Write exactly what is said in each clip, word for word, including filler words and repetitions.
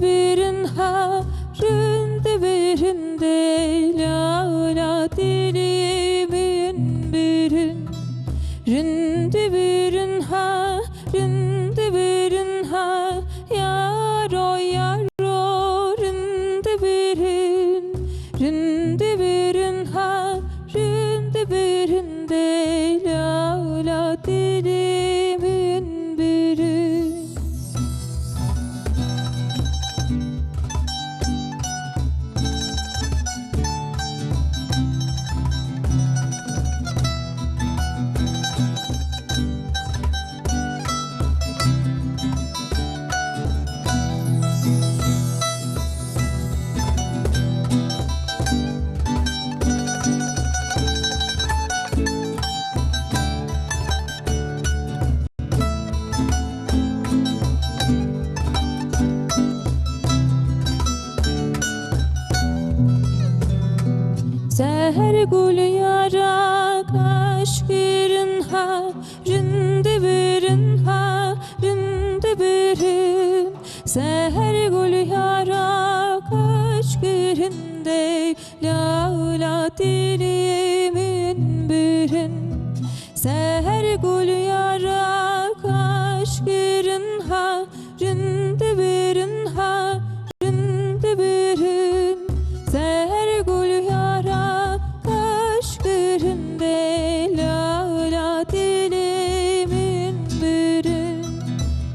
Birin ha, rinde birin de, la la dili min birin. Rinde birin ha, rinde birin ha, yaro yaro, rinde birin. Rinde birin ha, rinde birin de, la la dili min birin. Seher gul yarak aşk birin ha, rinde birin ha, rinde birin. Seher gul yarak aşk birin de, la la dili min birin. Seher gul yarak aşk birin ha, rinde birin ha, rinde birin. Seher gul yarak aşk birin de, la la dili min birin.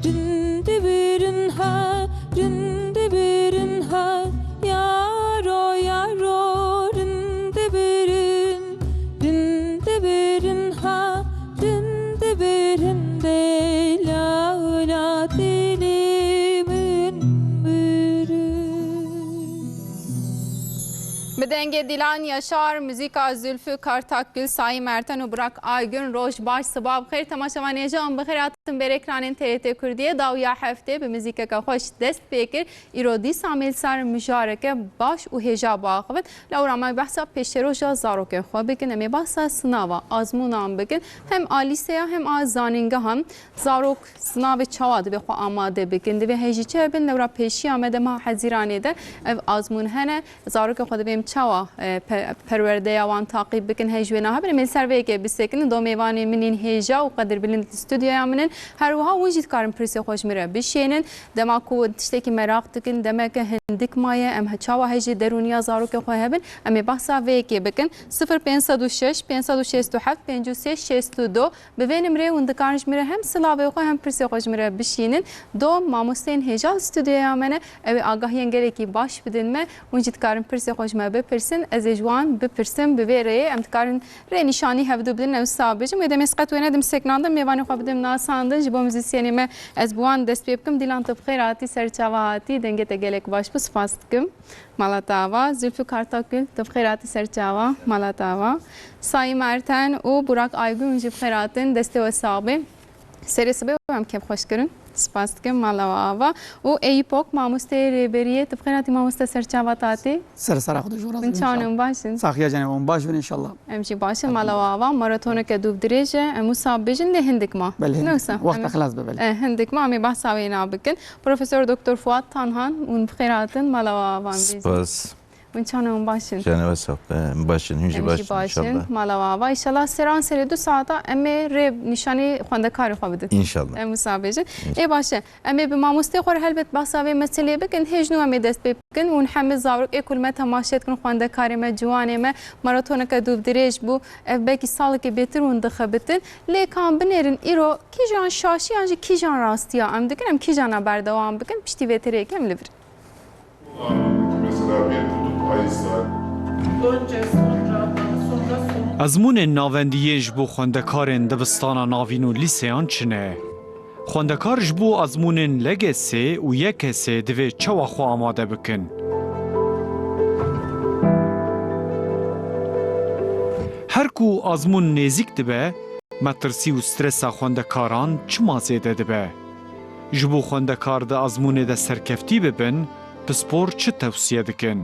Rinde birin ha, rinde birin ha, yaro yaro, rinde birin. Din dibirin ha, din dibirin de, la la dili min birin. Bi dengê Dilan Yaşar, muzîka Zülfü Kartakgül, Sayî Merten û Burak Aygün, roj baş, siba bi xêr. Temaşevanê hêja, em bi xêr hatin ber ekranên T R T Kurdiyê. Dawiya heftê bi muzîkeke xweş dest pê kir. Îro dîsa me li ser mijareke baş û hêja biaxivin. Lewra me behsa pêşeroja zarokên xwe bikin. Em ê behsa sinava azmûnan bikin. Hem a lîseya hem a zanîngehan zarok sinavê çawa divê xwe amade bikin. Divê hêjî çi hebin? Lewra pêşiya me dema hezîranê de ev azmûn hene. Zarokên xwe divê em çawa, e, pe-, perwerdeya wan taqîb bikin, hej wê nahabin. Em ê li ser vê yekê bisekinin. Do mêvanê min ên hêja û qedirbilind li stûdyoya min in. Her wiha hûn jî dikarin pirsê xwe ji min re bişênin. Dema ku tiştekî meraq dikin, demeke hindik maye, em he-, çawa hejê derûniya zarokê xwe hebin, em ê behsa vê yekê bikin. Sifir pênc sed û şeş, pênc sed û şêst û heft, pêncî û sê, şêst û du. Bi vê nimrê hûn dikarin ji min re hem silavê xwe hem pirsê xwe ji min re bişînin. Do mamosteyên hêja li stûdyoya me ne, ew ê agahiyên gelekî baş bidin me. Hûn jî dikarin pirsê xwe ji me bipirsin, ez ê ji wan bipirsim. Bi vê rêyê em dikarin rê nîşanî hevdu bidin, ew wisa bijim. Wê demê ez qet wê nedim sekinandin, mêvanê xwe bidim nasandin. Ji bo muzîsyenê me ez bi wan dest pê bikim. Dîlan, tu bi xêr hatî, ser çava hatî, dengê te gelek baş bû, spas dikim. Mala te ava. Zülfü Kartakgül, tu bi xêr hatî, ser çava, mala te ava. Sayî Merten û Burak Aygün jî bi xêr hatin, destê we sax bê. Serê sibê we em kêfxweş kirin. Spas dikim, mala we ava. Û Eyüp Ok, mamosteyê rêberiyê, tu bi xêr hatî mamoste, ser çava te hatî. Ser sera xwe dijû razî. Hûn çawan in, baş in? Saxiya canê wan baş bin inşallah. Em jî baş in, mala we ava. Maratoneke dûv dirêj e, em wisa bêjin lê hindik ma. Belê, hindik ma. Wexta xilas be, belê. E, hindik ma, em ê behsa wê na bikin. Profesor Doktor Fuat Tanhan, hûn bi xêr hatin, mala we ava em bêjin. Spas. Hûn çawan in, hûn baş in? Canê we sax be, em baş in, hûn jî baş in, inşallah. Mala we ava. Înşallah seran serê du saeta em ê rê nîşanî xwendekarê xwe bidin. Înşallah. Em wisa bêjin. Înşallah. Ê baş e. Em ê bi mamostê xwe re helbet behsa vê meseleyê bikin. Hêj nû em ê dest pê bikin. Hûn hemî zarok ê ku li me temaşe dikin, xwendekarê me, ciwanê me, maratoneke dûv dirêj bû. Ev belkî salekê bêtir hûn dixebitin. Lê ka em binêrin îro kîjan şaşî yan jî kîjan rastiya em dikin, em kîjana berdewam bikin, piştî vê têrê yekê em li vir. Mesela bir kutup ayısı. Önce sonra, sonra sonra. Ezmûnên navendiyê ji bo xwendekarên dibistana navîn û lîseyan çi ne? Xwendekar ji bo ezmûnên L G S û Y K S divê çawa xwe amade bikin? Her ku ezmûn nêzîk dibe, metirsî û stresa xwendekaran çima zêde dibe? Ji bo xwendekar di ezmûnê de serkeftî bibin, pispor çi tewsiye dikin?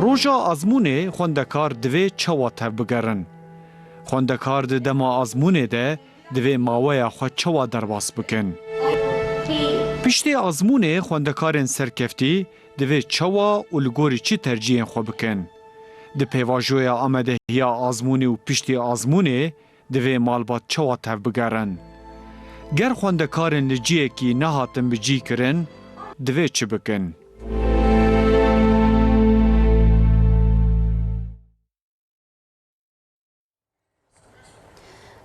Roja ezmûnê xwendekar divê çawa tevbigerin? Xwendekar di dema ezmûnê de divê maweya xwe çawa derbas bikin? Piştî azmûnê xwendekarên serkeftî divê çawa û li gorî çi tercîhên xwe bikin? Di pêvajoya amadehiya azmûnê û piştî azmûnê divê malbat çawa tevbigerin? Ger xwendekarên li cihekî nehatin bicîkirin, divê çi bikin?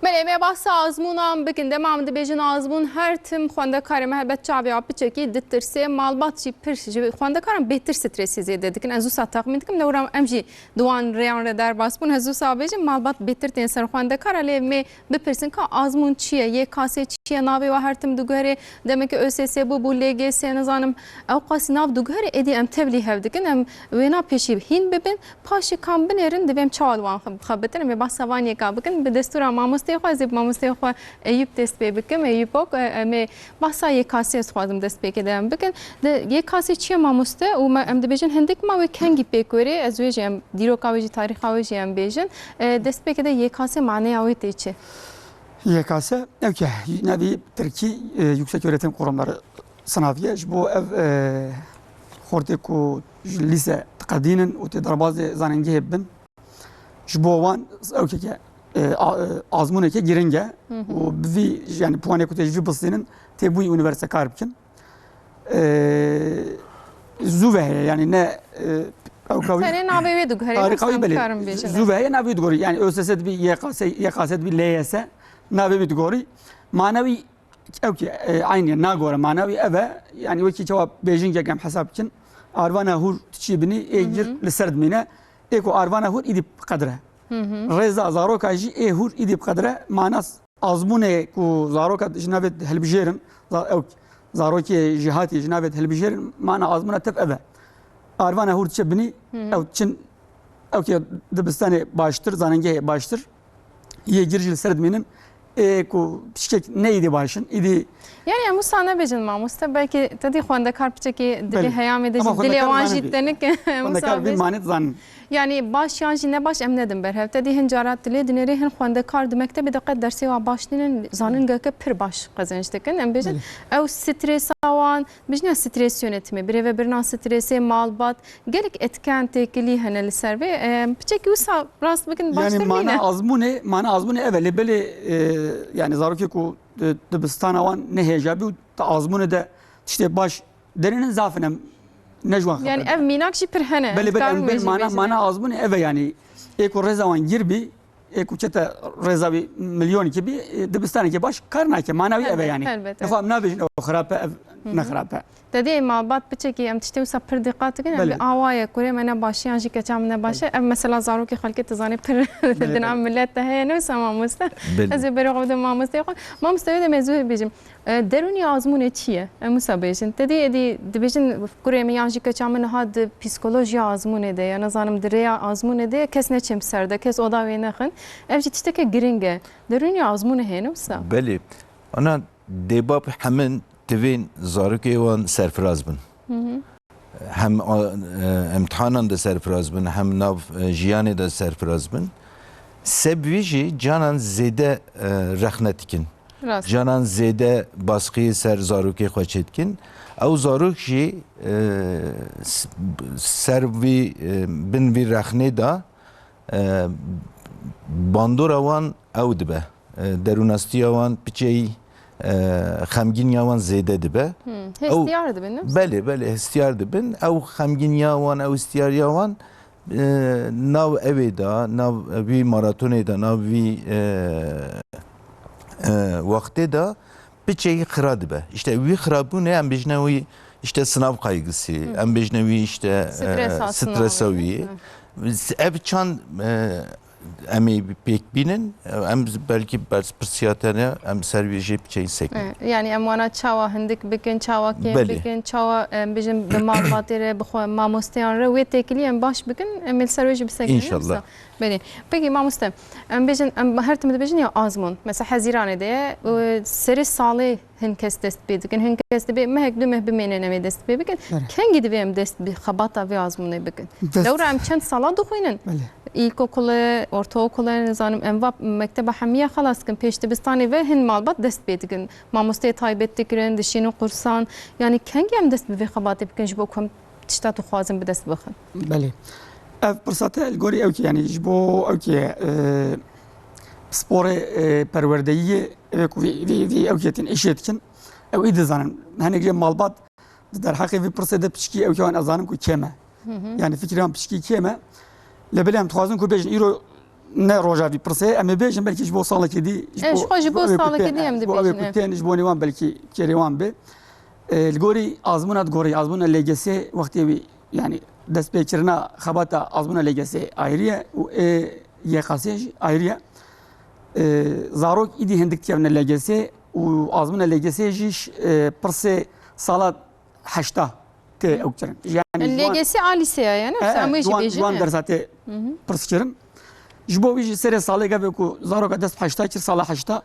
Belê, em ê behsa azmûnan bikin. Dema em dibêjin azmûn, her tim xwendekarê me helbet çavê wa piçekî ditirse, malbat jî pir ji xwendekaran bêtir stresî zêde dikin. Ez wisa texmîn dikim, lewra em jî di wan rêyan re derbas bûn. Ez wisa bêjim, malbat bêtir tên ser xwendekara, lê em ê bipirsin ka azmûn çi ye, Y K S çi ye, navê wa her tim diguherê, demeke Ö S S bû, bû L G S, nizanim, ew qasî nav diguherê, êdî em tevlî hev dikin, em wêna pêşî hîn bibin. Paşê ka em binêrin, divê em çawa li wan xwe bixebitin? Em ê behsa van yeka bikin. Bi destûra mamosteyê xwe, ez ê bi mamosteyê xwe Eyûp dest pê bikim. Eyûp Ok, e, em ê behsa Y K S'ê ez dixwazim destpêkê de em bikin. De, Y K S çi ye mamoste? Û me, em dibêjin hindik ma wê kengî pêk wêrê? Ez wê jî em, dîroka wê jî, tarîxa wê jî em bêjin. E, destpêkê de Y K S maneya wê tê çi? Y K S, ew ke navê tirkî, e, Yükseköğretim Kurumları sınavı ye. Ji bo ev, e, xortê ku ji lîse diqedînin û tê derbazê zanîngehê bin, ji bo wan ewkeke, e, a-, e, azmûneke giring e. Hı hı. Û bi vî, yani puanê ku tê ji vî bistînin, tê bûyî unîverstekar bikin. E, zû ve heye, yani ne, e, ewka wî Tenê navê wê diguherî, tarîxa wî, wisa belê, karin bêjin, zû ve heye, navê wî digorî. Yani Ö S S dibî, Y K S, Y K S dibî, L Y S, navê wî digorî. Mane wî Ew ki, e, eynî ye, nagore, mana wî ev e, yanî wekî çawa bêjingek em hesab bikin, arvana hûr diçî binî, ê gir li ser dimîne, ê ku arvana hûr îdî bi qedir e. Rêza zaroka jî ê hûr îdî bi qedir e, mana s-, azmûnê ku zaroka ji navê hilbijêrin, za-, ew zarokê jêhatî ji navê hilbijêrin, mana azmûna tev ev e. Arvana hûr diçe binî, ew çin, ew ki dibistanê baştir, zanîngehê baştir, yê gir jî li ser dimînin. Ê ku piçkek ne îdî baş in, îdî Yani em wisa nebêjin mamoste, belkî te dî xwendekar piçekî dilê Belê. Heyamê de Ama jî, dilê xwendekar wan jî zanîn bî. Tenik e. Em wisa Xwendekar bî bêjin. Mane dizanin. Yani baş yan jî ne baş em nedin ber hev. Te dî hin cara tu lê dinêrê hin xwendekar di mektebê de qet dersê wa baş nînin, zanîngeke pir baş qezenc dikin. Em bêjin Belê. Ew stresa wan, bijne stres yönetimê, birêvebirina stresê, malbat, gelek etken têkilî hene li ser vê. Em, piçekî wisa rast bikin, baştir Yani mana nîne. Azmûnê, mana azmûnê ev e. Lê belê, e, yani zarokê ku di, dibistana wan ne hêja bî û di azmûnê de tiştê baş derînin zaf in, em ne ji wan Yani xeber ev mînak jî pir hene. Belê, belê, Karin em wê belê, jî mana, bêjin mana yani. Azmûnê ev e yani. Ê ku rêza wan gir bî, ê ku çete rêza wî milyonkî bî, e, dibistanekê baş kar nake. Mana wî ev e Elbet, yani. Elbet, Nexwe evet. Em nabêjin ew xirap e, ev ne xirap e. Te dî malbat piçekî em tiştê wisa pir dîqat dikin, em Belê. Bi awa ye, kurê me ne baş e, yan jî keça min ne baş e. Belê. Ev mesela zarokê xelkê tu zanî pir Belê, di nav belê. Milet de heye, ne wisa mamoste? Belê. Ez ê berê xwe bidim mamosteyê xwe. Mamoste, wê demê ez wê bêjim. E, derûnî azmûnê çi ye? Em wisa bêjin. Te dî êdî dibêjin kurê min yan jî keça min niha di psîkolojiya azmûnê de ye, nizanim di rêya azmûnê de ye, kes neçin bi ser de, kes oda wê nexin. Ev jî tişteke giring e. Derûnî azmûnê heye, ne wisa? Belê. Ana dêbab hemin divên zarokê wan serfiraz bin. Hem, a, e, emtihanan de serfiraz bin, hem nav, e, jiyanê de serfiraz bin. Seb vî jî canan zêde, e, rexne dikin. Rast. Canan zêde baskiyê ser zarokê xwe çêdikin. Ew zarok jî, e, s-, ser vî, e, bin vî rexnê de, e, bandora wan ew dibe. E, derûnastiya wan piçeyî, e, xemgîniya wan zêde dibe. Hmm, Ew hestiyar dibin, ne? Belê, belê, hestiyar dibin. Ew xemgîniya wan, ew hestiyariya wan, e, nav evê de, nav vî maratonê de, nav vî, e, e, wextê de piçeyî xira dibe. Îşte wî xirabûnê em bêjine wî îşte sınav kaygısı, Hı. em bêjine wî îşte, Stres e, aslında stresa abi. Wî. Hı. Ev çand, e, em ê pêk bînin, em belkî berpirsiyatene em ser wî jê biçeyin sekin. E, yani em wana çawa hindik bikin, çawa kêm Belê. Bikin, çawa em bêjin bi malbatê re, bi xwe mamosteyan re wê têkilî em baş bikin, em ê li ser wê jî bisekinin. İnşallah. Belê. Peki mamoste, em bêjin, em her tim dibêjin ya azmûn. Mesela Hezîranê de ye, û serê salê hin kes dest pê dikin. Hin kes dibê mehek du meh bimênin em ê dest pê bikin. Evet. Kengî divê em dest bi xebata vê azmûnê bikin? Dest Lewra em çend sala dixwînin? Belê. Îlkokule, ortaokule, nizanim, em va mekteba hemiya xelas dikin, pêş dibistanê ve hin malbat dest pê dikin. Mamosteyê taybet dikirin, dişînin qursan. Yani kengî em dest bi vê xebatê bikin ji bo ku em tişta tu xwazin bi dest bixin? Belê. Ev pirsa te li gorî ew ki, yani ji bo ew ki, e, sporê, e, perwerdeyî yê, ev ê ku vî, vî, vî ew ki tên îşê dikin. Ew î dizanin. Hinek jê malbat di derheqê vî pirsê de piçkî ew ki wan ez zanim ku kêm e. Hı hı. Yani fikirê wan piçkî kêm e. Lê belê em dixwazin ku bêjin îro ne roja vî pirsê, em ê bêjin belkî ji bo salekê dî, ji E, bo, ji xwe ji ji bo bo ew ê ku salekê tên, dî em e, ji bo ew ê dibêjin, ku e. tên, ji bo nê wan belkî fikirê wan be. E, li gorî azmûna digorî, azmûna L G S wextê wî, yani destpêkirina xebata azmûna L G S ayrî ye û ê Y K S jî ayrî ye. E, zarok îdî hindik dikevine L G S û azmûna L G S jî, e, pirsê sala heşta tê ew kirin. Yani ji wan L G S a lîseya ye, ne? E, Em wê ji jî wan, ji bêjin, wan e? dersa tê Hı hı. pirs kirin. Ji bo wî jî serê salê gavê ku zaroka dest bi heşta kir, sala heşta,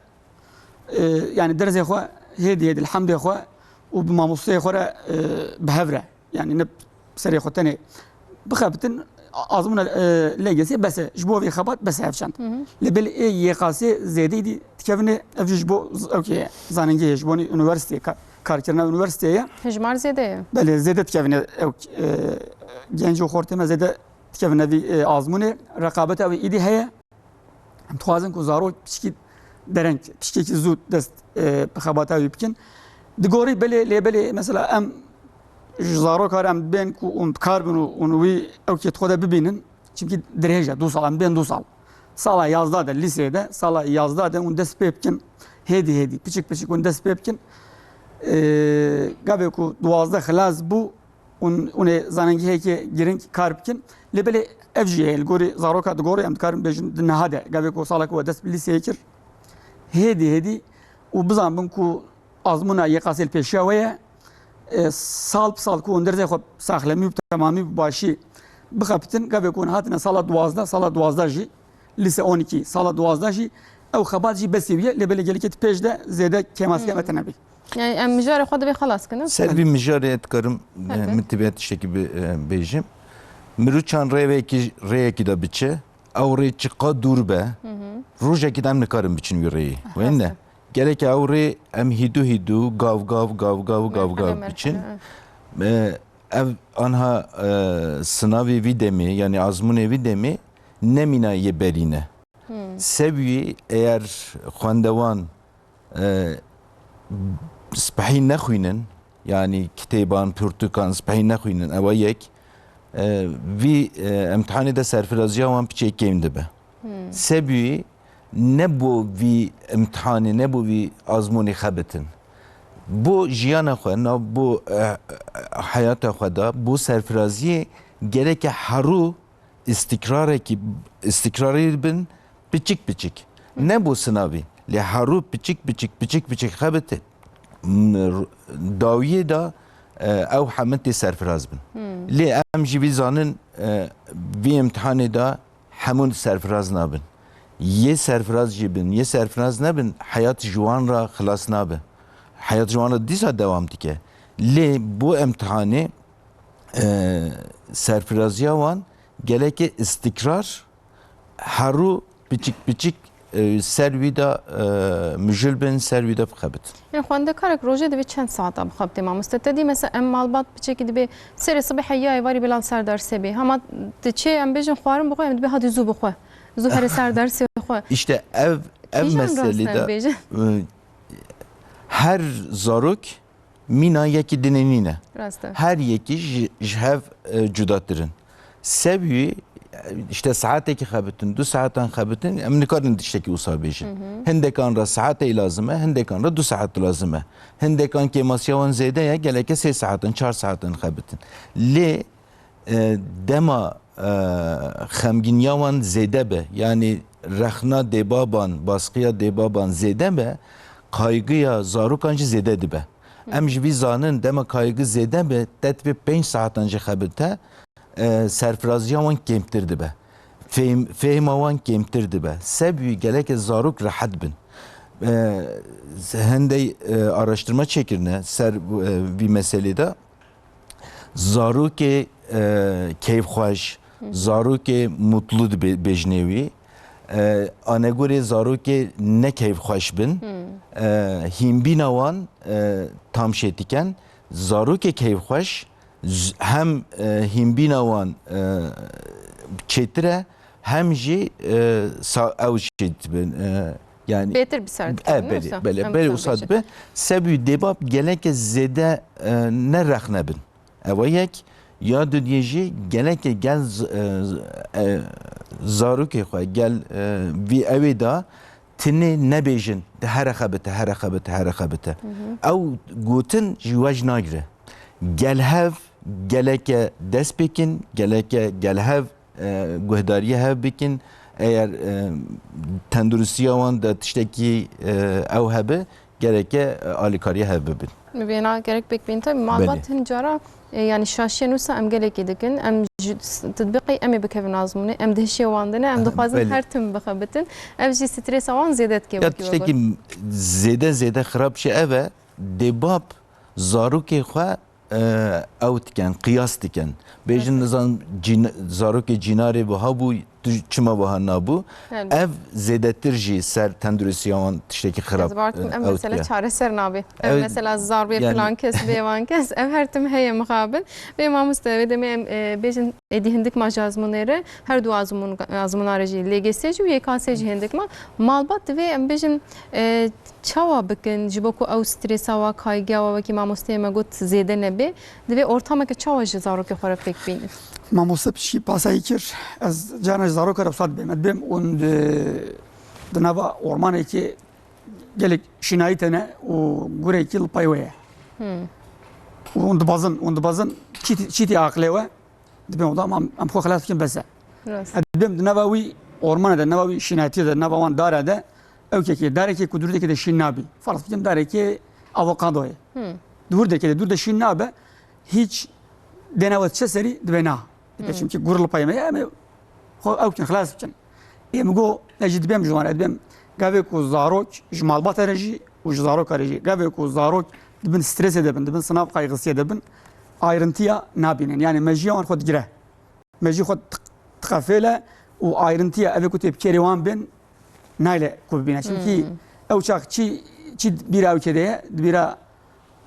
e, yani derzê xwe hêdî hêdî li hemdê xwe û bi mamosteyê xwe re, e, bi hev re. Yani ne serê xwe tenê bixebitin, a-, azmûna, e, L G S bes e. Ji bo vê xebat bes e ev çend. Hı hı. Lê belê ê Y K S zêdî dî dikevine, ev jî ji bo z-, ew kê ye, zanîngehê, ji bo nî unîversîteyê, ka-, karkirina unîversîteyê ye. Hejmar zêde ye. Belê, zêde dikevine ew, e, genc û xortê me zêde dikevine vî, e, azmûnê. Reqabeta wî îdî heye. Em dixwazin ku zarok piçkî dereng, piçkekî zû dest, e, bi xebata wî bikin. Digorî belê, lê belê mesela em ji zaroka re em dibên ku hûn bi kar bin û hûn wî ew kê xwe de bibînin. Çimkî dirêj e, du sal, em dibên du sal. Sala yazda de, lîseyê de, sala yazda de hûn dest pê bikin. Hêdî hêdî, piçik piçik hûn dest pê bikin. E, gavê ku duwazdeh xilas bû, hûn, hûn ê zanîngehekê girîng kar bikin. Lê belê ev jî heye, li gorî zaroka digorî em dikarin bêjin di niha de, gavê ku salek we dest bi lîseyê kir, hêdî hêdî û bizanbin ku azmûna Y K S li pêşiya we ye, e, sal bi sal ku hûn derzê xwe bi saxlemî û bi temamî bi başî bixebitin, gavê ku hûn hatine sala duwazdeh, sala duwazdeh jî, lîse on iki, sala duwazdeh jî, ew xebat jî besî wî ye, lê belê gelekê di pêş de zêde kêmasî Hmm. me tine bî. Yani em mijarê xwe divê xelas kin, ne? Ser vî mijarê ez dikarim, e, Tabii. min divê tiştekî bi, e, bêjim. Miruçan rêvekî, rêyekî de biçe, ew rê çiqa dûr be, Hı hı. rojekî de em nikarin biçin wî rêyê. Ah, Wê ne? rast e. Gerek ew rê em hîdû hîdû, gav gav, gav gav, gav gav Merhale, biçin. merhale, E, ev anha, e, sinavê vî demê, yani azmûnê vî demê nemîna yê berî ne. Hmm. Sebî eğer xwendewan, e, spehî nexwînin, yani kitêban, pirtûkan spehî nexwînin, ewa yek, e, vî, e, emtihanê de serfiraziya wan piçê kêm dibe. Hmm. Sebî ne bo vî imtihanê, ne bo vî azmûnê xebitin. Bo jiyana xwe, na bo, e, e, heyata xwe de, bo serfiraziyê gereke herû îstikrarekî, îstikrarî bin piçik piçik. Ne bo sinavî, lê herû piçik piçik, piçik piçik xebite. M-, r-, dawiyê de, e, ew heme tê serfiraz bin. Hmm. Lê em jî vî zanin, e, vî imtihanê de hemû serfiraz nabin. Yê serfiraz jî bin, yê serfiraz nebin, heyat ji wan re xilas nabe. Heyat ji wan re dîsa dewam dike. Lê bo emtihanê, e, serfiraziya wan gelekê îstikrar, herû piçik piçik, e, ser wî de, e, mijûl bin, ser wî de bixebitin. Yanî xwendekarek rojê divê çend saeta bixebitê mamoste? Te dî mesela em malbat piçekî dibê serê sibê heya êvarî bê li ser dersê bê. Hema diçê em bêjin xwarin bixwe, em dibê hadî zû bixwe. Zû here ser dersê xwe. Îşte ev, ev Kîjan rast meselî em de, bêjin? e, her zarok mîna yekî dinê nîne. Rast e. Her yekî ji, ji hev, e, cudatir in. Sebî, e, îşte saetekî xebitin, du saetan xebitin, em nikarin tiştekî wisa bêjin. Hı hı. Hindekan re saetê lazim e, hindekan re du saet lazim e. Hindekan kêmasiya wan zêde ye, geleke sê saetan, çar saetan xebitin. Lê, e, dema, e, xemgîniya wan zêde be, yanî rexna dêbaban, baskiya dêbaban zêde be, kaygıya zarokan jî zêde dibe. Em ji vî zanin dema kaygı zêde be, te divê pênc saetan jî xebite, e, serfiraziya wan kêmtir dibe. Fêhm-, fêhma wan kêmtir dibe. Sebî geleke zarok rehet bin. E, hindê, e, araştirma çêkirine ser, e, vî meselê de. Zarokê, e, keyfxweş, Zarokê mutlu dibe-, bêjinê wî. E, anegorê zarokê ne keyfxweş bin. E, hînbîna wan, e, tam şêtiken. Zarokê keyfxweş z-, hem, e, hînbîna wan, e, çêtir e, hem jî, e, sa-, ew şêt bin. E, yani Bêtir bi ser e, dikevin, belê, wisa? Belê, Em belê wisa wisa dibe. Sebî dêbab geleke zêde, e, ne rexne bin. Ewa yek, ya dudiyê jî geleke gel z-, e, z-, e, zarokê xwe, gel, e, vî ewê da tinê nebêjin, de here xebite, here xebite, here xebite. Ew gotin ji we ji nagire. Gel hev, geleke dest pêkin, geleke gel hev, e, guhdariyê hev bikin. Eger, e, tenduristiya wan de tiştekî, e, ew hebe, gereke, e, alîkariya hev bibin. Bi vêna gerek pêk bîn. Tabii, malbat Belê. Hin cara, e, yani şaşiyên wisa em gelekî dikin. Em ji s-, titbiqê em ê bikevin azmûnê. Em di hişê wan de ne. Em Aha, dixwazin belê. Her tim bixebitin. Ev jî stresa wan zêde dike Ya wekî we got. Tiştekî zêde, zêde xirab jî ev e. Dêbab zarokê xwe, e, ew diken, qiyas diken. Bêjin, Rast. Nizan cîn-, zarokê cînarê wiha bû, tu çima wiha nabû? Helbet. Ev zêdetir jî ser tenduristiya wan tiştekî xirab, Ez bar dikim, e, ev ew mesele dike. Çareser nabe. Ev Ev, mesela zarbê yani filan kes, bê wan kes, ev her tim heye mixabin. Bê mamoste, wê demê em, e, bêjin êdî hindik ma ji azmûnê re, her du azmûn, azmûna re jî, L G S jî û Y K S jî hindik ma. Malbat divê em bêjin, e, çawa bikin, ji bo ku ew stresa wa, kaygîya wa, wekî mamosteyê me got, zêde nebe, divê ortameke çawa ji zarokê xwe re pêk bînin? Mamoste piçkî pasayî kir, ez carna ji zaroka re wisa dibêm. Ez dibêm hûn di, di nava ormanekê gelek şînayî tene û gurekî li pey we ye. Hmm. Û hûn dibezin, hûn dibezin çî tî, çî tî aqilê we, dibên oda em, em xwe xilas bikin bes e. Rast. Ez dibêm di nava wî ormanê de, nava wî şînayetiyê de, nava wan dare de, ew kekê, darekê ku di hurdekê de şîn nabî. Ferz bikin darekê avokadoyê. Hmm. Di hurdekê de, di hurde şîn nabe, hîç dêne we diçe serî, dibê na. Dibê Hmm. Çimkî gur li pey me ye, em ê xwe ew bikin, xilas bikin. Ê min got, ez jî dibêm ji wan re, dibêm gavê ku zarok ji malbata re jî û ji zaroka re jî, gavê ku zarok di bin stresê de bin, di bin sinav qayxisiyê de bin, ayrıntıya nabînin. Yani mejiyê wan xwe digire. Mejiyê xwe diq-, diqefêle û ayrıntıya evê ku tê bi kêrê wan bên, nayle ku bibîne. Çimkî Hmm. ew çax çi, çi bîra ew kê de ye, di bîra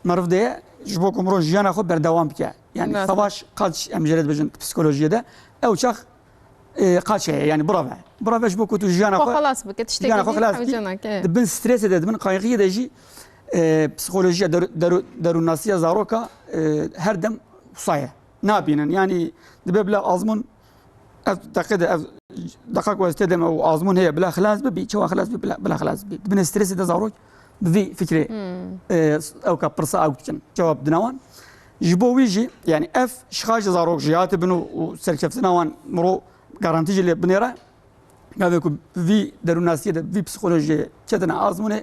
meriv de ye, ji bo ku mirov jiyana xwe berdewam bike. Yani Lazim. Savaş, kaç em jê re dibêjin psikolojiyê de, ew çax, e, kaç heye, yani bireve. Bireve ji bo ku tu jiyana Xwe xwe, xelas bike, tiştekî jiyana xwe din xelas bike. Hewcenak, e. Di bin stresê de, di bin qayxiyê de jî, e, psikolojiya deru-, deru-, derûnnasiya zaroka, e, her dem wisa ye. Nabînin. Yani dibe bila azmûn Ev deqe de, ev deqa ku ez tê de me û azmûn heye, bila xilas bibî, çawa xilas bibî, bila, bila xilas bibî. Di bin stresê de zarok bi vî fikrê, Hmm. e, ew ka pirsa ew dikin, cewab dine wan. Ji bo wî jî, yani ev şixa ji zarok jiyate bin û, û serkeftina wan miro garantî jî lê binêre. Gavê ku bi vî derûnnasiyê de, bi vî psîkolojiyê ketine azmûnê,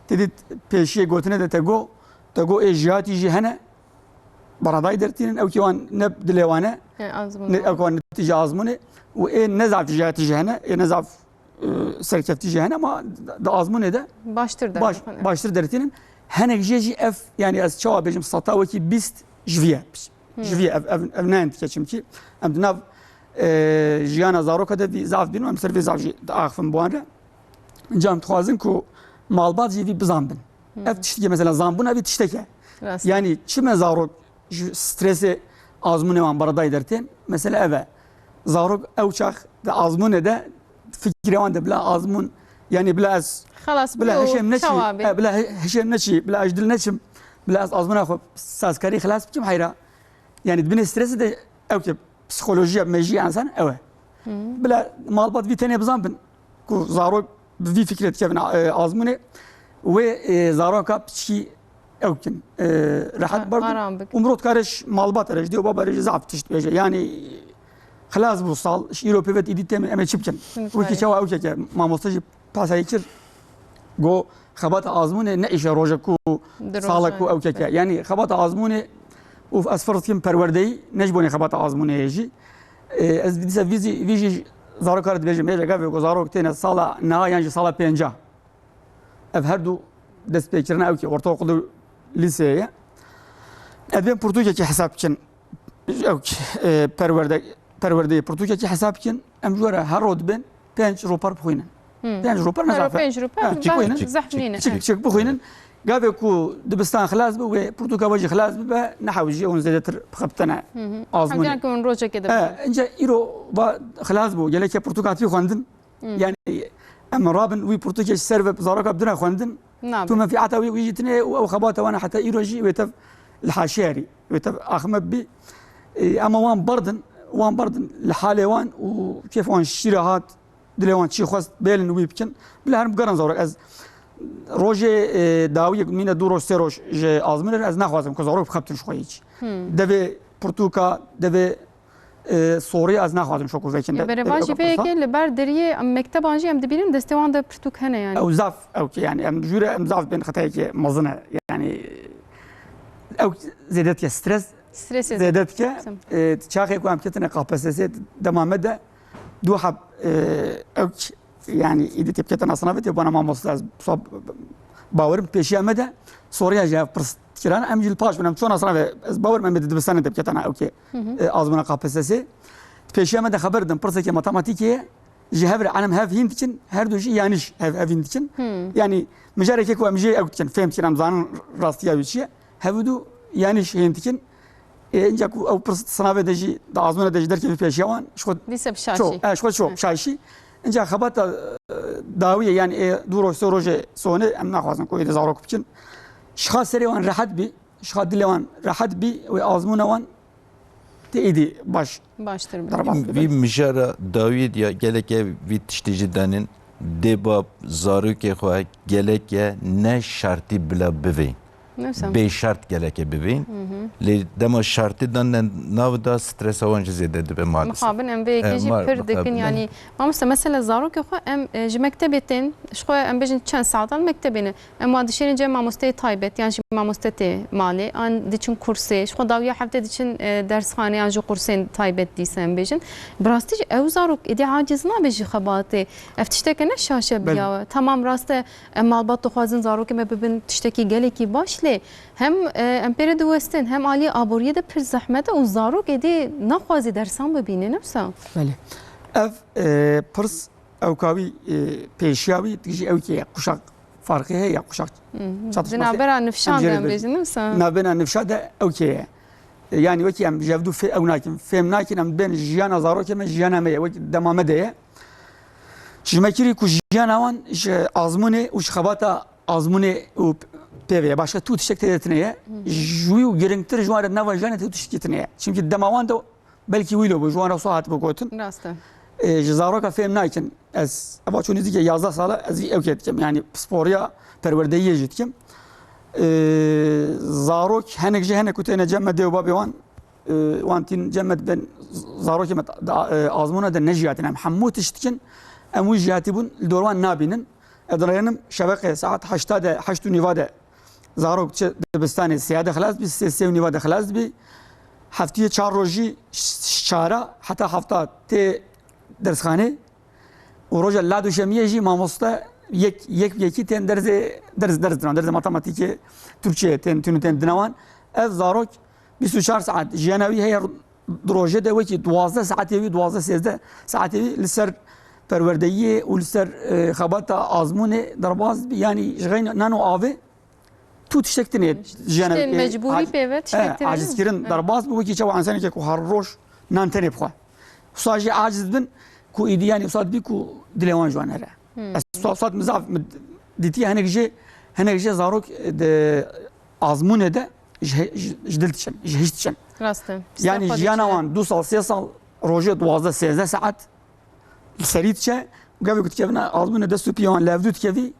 te dît pêşiyê gotinê de te got, te got ê jiyatî jî hene, Baradayî dertînin, ew kê wan ne dilê wan e, He, azmûn ne, wan. Ew kê wan netîce azmûnê û ê ne zaf jiyatî jî hene, ê ne zaf, e, serkeftî jî hene, ama di azmûnê de Baştir baş, dertînin. Baştir dertînin. Hinek jê jî ev, yani ez çawa bêjim, seta wekî bîst ji vî ye. Hmm. Ji vî ye, ev, ev, ev nayên dike çimkî. Em di nav, e, jiyana zaroka de vî zaf dîn û em ser vê zaf jî diaxivin bi wan re. Ca em dixwazin ku malbat jî vî bizanbin. Hmm. Ev tiştekî mesela zanbûn ev tiştek e. Rast. Yani çi me zarok ji stresê azmûnê wan baradayî dertên? Mesela ev e. Zarok ew çax di azmûnê de fikrê wan de bila azmûn, yani bila ez Xelas bila bî û hişêm neçî, çawa bê? E, bila hi-, hişêm neçî, bila ez ji dil neçim, bila ez azmûna xwe sazkarî xilas bikim heyra. Yani di binê stresê de ew ke psîkolojiya mejî însan ew e. Hı. Bila malbat vî tenê bizanbin ku zarok bi vî fikrê dikevin, e, azmûnê, wê, e, zaroka piçkî ew kin, e, rehet A-, berdin. Aram bikin. Û mirov dikare ji malbat re, ji dê û baba re jî zaf tişt bêje. Yani xilas bû sal, ji îro pê ve êdî têm, em ê çi bikin? Wekî çawa ew keke mamoste jî pasayî kir, got, xebata azmûnê ne îşe rojek ku Di salek ku rojan ew keke. Yani xebata azmûnê û ez ferz dikim perwerdeyî ne ji bonê xebata azmûnê ye jî. E, ez dîsa vî zî, vî jî zaroka re dibêjim, ê gavê ku zarok têne sala niha yan jî sala pênca. Ev her du destpêkirina ew ki ortaokul û lîseyê ye. Ev bên pirtûkekî hesab bikin. Ew, e, perwerde, perwerdeyê pirtûkekî hesab bikin, em ji we re her roj dibên pênc ropar bixwînin. Hmm. Pênc ropar ne Her zaf e. Pênc ropar Ha, kiçik, zehf nîne. Kiçik, kiçik bixwînin. Gavê ku dibistan xilas bi, wê pirtûka we jî xilas bibe, nehewicî hûn zêdetir bixebitene Hı hı. azmûnê. Hemzî ku hûn rojekê de He, bibin. Înca îro va xilas bû, gelekê pirtûk hatibî xwendin. Hı. Yani em rabin wî pirtûkê ji ser ve zaroka bidine xwendin. Nabe. Tu menfîata wî, wî jî tine û ew xebata wana heta îro jî wê tev li haşiyarî, wê tev axme bî. E, ema wan berdin, wan berdin li halê wan û kêf wan şîre hat, dilê wan çî xwest bêlin wî bikin. Bila herin bigerin zarok. Ez rojê, e, dawiyê mîne du roj, sê roj ji azmûnê re ez naxwazim ku zarok bixebtin ji xwe hîç. Hmm. Devê pirtûka, devê, e, sorî ez naxwazim şoku vekin de. Berevajî vê yekê li ber deriyê em mekteban jî em dibînin destê wan de pirtûk hene yani. Ew zaf, ew ki yani em jûre em zaf bên xetayekê mezin e. Yani ew zêde dike stres, Stresê zêde dike. Sim. E, çaxê ku em ketine K P S S dema me de du heb, e, ew ki, yani îdî tepketena sinavê tê bana mamoste ez sa-, bawerim pêşiya me de soriya ji ev pirs dikirana em jî li paş bin em çona sinavê ez bawerim em ê di dibistanê tepketena ew ki, Hı hı. e, azmûna K P S S. Pêşiya me de xeber din pirsekê matematîkê ye. Ji hev re, em hev hîn dikin, her du jî yanîş hev, hev hîn dikin. Hmm. Yani mijareke ku em jê ew dikin, fêm dikin, em zanin rastiya wî çi ye. Hev û du yanîş hîn dikin. E, înca ku ew pirs sinavê de jî, di azmûnê de jî derkevî pêşiya wan, ji xwe Dîse bi şaşî. Ço, e, ji xwe ço Hı. şaşî. Înca xebata, e, dawiyê, yani, e, du roj, sê rojê sonê, em naxwazin ku êdî zarok bikin. Ji xwe serê wan rehet bî, ji xwe dilê wan rehet bî, wê azmûna wan tê êdî baş Baştir be. Derbas Vî bibe. Mijara dawiyê diya geleke vî tiştî jî danin. Dêbab zarokê xwe geleke ne şartî bila bivê. Ne wisa. Bê şart geleke bivê. Hı hı. Lê dema şartî dan nav da stresa wan jî zêde dibe maalesef. Mixabin em vê yekê E, jî ma-, pir mixabin. dikin, yani, mamoste, mesela zarokê xwe em, e, ji mektebê tên, ji xwe em bêjin çend saetan mektebê ne. Em wan dişêrin cem mamosteyê taybet, yan jî mamoste tê malê, an diçin kursê, ji xwe dawiya heftê diçin, e, dersxanê yan jî qursên taybet dîse em bêjin. Bi rastî jî ew zarok êdî aciz nabe ji xebatê. Ev tişteke ne şaş e Belê. biya we. Tamam rast e, em malbat dixwazin zarokê me bibin tiştekî gelekî baş lê hem, e, em pê re diwestin, hem alî aboriyê de pir zehmet e û zarok êdî naxwazî dersan bibîne, ne wisa? Belê. Ev, e, pirs Ewka wî, e, pêşiya wî dijî ewkê ye, quşak farqê heye ya quşak Hı. çatışması. Di navbera nifşan de em bêjin, ne wisa? Navbena nifşa de ewkê ye. E, yani wekî em ji ev du fê-, ew nakin, fêm nakin, em bên jiyana zarokê me, jiyana me ye, wekî dema me de ye. Ji me kirî ku jiyana wan ji azmûnê û ji xebata azmûnê û pê ve ye. Başka tu tiştek tê de tine ye. Hı hı. Ji wî û giringtir ji wan re nava jiyanê tu tiştekî tine ye. Çimkî dema wan de Belkî wî lo bû, ji wan re wisa hatibû gotin. Rast e. E, ji zaroka fêm nakin. Ez, eva çû nêzîkî yazdeh sal e, ez vî ewkê dikim. Yani pisporiya perwerdeyiyê jî dikim. E, zarok, hinek jî, hinek ku têne cem me, dê û babê wan, e, wan tîn cem me, dibên zarokê me da, e, azmûna de nejiyatin. Em hemû tişt dikin, em wî jiyatîbûn li dor wan nabînin. Ez dirênim şeveqê saet heşta de, heşt û nîva de zarok diçe dibistanê, sêya de xilas dibî, sê, sê û nîva de xilas dibî. Heftiyê çar rojî ş-, ş-, çara heta hefta tê dersxanê. Û roja la duşemiyê jî mamoste yek, yek bi yekî tên derzê, derz, derz dinan, derzê matematîkê, Türkçeyê tên, tînin tên dina wan. Ev zarok bîst û çar saet jiyana wî heye, di rojê de wekî duwazdeh saetê wî, duwazdeh sêzdeh saetê wî li ser perwerdeyiyê û li ser, e, xebata azmûnê derbas dibî. Yanî ji xeyn nan û avê tu tiştek tine jiyana Tiştên wî, mecbûrî ac-, pê ve, e, tiştek tine. acizkirin Evet. derbas bi wekî çawa ensaneke ku her roj nan tenê bixwe. Wisa jî aciz bin ku îdî, yanî wisa dibî ku dilê wan ji wan here. Hmm. Ez wisa, wisa min zaf min dîtiye hinek jê, hinek jê zarok di azmûnê de ji he-, ji, ji dil diçin, ji hiş diçin. Rast e. Yanî Psîkopatî jiyana çi? wan du sal, sê sal rojê duwazdeh sêzdeh saet li serî diçe, gavê ku dikevine azmûnê dest û piyê wan li hevdû dikevî,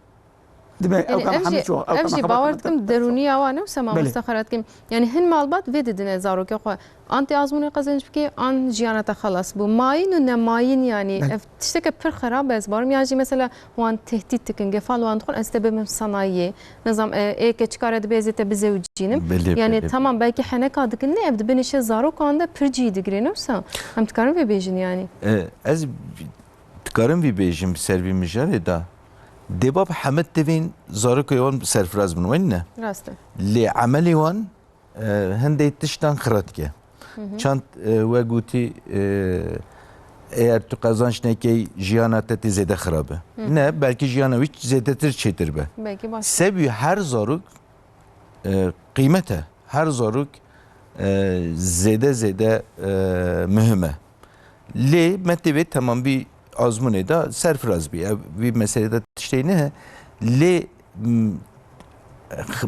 dibe Yani ew kam ev hemî jî, ço, ev ev kam jî xebat bawer me dikim te-, derûniya wan e, wisa Belê. mamoste xerat kim. Yani hin malbat vê didine zarokê xwe. An tê azmûnê qezenc bike, an jiyana te xelas bû. Mayîn û nemayîn yani Belê. ev tişteke pir xerab e, ez barim. Yan jî mesela wan tehdît dikin, gefal wan dixwin, ez te bibim sanayiyê. Nizam, e, ê keçika re dibe ez ê te bizewicînim. Belê, Yani belê, tamam belê. belkî heneka dikin, ne ev di bin îşe zarokan de pir cî digire, ne wisa? Em dikarin vê bêjin yani. E, ez dikarim vî bêjim ser vî mijarê de. Dêbab hemî divên zarokê wan serfiraz bin, wayne ne? Rast e. Lê emelê wan, e, hindê tiştan xira dike. Çand, e, we gotî, e, eger tu qazanç nekey, jiyana te tê zêde xirab be. Ne, belkî jiyana wî zêdetir çêtir be. Belkî baş. Sebî her zarok, e, qîmet e. Her zarok, e, zêde zêde, e, muhim e. Lê me tê vê temam vî azmûnê de serfiraz bî. Ev, vî meselê de tiştê ne. Lê, m, x-,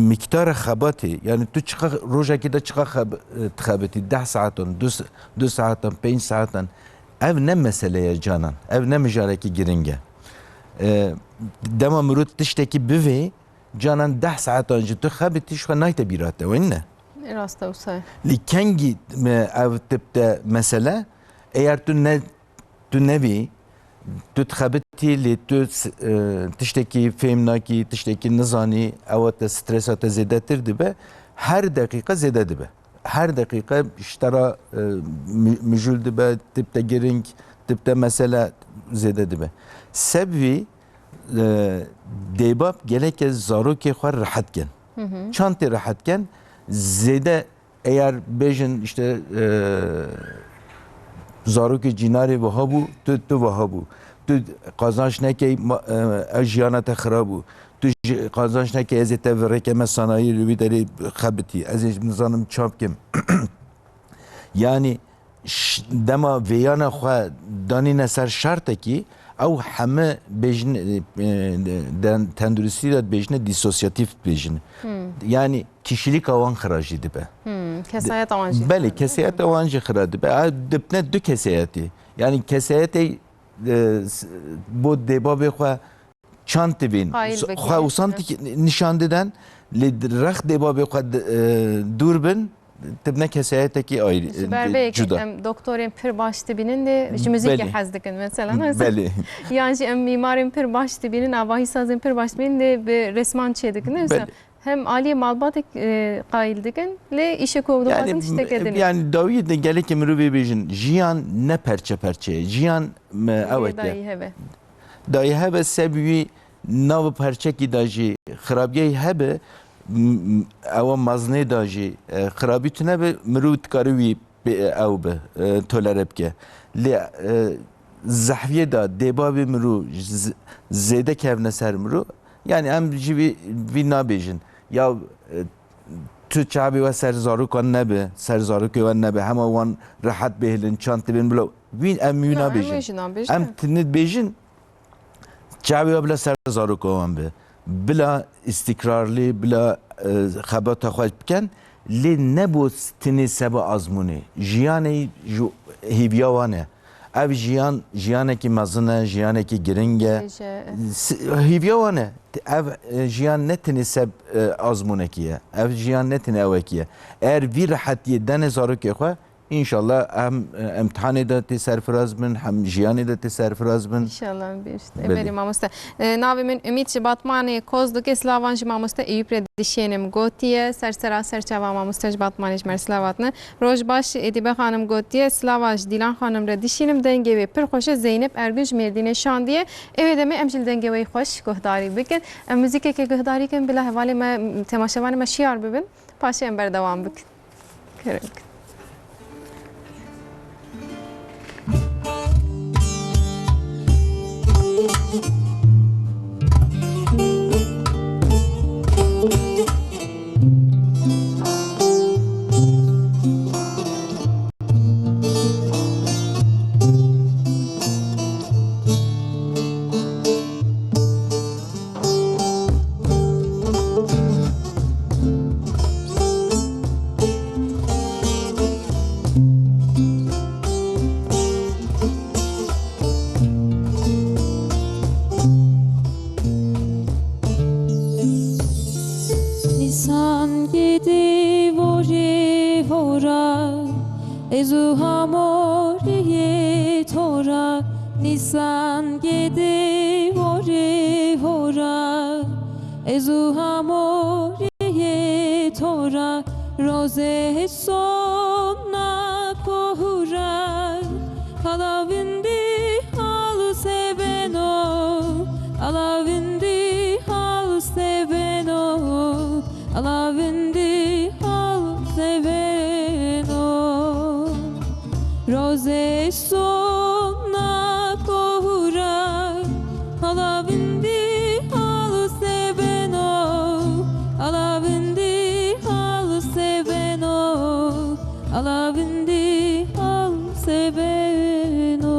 miktara xebatê, yani tu çiqa rojekê de çiqa xeb-, e, dixebitî, deh saetan, du s-, du saetan, pênc saetan, ev ne mesele ye canan. Ev ne mijarekî giring e. E, dema mirov tiştekî bivê, canan deh saetan ji tu xebitî, ji xwe nayte bîra te, win ne? Rast e wisa. Lê kengî, e, ev tip de mesele, eger tu ne, tu nebî, tu dixebitî, lê tu s-, e, tiştekî fêm nakî, tiştekî nizanî, ewa te stresa te zêdetir dibe, her deqîqe zêde dibe. Her deqîqe ji te re, e, mi-, mijûl dibe, tip te giring, tip te mesele zêde dibe. Sebvî, e, dêbab geleke zarokê xwe rehet ken. Çand tê rehet ken, zêde eger bêjin, işte, e, zarokê cînarê wiha bû, tu, tu wiha bû. Tu qazanç nekey, ma-, e, ev jiyana te xira bû. Tu ji qazanç nekey, ez ê te virêkeme sanayî li wî derê xebitî. Ez ê nizanim ça bikim. Yani, ş-, dema vêyana xwe danîne ser şertekî, ew heme bêjin, e, e, den-, tenduristî de dibêjine, dîsosyatif dibêjin. Yani, kişîlîka wan xira jî dibe. Kesayeta wan jî Belê, xira dibe. Kesayeta wan jî xira dibe. Ew dibine du kesayetî. Yani, kesayetê, e, s-, bo dêbabê xwe çand tibîn. Qayîl S-, bikin. Xwe wisa nîşan diden, lê rex dêbabê xwe di-, e, dûr bin, tibine kesayetekî ayrî, Ji ber vê yekê cuda. Em doktorên pir baş dibînin lê ji muzîkê Belê. Hez dikin mesela. Belê. Yan jî em mîmarên pir baş dibînin, avahîsazên pir baş dibînin lê bi resman çê dikin. Mesela Belê. Hem aliyê malbatê, e, qayîl dikin lê îşê ku ew dixwazin Yani, tişteke din e. Yani dawiyê de gelekê mirovê bêjin, jiyan ne perçe perçe ye. Jiyan, e, ew e. Dayî hebe. Dayî hebe, sebî wî nav perçekî de jî xirabiyê hebe, m-, m-, ewa mezinê de jî, e, xirabî tune be, mirov dikare wî pê, ew be, e, tolere bike. Lê, e, zehfiyê de dêbabê mirov z-, zêde kevne ser mirov, yani em jî vî, vî nabêjin. Ya, e, tu çavê we ser zarokan nebe, ser zarokê we nebe, hema wan rehet bihêlin, çand dibên bila. Wî em wî Na, em nabêjin. Wê jî nabêjin. Em tinê dibêjin, çavê we bila ser zaroka wan be. Bila îstikrarlî, bila, e, xebata xwe bikin. Lê ne bo tinê seba azmûnê. Jiyanê ji hêviya wan e. Ev jiyan, jiyanekî mezin e, jiyanekî giring e. Hêviya wan e. Ev, e, jiyan ne tenê seb, e, azmûnekî ye. Ev jiyan ne tenê ewekî ye. Eger vî rehetiyê dene zarokê xwe, înşallah hem, e, emtihanê de tê serfiraz bin, hem jiyanê de tê serfiraz bin. Înşallah em bihişt. Belê. Belê mamoste. E, navê min Umît ji Batmanê Koz dike. Silavan ji mamoste Eyûp re dişênim gotiye. Ser sera ser çava mamoste ji Batmanê ji me re silav hatine. Roj baş, Edîbe xanim gotiye, Silava ji Dîlan xanim re dişînim, dengê wê pir xweş e, Zeynep Ergün ji Mêrdînê şandiye. Ew ê demê em jî li dengê wê xweş guhdarî bikin. Em muzîkeke guhdarî kin, bila hevalê me, temaşevanê me şiyar bibin. Paşê em berdewam bikin. Kerem bikin. Nisan gede vorê vora, ez û hamorê tora. Nisan gede vorê vora, ez û hamorê tora. Rozê sona kohura, ala vindî hal seveno, ala vindî hal seveno, ala vindî hal Zê sona kohura, ala vindî hal sebeno, ala vindî hal sebeno, ala vindî hal sebeno.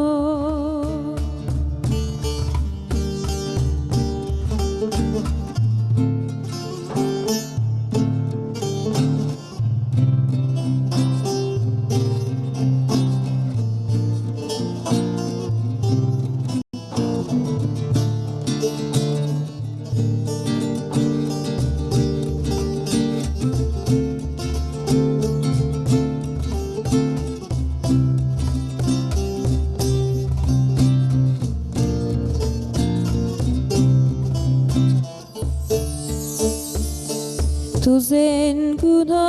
Tu zengûna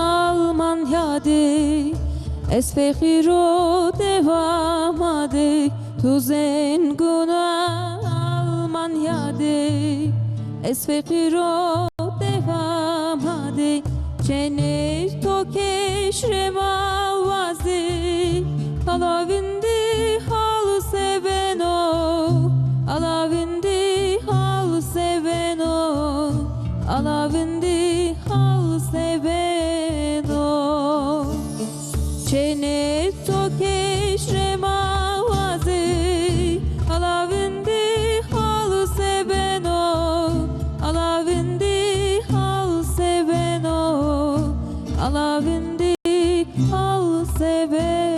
Almanyadê, ez feqîro devamadê. Tu zengûna Almanyadê, ez feqîro devamadê. Çenê to keşrema wazê, ala vindî hal sebeno, ala vindî hal sebeno, ala vindî hal sebeno. Çenê to keşrema wazê, ala vindî hal sebeno, ala vindî hal sebeno, ala vindî hal sebeno.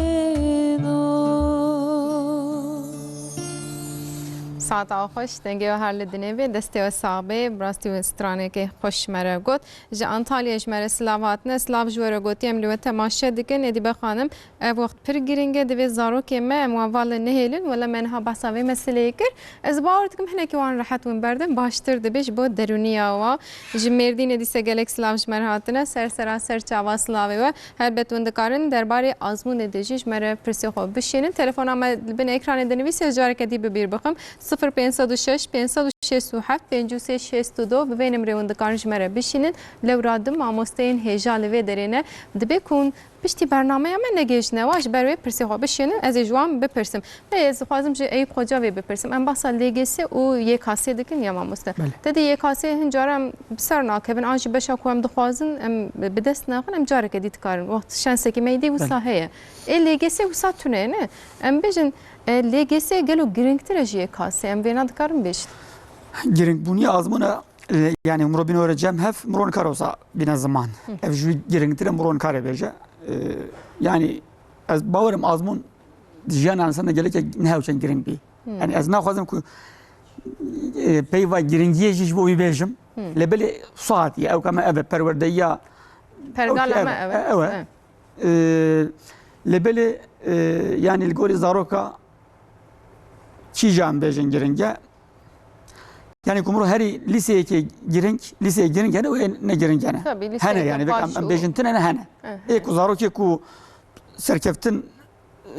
Saeta xweş, dengê we her li dinê bê, destê we sax bê, bi rastî stranekê xweş ji me re got. Ji Antalyayê ji me re silav hatine, silav ji we re gotiye, em li we temaşe dikin. Êdîbe xanim, ev wext pir giring e, divê zarokê me, em wan vala nehêlin. Wele me niha behsa vê meseleyê kir. Ez bawer dikim hinekî wan rehet win berdin, baştir dibe ji bo derûniya wan. Ji Mêrdînê dîse gelek silav ji me re hatine. Ser sera ser çava silavê we. Helbet hûn dikarin derbarê azmûnê de jî ji me re pirsê xwe bişînin. Telefona me li bin ekranê dinivîse, ez careke dî bi bîr bixim. Sifir pênc sed û şeş, pênc sed û şêst û heft, pêncî û sê şêst û du, bi vê nimrê hûn dikarin ji me re bişînin. Lewra du mamosteyên hêja li vê derê ne. Dibê ku hûn piştî bernameya me negihîştine, wan ji ber wê pirsê xwe bişînin, ez ê ji wan bipirsim. Lê ez dixwazim ji Eyûp Xoca vê bipirsim. Em behsa L G S û Y K S dikin ya mamoste. Belê. Te dî Y K S hin cara em bi ser nakevin, an jî beşa ku em dixwazin em bi dest nexin, em careke dî dikarin. Wext şensekî me yê dî wisa Belê. heye. Ê L G S wisa tune ye, ne? Em bêjin, e, L G S gelo giringtir e ji Y K S? Em vêna dikarin bêjin? Giringbûniya azmûna, e, yani miro bîne were cem hev, miro nikare wisa bîne ziman. Hı. Ev ji wî giringtir e, miro nikare bêje. E, yani ez bawerim azmûn di jiyana însan de gelekek ne hewçen giring bî. Hmm. Yani ez naxwazim ku, e, peyva giringiyê jî ji bo wî bêjim. Hmm. Lê belê saet ye, ew ka me ev e, perwerdeyiya Pergala ew ki me ev e, ev e. ew e. Evet. E, lê belê, e, yani li gorî zaroka kîjan bêjin giring e. Yani ku miro herî lîseyekê giring, lîseyê giring hene û ê ne giring hene. Tabii, lîseyeke Hene yani, xweş em, em û bêjin tune ne hene. Eh, Ê ku zarokê ku serkeftin,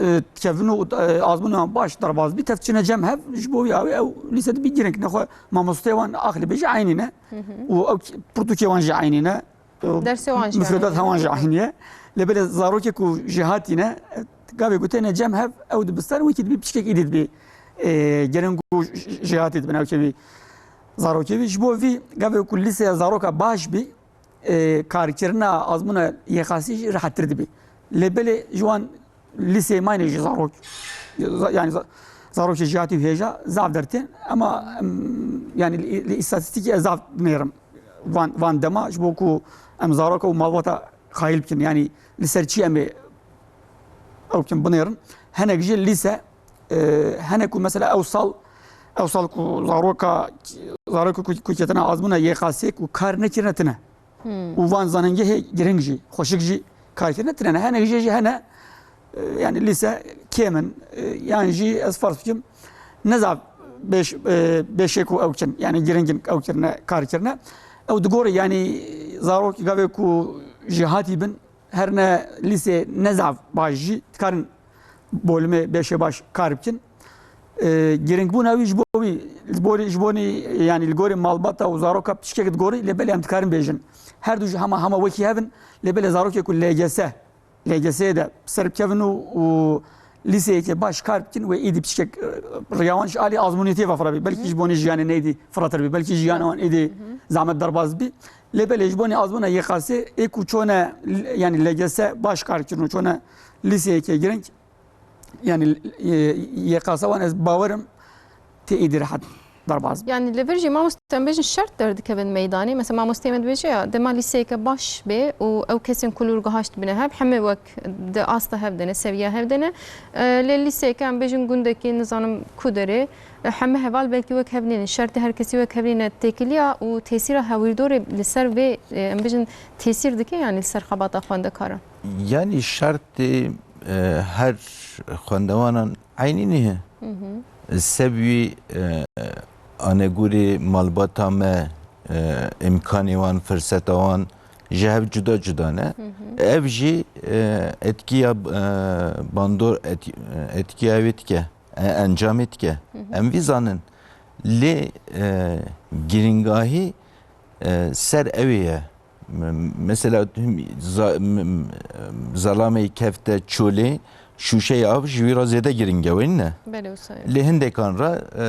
e, dikevin û, e, azmûnan baş derbas bî, tev çine cem hev, ji bo wî awê ew lîse dibî giring. Nexwe mamosteyê wan aqilî bê jî eynî ne. Hı hı. Û ew ki-, pirtûkê wan jî eynî ne. Dersê wan jî Mifredat eynî. hewan jî eynî ye. Lê belê zarokê ku jêhatî ne, gavê ku têne cem hev, ew dibistan wekî dibî piçkek îdî dibî, e, giring û j-, j-, jêhatî dibin ew kevî zarokê wî. Ji bo vî gavê ku lîseya zaroka baş bî, e, karkirina azmûna Y K S jî rehettir dibî. Lê belê ji wan lîseyê mayne jî zarok, za-, yani za-, zarokê jêhatî û hêja zaf dertên. Ema em, yani li, li îstatîstîkê ez zaf dinêrim van, van dema, ji bo ku em zaroka û malbata xayil bikin. Yani li ser çi em ê ew bikin binêrin. Hinek jî lîse, e, hinek ku mesela ew sal, ew sal ku zaroka, zaroka ku, ku ketine azmûna Y K S ku kar nekirine tine. Hmm. Û van zanîngehê giring jî, xweşik jî kar kirine tine ne. Hinek jê jî hene, e, yani lîse kêm in, e, yan jî ez ferz bikim, ne zaf bêş-, e, bêşê ku ew kin, yani giring in ew kirine, kar kirine. Ew digore, yani zarok gavê ku jêhatî bin, her ne lîsê ne zaf baş jî dikarin bolumê bêşê baş kar bikin. E, giringbûna wî ji bo wî, ji bo, ji bo nî, yani li gorî malbata û zaroka piçkek digorî, lê belê em dikarin bêjin. Her du jî hema, hema wekî hev in, lê belê zarokê ku L G S L G S'ê de ser bikevin û, û lîseyeke baş kar bikin, wê êdî piçkek, e, riya wan ji alî azmûniyetê ve firabî. Belkî ji bonê jiyanê neyê dî firatir bî. Belkî jiyana wan êdî zehmet derbaz bî. Lê belê ji bonê azmûna Y K S'ê ê ku çone, yanî L G S baş kar kirin û çone lîseyeke girîng, yanî, e, Y K S wan ez bawerim tê êdî rehet derbaz bî. Yanî li vir jî mamoste em bêjin şert derdikevin meydanê. Mesela mamosteyê me dibêje ya, dema lîseyeke baş bê û ew kesên ku li wir gihaşt bine hev, hemê wek di asta hev de ne, seviya hev de ne. E, lê lîseyeke em bêjin gundekî, nizanim ku derê, e, hemî heval belkî wek hev nînin. Şertê her kesî wek hev nîne, têkiliya û tesîra hewîrdorê li ser vê, e, em bêjin tesîr dike, yanî li ser xebata xwendekaran. Yanî şertê, e, her xwendewanan eynî nîne. Sebî, e, anegorê malbata me, e, îmkanê wan, firseta wan ji hev cuda cuda ne. Ev jî, e, etkiya, e, bandor, et-, etkiya wê dike, e, encamê dike. Em vî zanin. Lê, e, girîngahî, e, ser ew ê ye. M-, mesela, him-, za-, m-, m-, zelamê kefte çolê, şûşeyê av ji wî re zêde giring e, wê ne? Belê, wisa ye. Lê hindekan re, e,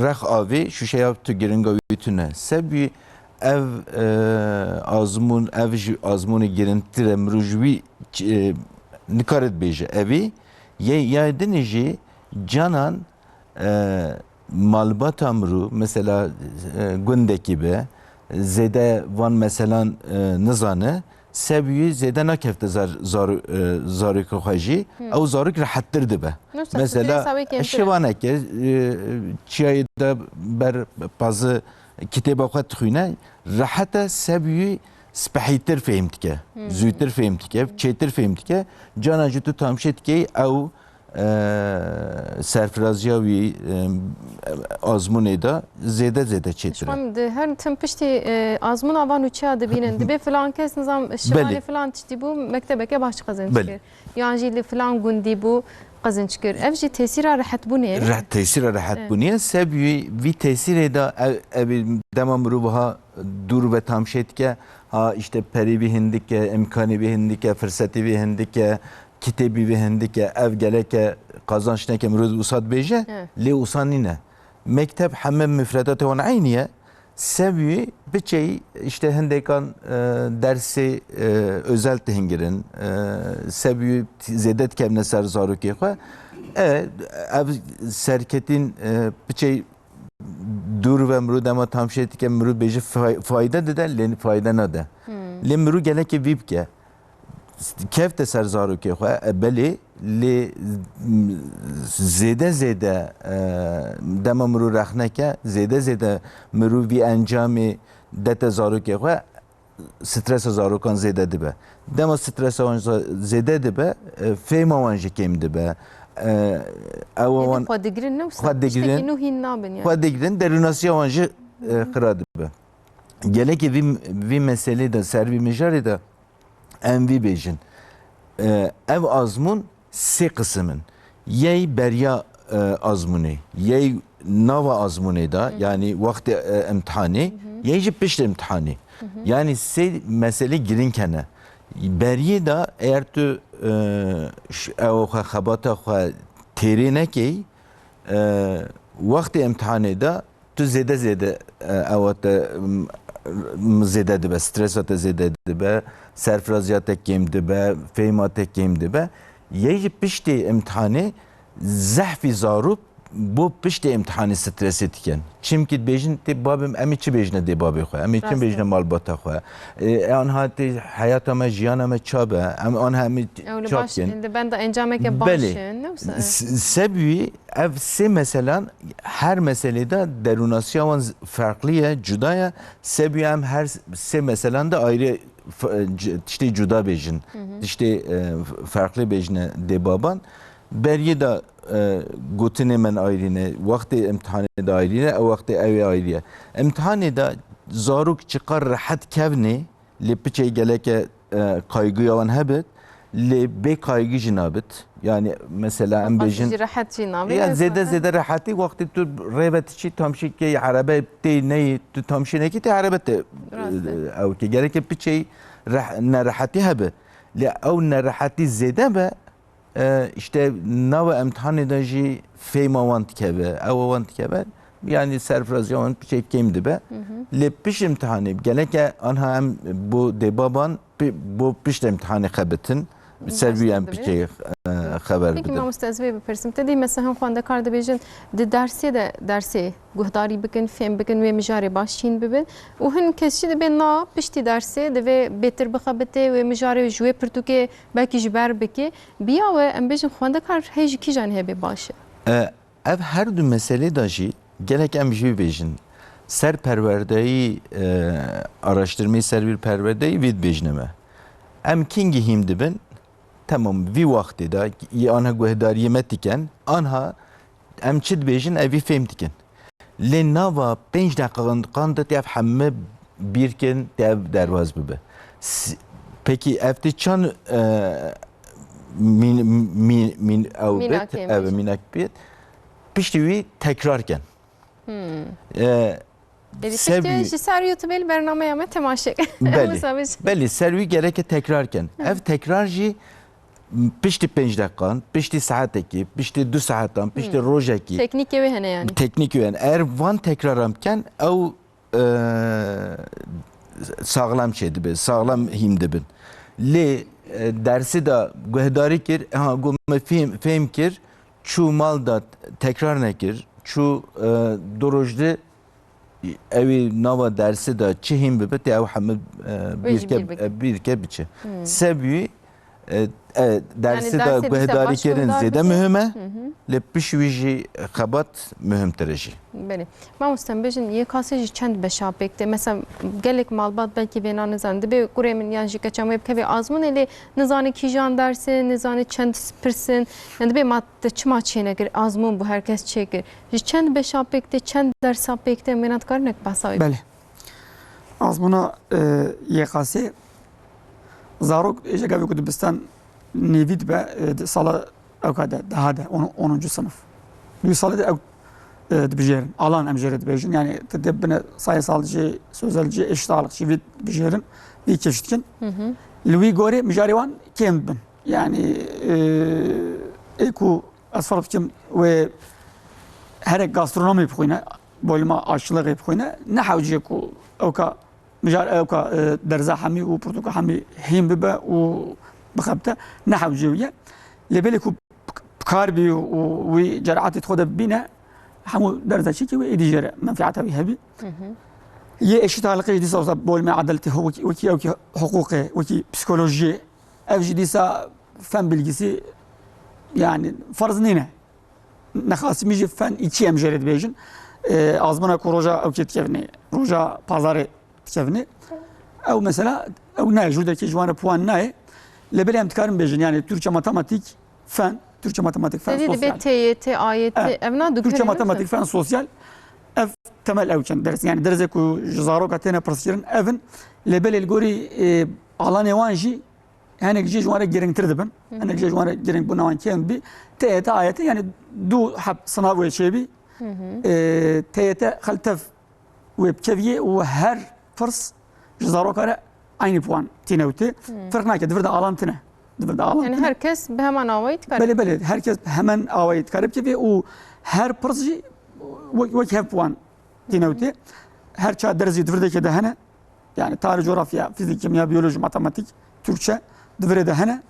rex avê, şûşeyê av tu giringa wî tune. Sebî ev, e, azmûn, ev ji azmûnê giringtir e, mirov ji wî, e, nikare dibêje. Evî, yê, ya dinê jî canan, e, malbata mirû, mesela, e, gundekî be, zêde van meselan, e, nizane, sebî zêde nakefte zar-, zaru-, e, zarokê xwe jî, ew zarok rehettir dibe. Mesela, şivaneke, e, çiyayê de ber pazı kitêba xwe dixwîne, rehet e, sebî spehîtir fêm dike, zûtir fêm dike, çêtir fêm dike, cana jî tu tamşê dikey ew e, serfiraziya wî, e, azmûnê de zêde zêde çêtir e. Ji xwe di her tim piştî, e, azmûna van û çiya dibînin. Dibê filan kes, nizam, şivanê filan tiştî bû, mektebeke baş qezenc kir. Yan jî li filan gundî bû, qezenc kir. Ev jî tesîra rehetbûnê ye, ne? Re-, tesîra rehetbûnê ye. Sebî wî, vî tesîrê de ev, ev dema mirov ha dûr ve tamşê dike, ha, işte, perê vî hindike, îmkanê vî hindike, firsetê vî hindike, kitêbî vê hindike, ev geleke qazanç neke mirov wisa dibêje, lê wisa nîne. Mekteb heme mifredatê wan eynî ye. Sebî piçey işte hindekan, e, dersê, e, özel tihîn girin, e, sebî zêde dikevne ser zarokê xwe. E, ev serketîn, e, piçey dûr ve mirov dema tamşê dike, mirov bêje fay-, fayde dide, lê fayde nade. Lê mirov gelekê vî bike. Kefte ser zarokê xwe, e, belê, lê, m, zêde zêde, e, dema mirov rexne ke, zêde zêde mirov vî encamê dete zarokê xwe, stresa zarokan zêde dibe. Dema stresa wan za-, zêde dibe, e, fêhma wan jî kêm dibe. E, ewa wan xwe digirin, ne wisa? Xwe digirin. Tiştekî nû hîn nabin yani. Xwe digirin, derûnasiya wan jî, e, xira dibe. Gelekê vî, vî meselê de, ser vî mijarê de, em vî bêjin. E, ev azmûn sê qisim in. Yey beriya, e, azmûnê, yey nava azmûnê de, yanî wextê, e, imtihanê, yey jî pişt imtihanê. Yanî sê meselê girîng hene. Beriyê de eger tu, e, ş-, ew xwe xebata xwe têrê nekey, e, wextê imtihanê de tu zêde zêde, e, ewa te, m, m, zêde dibe, stresa te zêde dibe, serfiraziya te kêm dibe, fêhma te kêm dibe. Yê jî piştê imtihanê zehfî zarok bo piştê imtihanê stresê dikin. Çimkî dibêjin tê babê, em ê çi bêjine dê babê xwe, em ê çi bêjine malbata xwe. E, e, anha tê heyata me, jiyana me ça be, em anha em ê ça bikin. Ew li baş, li benda encameke baş in, ne wisa? S-, sebî Ev sê meselan, her meselê de derûnasiya wan z-, ferqlî ye, cuda ye. Sebî em her sê meselan de ayrı f-, c-, tiştê cuda bêjin. Tiştê, e, f-, ferqlî bêjine dê baban. Beriyê de, e, gotinê min ayrî ne, wextê imtihanê de ayrî ne, ew wextê ew ê ayrî ye. Imtihanê de zarok çiqar rehet kevnê, lê piçey geleke, e, kaygıya wan hebit, lê bê kaygı jî nabit. Yani mesela em bêjin, jî rehet jî nabit. Ya zêde, zêde rehetî wextê tu rêve diçî tamşî kê erebe tê neyê, tu tamşî nekî tê erebe te, e, ew ke geleke piçey reh-, nerehetî hebe. Lê ew nerehetî zêde be, e, işte nava emtihanê de jî fêhma wan dikeve, ewa wan dikeve, yanî serfiraziya wan piçek kêm dibe. Lê pişt emtihanê, geleke anha em bo dêbaban pi-, bo pişt emtihanê xebitin, ser wî em piçek, e, xeber bidin. Peki mamoste, ez vê bipirsim. Te dî mesela hin xwendekar dibêjin, di dersê de dersê guhdarî bikin, fêm bikin, wê mijarê baş çîn bibin. Û hin kes jî dibê na piştî dersê divê bêtir bixebitê, wê mijarê ji wê pirtûkê belkî ji ber bikê. Bi ya we em bêjin xwendekar hey ji kîjan hebê baş e? E, ev her du meselê de jî gelek em jî bibêjin. Ser perwerdeyî, e, araştirmeyî ser vî perwerdeyî vî dibêjine me. Em kîngî hîm dibin, temam vî wextê de yê anha guhdariyê me diken, anha em çi dibêjin, ev vî fêm dikin. Lê nava pênc deqan de tê ev heme bîr kin, tê ev derbas bibe. S-, pekî ev tê çan, e, mîn-, mîn-, mîn-, ew bit, Mînakê ev bêjin. Mînak bit. Piştî wî tekrar kin. Hmm. E, Êdî ser piştî wî ji ser YouTubeê li bernameya me temaşe. Belê. Wisa bêjin. Belê, ser wî gereke tekrar kin. Hı. Ev tekrar jî piştî pênc deqan, piştî saetekî, piştî du saetan, piştî Hmm. rojekî. Teknîkê wê hene yanî. Teknîkê wê hene. Eğer van tekraran bikin, ew, e, saxlam çê dibe, saxlam hîm dibin. Lê, e, dersê de guhdarî kir, ha, got me fêm, fêm kir, çû mal de tekrar nekir, çû, e, du roj de ewî nava dersê de çi hîn bibe, tê ew hemû, e, Wê jî bîrke, bîr bike. E, bîrke biçe. Hmm. Sebî, e, e, dersê de guhdarî kirin zêde muhim e, Hı hı. lê pişt wî jî xebat muhimtir e jî. Belê. Mamoste, em bêjin, Y K S jî çend beşa pêk tê? Mesela, gelek malbat belkî vêna nizan. Dibê kurê min yan jî keça min wê bikeve azmûnê, lê nizane kîjan ders in, nizane çend pirs in. Yani dibê ma te çima çênekir, azmûn bû her kes çêkir. Ji çend beşa pêk tê, çend dersa pêk tê, em wêna dikarin nek behsa wê bikin? Belê. Azmûna, e, Y K S, zarok êşe gavê ku dibistan nêvî dibe, e, di sala ewka de, daha de, on, onuncu sınıf. Di wî salê de ew, e, dibijêrin. Alan em jê re dibêjin. Yani, tu dê bine sayısal jî, sözel jî, eşit ağırlık jî vî dibijêrin, vî keş dikin. Hı hı. Li wî gorê mijarê wan kêm dibin. Yani, e, ê ku ez ferz bikim wê herek gastronomî bixwîne, bolma aşçılığı bixwîne, ne hewce ku ewka mijar ewka, e, derza hemî û pirtûka hemî hîn bibe û bixebite, ne hewce wî ye. Lê belê ku bi kar bî û wî ceraetê xwe de bibîne, hemû derza çêkî wê êdî jê re menfeeta wî hebî. Hı hı. Yê eşît aliqê jî dîsa wisa bolmê edaletê, wekî, wekî ewkî hiqûqê, wekî psîkolojiyê, ev jî dîsa fen bilgisi, yani, ferz nîne. Nexasimî jî fen iki em jê re dibêjin. E, azmûna ku roja ewkê dikevnê, roja pazarê dikevnê. Ew mesela, ew nayê, ji wî derkê ji wan re puan nayê. Lê belê em dikarin bêjin, yani Türkçe, matematik, fen, Türkçe, matematik, fen, Te dî dibê sosyal. T Y T, A Y T, Evet. Ev na du Türkçe, kerê ne matematik, fen, sosyal. Ev temel ew çend ders. Yani dersê ku ji zaroka têne pirsîkirin, ev in. Lê belê li gorî, e, alanê wan jî hinek jê ji wan re girîngtir dibin. Hı hı. Hinek jê ji wan re girîngbûna wan kêm dibî. T Y T, A Y T, yani du heb sınav wê çêbî. Hı hı. E, T Y T xel tev wê bikeviyê û her pirs ji zaroka re aynî puan tîne û tê. Hı. Ferq nake, di vir de alan tine. Di vir de alan Yani tine. Her kes bi heman awayî dikare. Belê, belê, her kes bi heman awayî dikare bikevê û her pirs jî wek, wek hev puan tîne û tê. Her çar ders jî di vir de ke de hene. Yani tarih, coğrafya, fizik, kimya, biyoloji, matematik, Türkçe di virê de hene.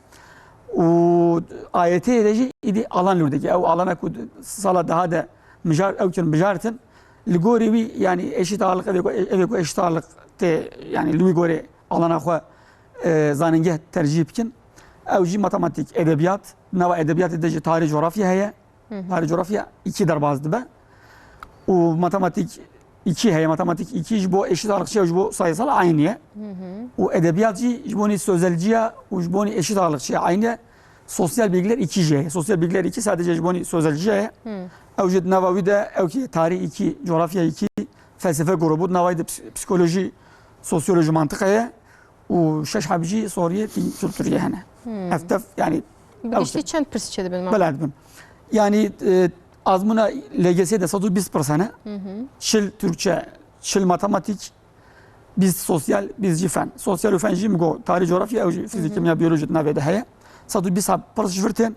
Û A Y T'yê de jî îdî alan li wir dike. Ew alana ku sala daha de mijar, ew çin mijartin. Li gorî wî, yani eşît ağırlık, evê ku, evê ku eşît ağırlık tê, yani li wî gorê alana xwe, e, zanîngeh tercîh bikin. Ew jî matematik, edebiyat, nava edebiyatê de jî tarih, coğrafya heye. Hı hı. Tarih, coğrafya iki derbas dibe. Û matematik iki heye, matematik iki ji bo eşît ağırlıkçiya, ji bo sayısal aynı ye. Hı hı. Û edebiyat jî ji bonî sözelciya û ji bonî eşît ağırlıkçiya aynı ye. Sosyal bilgiler iki jî heye. Sosyal bilgiler iki sadece ji bonî sözelciya ye. Hı. Ew jî di nava wî de, ew ki tarih iki, coğrafya iki, felsefe grubu, di nava wî de ps-, psikoloji, sosyoloji, mantık heye. Û şeş heb jî soriyê, tî kültüriyê hene. Hmm. Ev tev, yani, Bi ew giştî tev. Çend pirs çêdibin, ma? Bela dibin. Yani, e, azmûna L G S de sed û bîst pirs hene. Hı hı. Çil Türkçe, çil matematik, Bîst sosyal, bîst jî fen. Sosyal û fen jî min got, tarîh, coğrafya, ew jî fîzîk, kimya, biyolojî di navê de heye. Sed û bîst pirs ji vir tên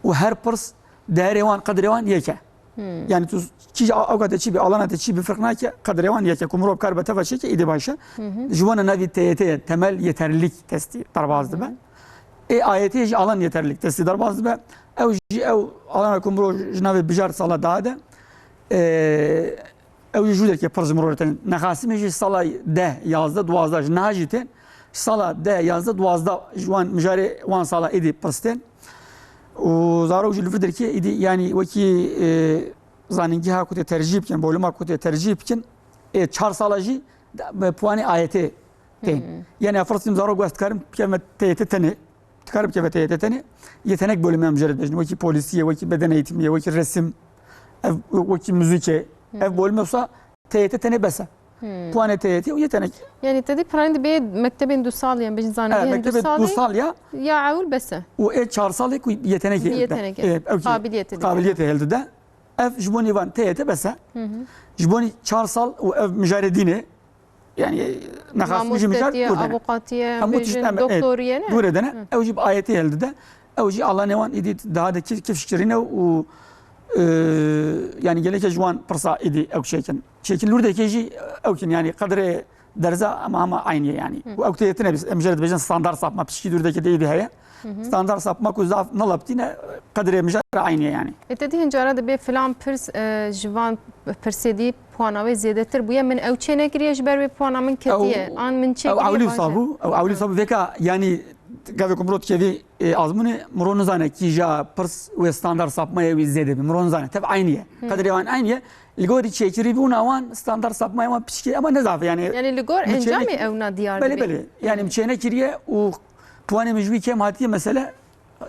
û her pirs değerê wan, qedrê wan yek e. Yani tu kî, ew kate çi bî, alana te çi bî, firq nake, qedrê wan yek e. Ku mirov kar be teva çêke, îdî baş e. Ji wan navî T Y T ye, temel yeterlilik testi derbas dibe. Ê A Y T jî alan yeterlilik testi derbas dibe. Ew jî ew alana ku mirov ji navê bijar sala daha de, e, ew jî jûdekê pir ji mirov re tên. Nexasimê jî sala deh, yazdeh, duwazdeh ji niha jî tên. Sala deh, yazdeh, duwazdeh ji wan mijarê wan sala êdî pirs tên. Û zarok jî li vir derkê êdî, yanî wekî, e, zanîngeha ku tê tercîh bikin, bolima ku tê tercîh bikin, ê çar sala jî da-, bi puanê A Y T tên. Yanî ev pirs dîm zarok west dikarim bikevime T Y T tenê. Dikare bikeve T Y T tenê. Yetenek bölümü em jê re dibêjin. Wekî polîsiyê, wekî beden eğitimiyê, wekî resim, ev, wekî muzîkê. Ev bölüme wisa T Y T tenê bes e. Puanê T Y T û yetenek. Yani te dî piranî dibê mektebên du salî, em bêjin zanîngehên du salî. Evet, mektebê du salî ya. Ya ewil bes e. Û ê çar salê ku yetenekê hildide. Yetenekê. Ê, ew kî qabiliyetê dide. Qabiliyetê hildide. Ev ji bo nîvan T Y T bes e. Ji bo nî çar sal û ev mijarê dînê. Yani nexasim jî mijar Mamostetiye, gur dene. Avukatiye, em bêjin, doktoriye ne? Gur dene. Ew jî bi A Y T hildide. Ew jî alanê wan êdî daha de kif, kifşkirîne û, e, yani geleke ji wan pirsa êdî ew çêkin. Çêkin lûrdekê jî ew kin, yani qedrê derza ama, ama aynı ye yani. Û ew tê tine biz, em jê re dibêjin standart sapma, pişkî dûrdekê de êdî heye. Standart sapma ku zaf nelaptîne, qedrê mijar aynı ye yani. E, te dî hin cara dibê filan pirs, e, ji van pirsê dî puana wê zêdetir bûye, min ew çê nekiriye, ji ber wê puana min ketiye. An min çê kiriye, ewlî wisa bû, ew ewlî wisa bû. Vêka, yanî, gavê ku mirov dikevî, e, azmûnê, mirov nizane kîja pirs wê standart sapmaya wî zêde bî. Mirov nizane. Tev aynî ye. Qedrê wan aynî ye. Li gorî çêkirî bûna wan standart sapmaya wan piçkî, ama ne zaf e, yanî. Yanî li gor encamê ew na diyar dibe. Belê, belê. Yanî min çê nekiriye û puanê min ji wî kêm hatiye, mesele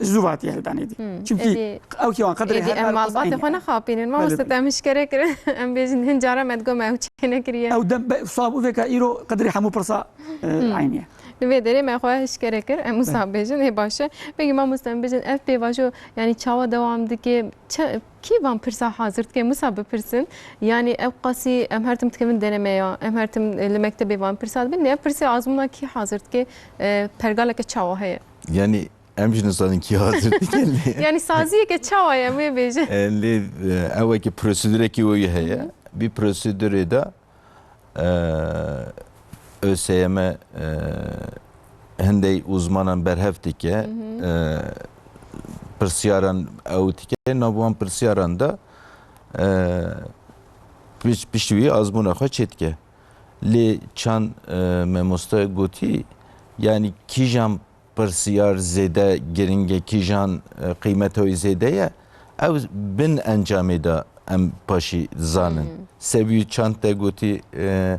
zû hatiye hildanê dî. Çimkî ew kî wan qedrê her, her em malbatê xwe nexapînin. Mamoste, te em hişkere kirin. Em bêjin hin cara me digot me ew çê nekiriye. Ew dem be, wisa bû vêka îro qedrê hemû pirsa, e, aynî ye. Li vê derê me xwe hişkere kir. Em wisa bêjin, ê baş e. Peki mamoste, em bêjin ev pêvajo, yani çawa dewam dike? Çi, kî van pirsa hazir dike? Wisa bipirsin. Yani ew qasî em her tim dikevin denemeya, em her tim, e, li mektebê van pirsa dibin. Lê ev pirsê azmûna kî hazir dike? E, pergaleke çawa heye? Yani Em jî nizanin kî hazir dike lê. Yani saziyeke çawa ye, em wê bêje? E, lê, e, ew wekî prosedûrekî wê heye. Bi prosedûrê de, e, ÖSYM, e, hindê uzmanan berhev dike, e, pirsiyaran ew dike, nav wan pirsiyaran de, e, piş-, piştî wî azmûna xwe çêdike. Lê çand, e, memoste gotî, yani kîjan pirsiyar zêde giring e, kîjan, e, qîmeta wî zêde ye, ew bin encamê de em paşî zanin. Sebî çand te gotî, e,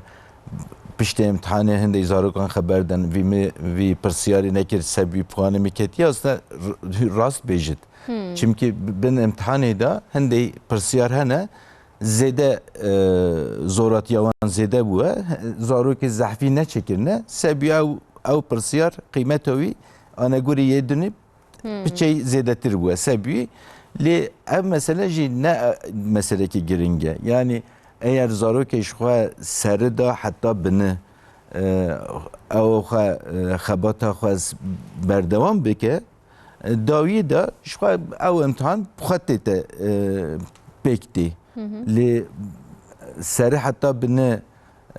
piştê imtihanê hindê zarokan xeber den, vî mi, vî pirsiyarî nekir, sebî puanê mi ketiye, aslında r-, rast bêjit. Çimkî bin imtihanê de hindê pirsiyar hene, zêde, e, zoratiya wan zêde bûye. Zarokê zehfî neçêkirine. Sebî ew, ew pirsiyar qîmeta wî anegorî yê dinî piçey zêdetir bûye. Sebî lê ev mesele jî ne, e, meselekî giring e. Yani eger zarokê ji xwe seri da heta bini, e, ew xwe, e, xebata xwe s-, berdewam bike, dawiyê de ji xwe ew imtihan bi xwe tête, e, pêk tê. Lê serî heta bini,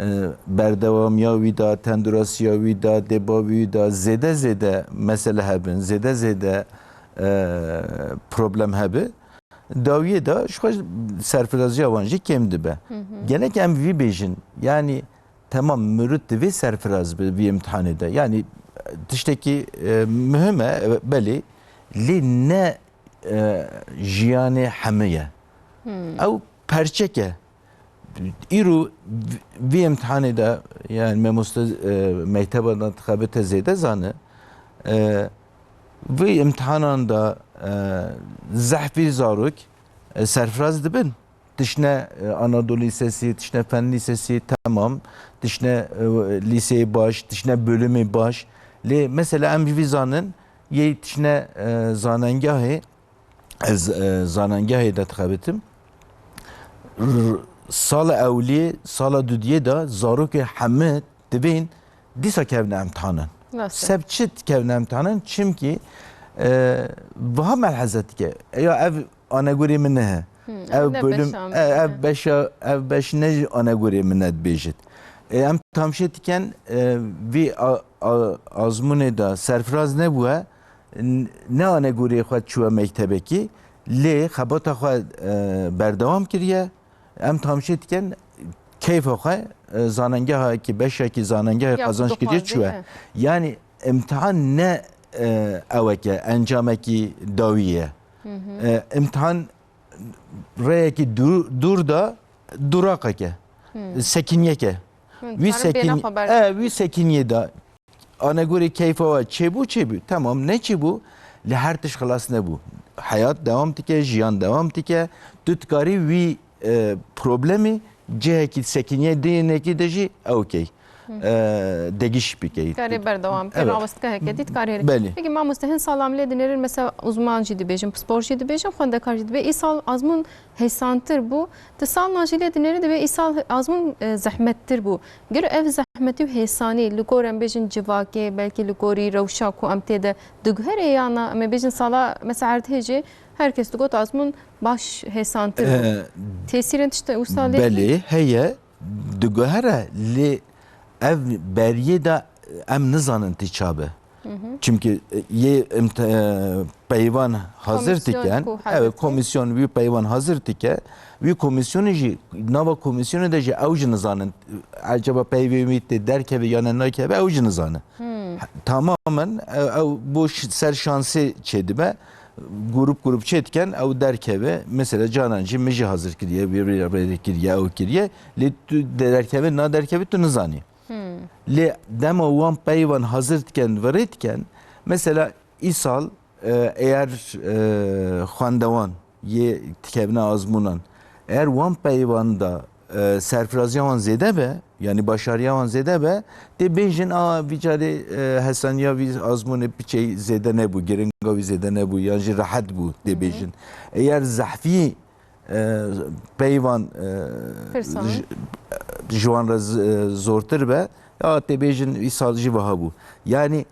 e, berdewamiya wî de, tendurasiya wî de, dêba wî de zêde zêde mesele hebin, zêde zêde, e, problem hebe. Dawiyê de ji xwe serfiraziya wan jî kêm dibe. Gelek em vî bêjin, yanî Temam, mirid divê serfiraz be vî imtihanê de. Yanî tiştekî, e, muhim e, e, belê, lê ne, e, jiyanê hemû ye. Ew perçek e. Îro vî, vî imtihanê de, yani memoste, e, mekteba de dixebite zêde zane. E, vî imtihanan de, e, zehfî zarok, e, serfiraz dibin. Tiştine, e, Anadolu Lisesi, tiştine Fen Lisesi, temam. Tiştine, e, lîseyê baş, tiştine bölümê baş. Lê mesela em ji vî zanin, yê tiştine, e, zanengehê, ez, e, zanengehê de dixebitim. R-, sala ewliyê, sala dudiyê de zarokê hemî divên dîsa kevne emtihanan. Seb çi kevne emtihanan? Çimkî, e, wiha melheze dike. Ya ev anegorê min nehe. Hmm, Ev ev ne bölüm, beşa min e, ev nehe. Beşa, ev beş ne ji anegorê min ne dibêjit. E, em tamşê diken, e, vî a, a, azmûnê de serfiraz nebûye, n-, ne anegorê xwe çûye mektebekî, lê xebata xwe, e, berdewam kiriye. Em tamşê diken keyfa xwe, e, zanengehekî, beşekî zanengehê Ya, qazanç kiriye dixwaze, çûye. he. Yani imtihan ne, e, eweke, encamekî dawî ye. Hı hı. E, imtihan rêyekî dû-, dûr da duraqeke, Hı. sekinyeke. Hı, Wî dikarin sekin-, bêna xwe berdin. e, wî sekinyê da anegorê keyfa we çêbû, çêbû. Temam, neçîbû, lê her tişt xilas nebû. Heyat dewam dike, jiyan dewam dike. Tu dikarî wî, e, problemî cihekî sekiniyê dinekî de jî ew key. Hı. E, degiş bikey. Karê berdewam, pê Evet. rawestkeheke dî dikarê. Belê. Peki mamoste, hin sala em lê dinêrin, mesela uzman jî dibêjin, pispor jî dibêjin, xwendekar jî dibê. Îsal azmûn hêsantir bû. Di salna jî lê dinêrî dibê îsal azmûn, e, zehmettir bû. Gir ev zehmetî û hêsanî li gor em bêjin civakê, belkî li gorî rewşa ku em tê de diguherê, ya na em ê bêjin sala mesela erdhê jî her kes digot azmûn baş hêsantir bû. E, Tesîrên tiştê wisa lê Belê heye, diguhere, lê ev beriyê de em nizanin tî ça be. Hı hı. Çimkî, e, yê imte-, e, peyvan hazir Komîsyon diken, ku evet, hazir dikin. Komîsyon wî peyvan hazir dike. Wî komîsyonê jî, nava komîsyonê de jî ew jî nizanin. Ecaba peyvê wî tê derkeve ya ne nakeve, ew jî nizanin. Hmm. Tamamen ew, ew bo ş-, ser şansê çêdibe. Grup grup çê diken, ew derkeve. Mesela canan jî min jî hazir kiriye, wî rê, rê kiriye, ew kiriye. Lê tu derkeve, na derkeve tu nizanî. Hmm. Lê dema wan peyvan hazir diken, virê diken, mesela îsal, e, eğer, e, xwendewan yê dikevine azmûnan, eğer wan peyvan da, e, serfiraziya wan zêde be, yanî başariya wan zêde be, tê bêjin, a, vî carê, e, hesaniya vî azmûnê piçey zêde nebû, giringa wî zêde nebû, yan jî rehet bû, tê Hı hı. bêjin. Eğer zehfî e, peyvan, e, Pirsan. ji, ji wan re z-, e, zortir be, ya tê bêjin îsal jî wiha bû. Yani,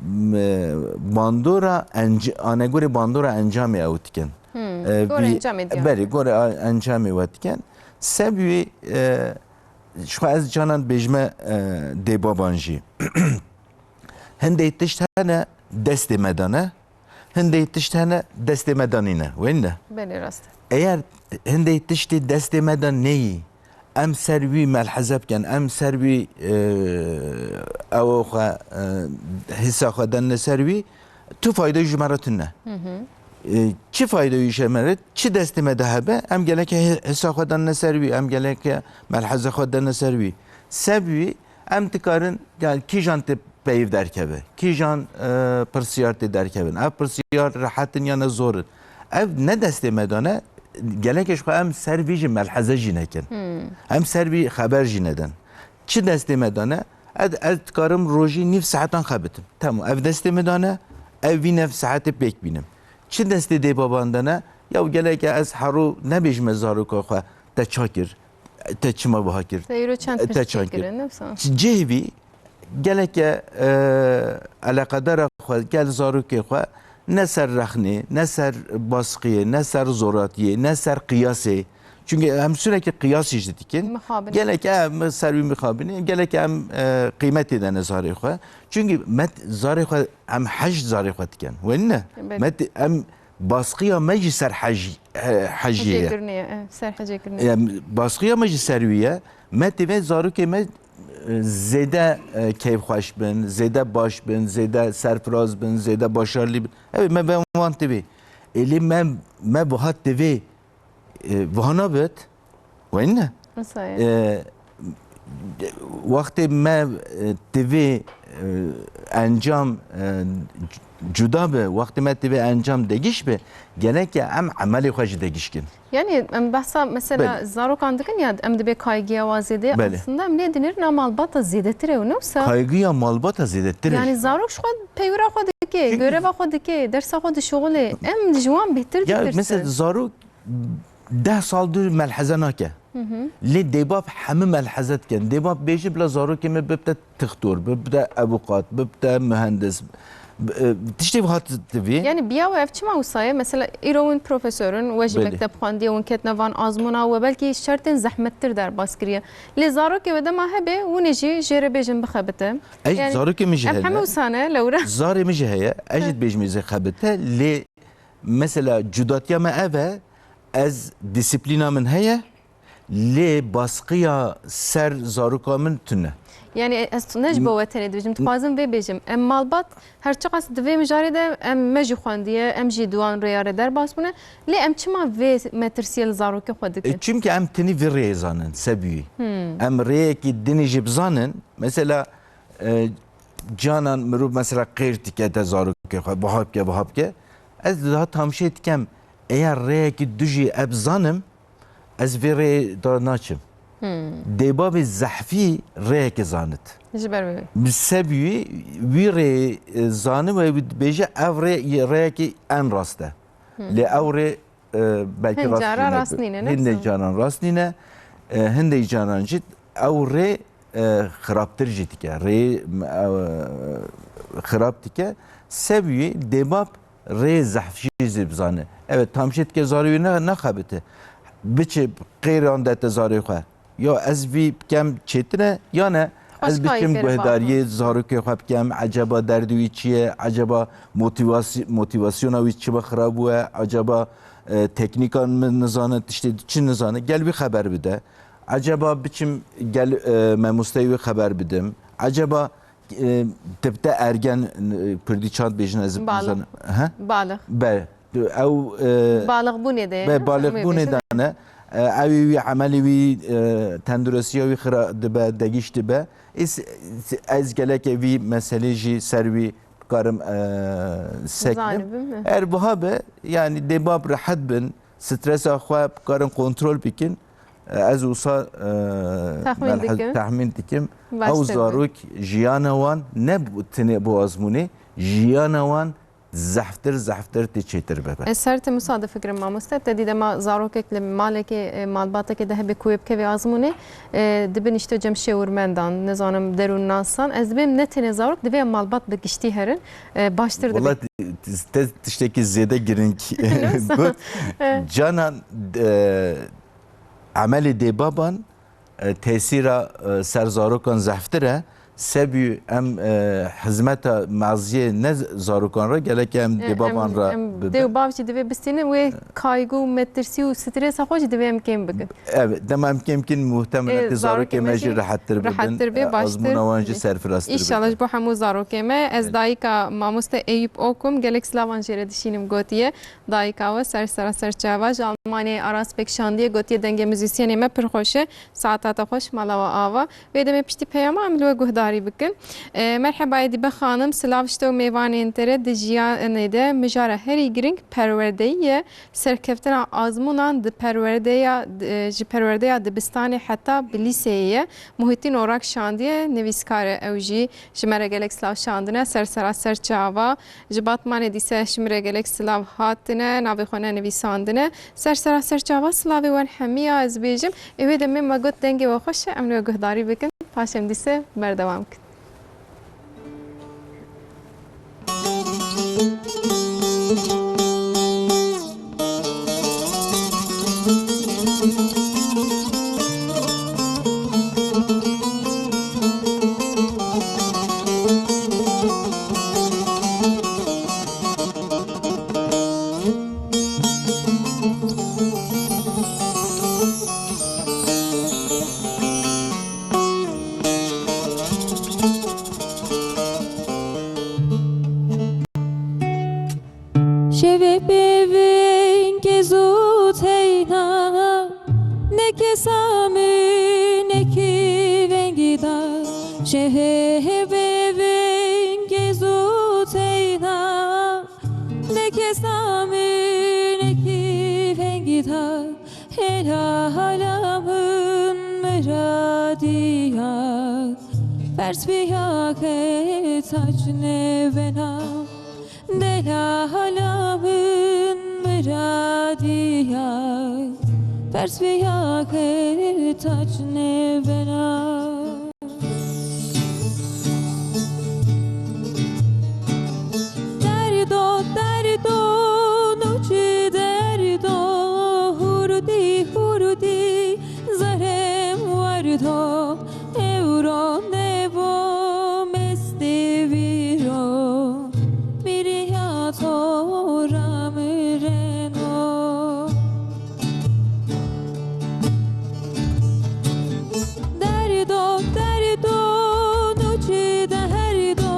m-, bandora enc-, anegorê bandora encamê ew dikin. Hmm, E, gorê vî-, encamê diyan. Berê, gorê a-, encamê we dikin. Sebî, e, ji xwe ez canan bêjme, e, dê baban jî. Hindê tişt hene destê me de ne, hindê tişt hene destê me de nîne. Wê ne? Belê, rast e. Eğer hindê tiştê destê me de neyî, em ser wî melheze bikin, em ser wî, e, ew xwe, e, hisa xwe denine ser wî, tu fayde ji me re tune. Hı hı. E, çi fayde ji me re, çi destê me de hebe, em geleke hi-, hisa xwe denine ser wî, em geleke melheze xwe denine ser wî. Sebî em dikarin, yani kîjan tê peyv derkeve. Kîjan, e, pirsiyar tê derkevin. Ev pirsiyar rehet in ya ne zor in. Ev ne destê me de ne, gelekê ji xwe em ser vî jî melheze jî nekin. Hmm. Em ser vî xeber jî nedin. Çi destê me de ne, ez, ez dikarim rojî nîv saetan xebitim. Temam, ev destê me de ne, ev vî nîv saetê pêk bînim. Çi destê dê baban de ne, ya geleke ez hero nebêjime zaroka xwe, te ça kir, te çima wiha kir, Te îro çend te pirsî ça kir. kirin, ne wisa? Cihê vî, geleke, e, eleqedara xwe, gel zarokê xwe, ne ser rexnê, ne ser basqiyê, ne ser zoratiyê, ne ser qiyasê. Çünkü em sürekli qiyasî jî dikin. Mixabin. Geleke em ser wî mixabinê, geleke em, e, qîmetê de ne zarê xwe. Çünkü met zarê xwe, em hej zarê xwe dikin. Wê ne? Evet. Met em basqiya me jî ser hej-, he-, hejiyê Hecê ye. Girnê ye, e, ser hecê girnê. Em, basqiya me jî ser wî ye. Me divê zarokê me, e, zêde, e, keyfxweş bin, zêde baş bin, zêde serfiraz bin, zêde başarlî bin. Ew me ve wan divê. Êlî me, me buhat divê, e, vana bit. Wê ne? Wisa ye. E, wextê me, e, divê, e, encam, e, cuda be, wextê me divê encam degiş be, gereke em emelê xwe jî degiş kin. Yani em behsa mesela Belê. zarokan dikin ya, em dibê kaygıya wa zêde, Belê. aslında em lê dinêrin a malbata zêdetir e, ne wisa? Kaygıya malbata zêdetir e. Yani zarok ji xwe peywira xwe dike, Çünkü göreva xwe dike, dersa xwe dişuxulê. Em ji wan bêhtir Ya ditirsin. mesela zarok deh sal dû melheze nake. Lê dêbab hemû melheze dikin. Dêbab bêjî bila zarokê min bibte tixtor, bibte ewqat, bibte muhendis. B-, e, tiştê wiha divê. Yani biya we ev çima wisa ye? Mesela îro hûn profesor in, we jî Belê. mekteb xwendiye, hûn ketine van azmûna, we belkî şertên zehmettir derbas kiriye. Lê zarokê we dema hebe, hûn ê jî jê re bêjin bixebite. Ey, Yani zarokê min jî em hene. hemû wisa ne, lewra. Zarê min jî heye. Ez jî dibêjim ê zê xebite. Lê mesela cudatiya me ev e, ez disiplîna min heye, lê baskiya ser zaroka min tune. Yani ez ne ji bo we tenê dibêjim, dixwazim vê bêjim. Em malbat her çiqas di vê mijarê de em me jî xwendiye, em jî di wan rêya re derbas bûne. Lê em çima vê metirsiyê li zarokê xwe dikin? E, çimkî em tenî vê rêyê zanin, sebî wî. Em rêyekî dinê jî bizanin, mesela, e, canan mirov mesela qêr dike te zarokê xwe, biha bike, biha bike. Ez daha tamşê dikem, eya rêyekî du jî ez bizanim, ez vê rêyê de naçim. Dêbabê zehfî rêyekê zanit. Ji ber wê. Bi sebî wî, wî rêyê, e, zani we dibêje ev rê, rêyekî en rast e. Lê ew rê, e, belkî Hin rast cara jî rast nebe. nîne, ne Hindê wisa? canan rast nîne. E, hindê canan jî ew rê, e, xirabtir jî dike. Rê, e, xirab dike. Sebî wî dêbab rê zehf jî zî bizane. Evet, tam jê dike zarê wî ne, nexebite. Biçe qêran de te zarê xwe. Ya ez vî bikem çêtir e, ya ne ez Başka biçim yere guhdariyê bakma. zarokê xwe bikem, eceba derdê wî çi ye, eceba motivasi-, motivasyona wî çima xirab bûye, eceba, e, teknîkan min nizane, tiştê çi nizane, gel wî xeber bide. Eceba biçim gel, e, memosteyê wî xeber bidim. Eceba, e, tibte ergen, e, kurdî çand bêjin ez Balix. nizanim. He? Balix. Be. Ew, e, Balixbûnê de ye. be, Em ê balixbûnê bêjin. de ne. E, ew ê wî emelê wî, e, tenduristiya wî xira dibe, degîş dibe. Ez, ez geleke vî meselê jî ser wî karim, e, seknim. Zanibim, e. Eğer buha be, yani dêbab rehet bin, stresa xwe bikarin kontrol bikin. E, ez wisa, e, Texmîn melhaz-, dikim. texmîn dikim. Baştir Ew be. zarok jiyana wan ne bu-, tenê bo azmûnê, jiyana wan zehftir, zehftir tê çêtir bibe. Ez ser te musadif fikirim mamoste. Te dî dema zarokek li malekê, e, malbatekê de hebe ku wê bikeve azmûnê, e, dibe nişte cem şêwirmendan, nizanim derûnnasan. Ez dibêm ne tenê zarok, divê malbat bi giştî herin, e, baştir dibe. Wela te, te tiştekî zêde girîng Yoksa- got. E. Canan, e, emelê dêbaban, e, tesîra, e, ser zarokan zehftir e. Sebî em, e, hizmeta meziyê ne z-, zarokan re, gelek em E, dêbaban em, re em bibin. dê û bav jî divê bistînin wê kaygû, metirsî û stresa xwe jî divê em kêm bikin. Evet, dema em kêm bikin, muhtemelen E, tê zarokê zarokê me me jî jî rehettir bibin. rehettir bê, E, baştir azmûna wan jî bê. serfirastir İnşallah bibin. ji bo hemû zarokê me. Ez Evet. dayika mamoste Eyüp Okum, gelek silavan jê re dişînim gotiye. Dayika we ser sera ser çava ji Almanyayê Aras pêk şandiye, gotiye dengê muzîsyenê me pir xweş e. Saeta te xweş, mala we ava. Vê demê piştî peyama em li we guhdarî bikin. E, merheba Edibe xanim, silav ji te û mêvanên te re. Di jiyanê de mijara herî girîng perwerdeyî ye. Serkeftina azmûnan di perwerdeya, e, ji perwerdeya dibistanê heta bi lîseyê ye. Muhittin Orak şandiye, nivîskar e ew jî. Ji me re gelek silav şandine. Ser sera ser çava. Ji Batmanê dîse ji min re gelek silav hatine, navê xwe nenivîsandine. Ser sera ser çava silavê wan hemiya ez bêjim. Ê wê demê me got dengê we xweş e, em li we guhdarî bikin. Paş em dîse berdewam kin. Şevê pê vengê zû teyna, ne kesa min nekî vengî da. Şevê pê vengê zû teyna, ne kesa min nekî vengî da. Hêla hala min miradî ya, pers biya ke taç nebena. Dela hala min miradî ya, Sviya ke taç nebena. Derdo, derdo, noçî derdo, hurdî, hurdî, zerem werdo, ewro nevo mestê vîro, miriya to ramireno. Derdo, derdo, noçî derdo,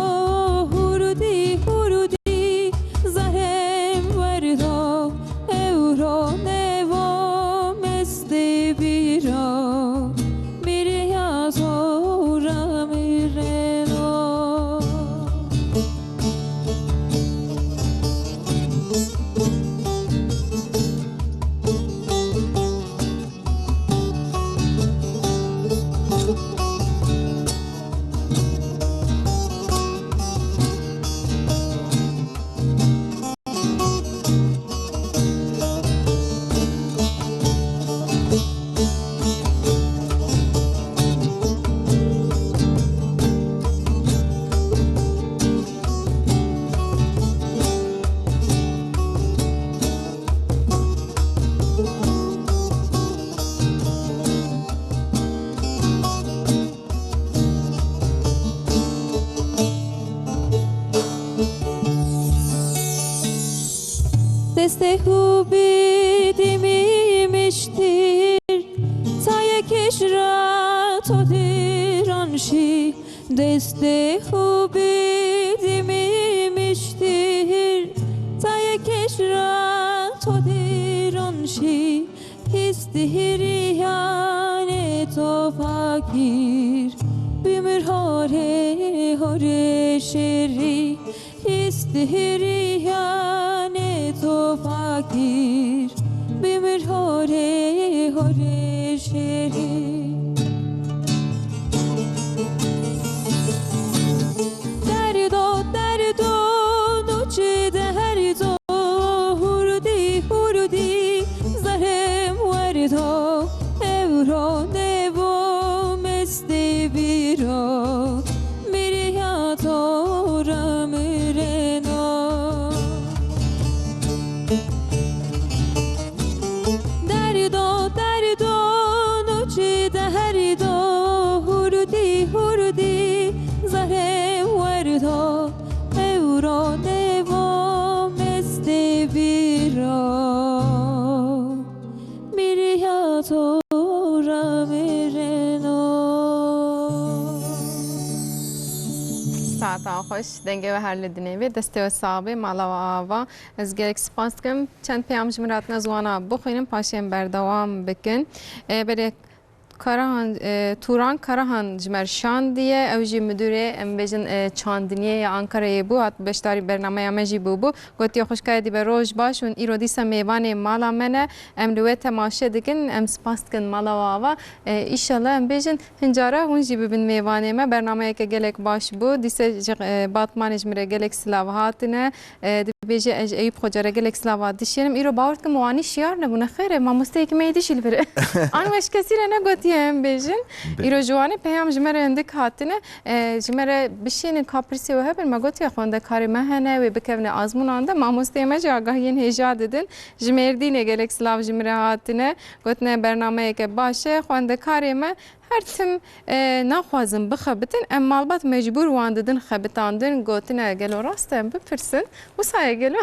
hurdî, hurdî, zerem werdo, ewro nevo mestê vîro, miriya to ramireno. Destê xwe bidî min miştir, tayê kişra to diran şî. Destê xwe bidî min miştir, tayê kişra to diran şî. Hîstihiriyanê to fakir, bimir horê horê şêrî. Hîstihiriyanê to fakir, bimir horê horê şêrî. Derdo, derdo, noçî derdo, hurdî, hurdî, zerem werdo, ewro nevo mestê vîro, miriya to ramireno. Derdo, derdo, noçî derdo, hurdî, hurdî, zerem werdo, ewro nevo mestê vîro, miriya to ramireno. Saeta xweş, dengê we her li dinê be, destê we sax be, mala we ava. Ez gelek spas dikim. Çend peyam ji min re hatine, ez wana bixwînim, paşê em berdewam bikin. E, belê Karahan, e, Turan Karahan ji me re şandiye. Ew jî midûrê, em bêjin, e, çandiniyê ya Ankarayê bû, hat beşdarî bernameya me jî bûbû. Gotiye, xwişka Edîbe, roj baş, hûn îro dîsa mêvanê mala me ne. Em li we temaşe dikin, em spas dikin mala we ava. E, îşallah em bêjin, Hin cara hûn jî bibin mêvanê me. Bernameyeke gelek baş bû. Dîse ji, e, Batmanê ji min re gelek silav hatine. E, dibêje, ez ji Eyûp Xoca re gelek silava dişênim. Îro bawer dikim wan şiyar nebûne. Xêr e, mamosteyeke me êdî jî li vir e. An we ji kesî re negotiye em bêjin. Be- Îro ji Wanê peyam ji me re hindik hatine. E, ji me re bişînin, ka pirsê we hebin. Me gotiye xwendekarê me hene, wê bikevine azmûnan de. Mamosteyê me jî agahiyên hêja didin. Ji Mêrdînê gelek silav ji min re hatine. Gotine bernameyeke baş e. Xwendekarê me Her tim, e, naxwazin bixebitin, em malbat mecbûr wan didin xebitandin, gotine, gelo rast e, em bipirsin. Wisa ye gelo?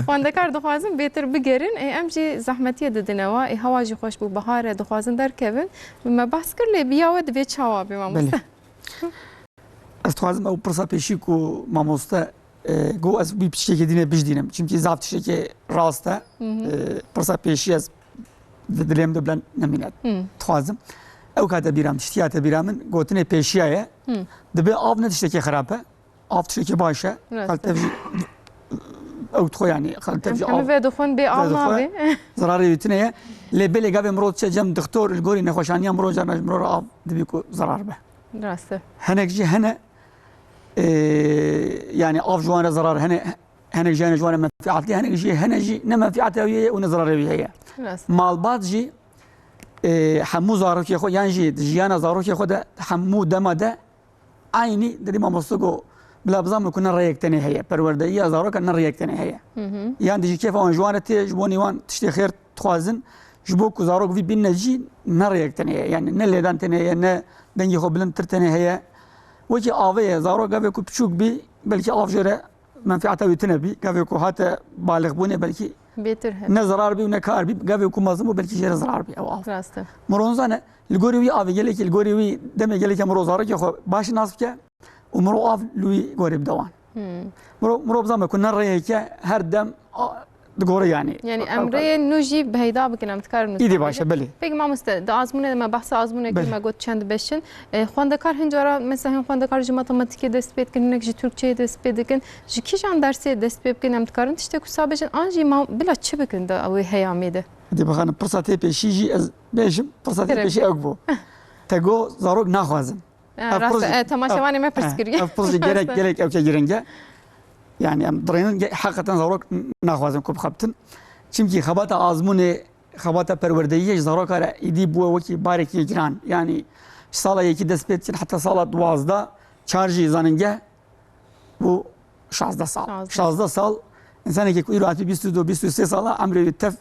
Xwendekar dixwazin bêtir bigerin, e, em jî zehmetiyê didine wa, e, hewa jî xweş bû, bihar e, dixwazin derkevin. Me behs kir, lê bi ya we divê çawa be, mamoste? Belê. Ez dixwazim ew pirsa pêşî ku mamoste, e, got, ez wî piçekê dîne bijdînim. Çimkî zaf tiştekê rast e. Hı hı. E, pirsa pêşî ez di dilê min de bila nemîne. Hı. Dixwazim. Ew kate bîra min, tiştî hate bîra min, gotinê pêşiya ye. Hı. Dibe av ne tiştekê xirab e. Av tiştekê baş e. Rast e. Xeltev jî ew dixwe, yanî xeltev jî av vedixwin, bê av nabê. Zerarê wî tune ye. Lê belê gavê mirov diçe cem dixtor, li gorî nexweşaniya mirov carna ji mirov re av dibî ku zerar be. Rast e. Hinek jî hene, e, yanî av ji wan re zerar, hene, hinek jî hene ji wan re menfiatli, hinek jî hene jî ne menfiatê wî heye û ne zerarê wî heye. Rast. Malbat jî e, hemû zarokê xwe yan jî di jiyana zarokê xwe de hemû dema de eynî didî mamoste got, bila bizanibin ku ne rêyek tenê heye, perwerdeyiya zarokan ne rêyek tenê heye. Yan dijî kêfa wan ji wan re tê, ji bo nî wan tiştê xêr dixwazin, ji bo ku zarok vî bînine cî ne rêyek tenê heye. Yani ne lêdan tenê heye, ne dengê xwe bilindtir tenê heye. Wekî avê ye, zarok gavê ku piçûk bî, belkî av jê re menfîata wî tune bî. Gavê ku hate balixbûnê belkî Bêtir hebe. ne zarar bî û ne kar bî. Gavê ku mezin bû belkî jê re zarar bî ew av. Rast e. Miro nizane, li gorî wî avê gelekî, li gorî wî demê gelekî miro zarokê xwe baş nas bike û miro av li wî gorî bide wan. Miro, miro bizanbe ku ne rêyeke her dem a, digore yani. Yani em rêyê nû jî peyda bikin, em dikarin Îdî baş e, belê. Peki mamoste, di azmûnê de me behsa azmûnê kir, Belê. me got çend beş in. E, xwendekar hin cara, mesela hin xwendekar ji matematîkê dest pê dikin, hinek ji Tirkçeyê dest pê dikin. Ji kîjan dersê dest pê bikin em dikarin tiştek wisa bêjin? An jî ma bila çi bikin di wê heyamê de? Dê bixanim pirsa tê pêşî jî ez bêjim, pirsa tê Kerem. pêşî ew bû. Te got zarok naxwazin. Ha, Ev rast e, pirz- e, temaşevanê me pirs ev- kiriye. Ev pirz jî gerek, Rast e. gerek ew ke giring e. Yani em dirênin ge- heqeten zarok naxwazin ku bixebitin. Çimkî xebata azmûnê, xebata perwerdeyiyê ji zaroka re îdî bûye wekî barekî giran. Yani ji sala yekî dest pê dikin heta sala duwazdeh, çar jî zanîngeh bû şazdeh sal. Şazdeh. Şazdeh sal, însanekî ku îro hatî bîst û du, bîst û sê sala emrê wî tev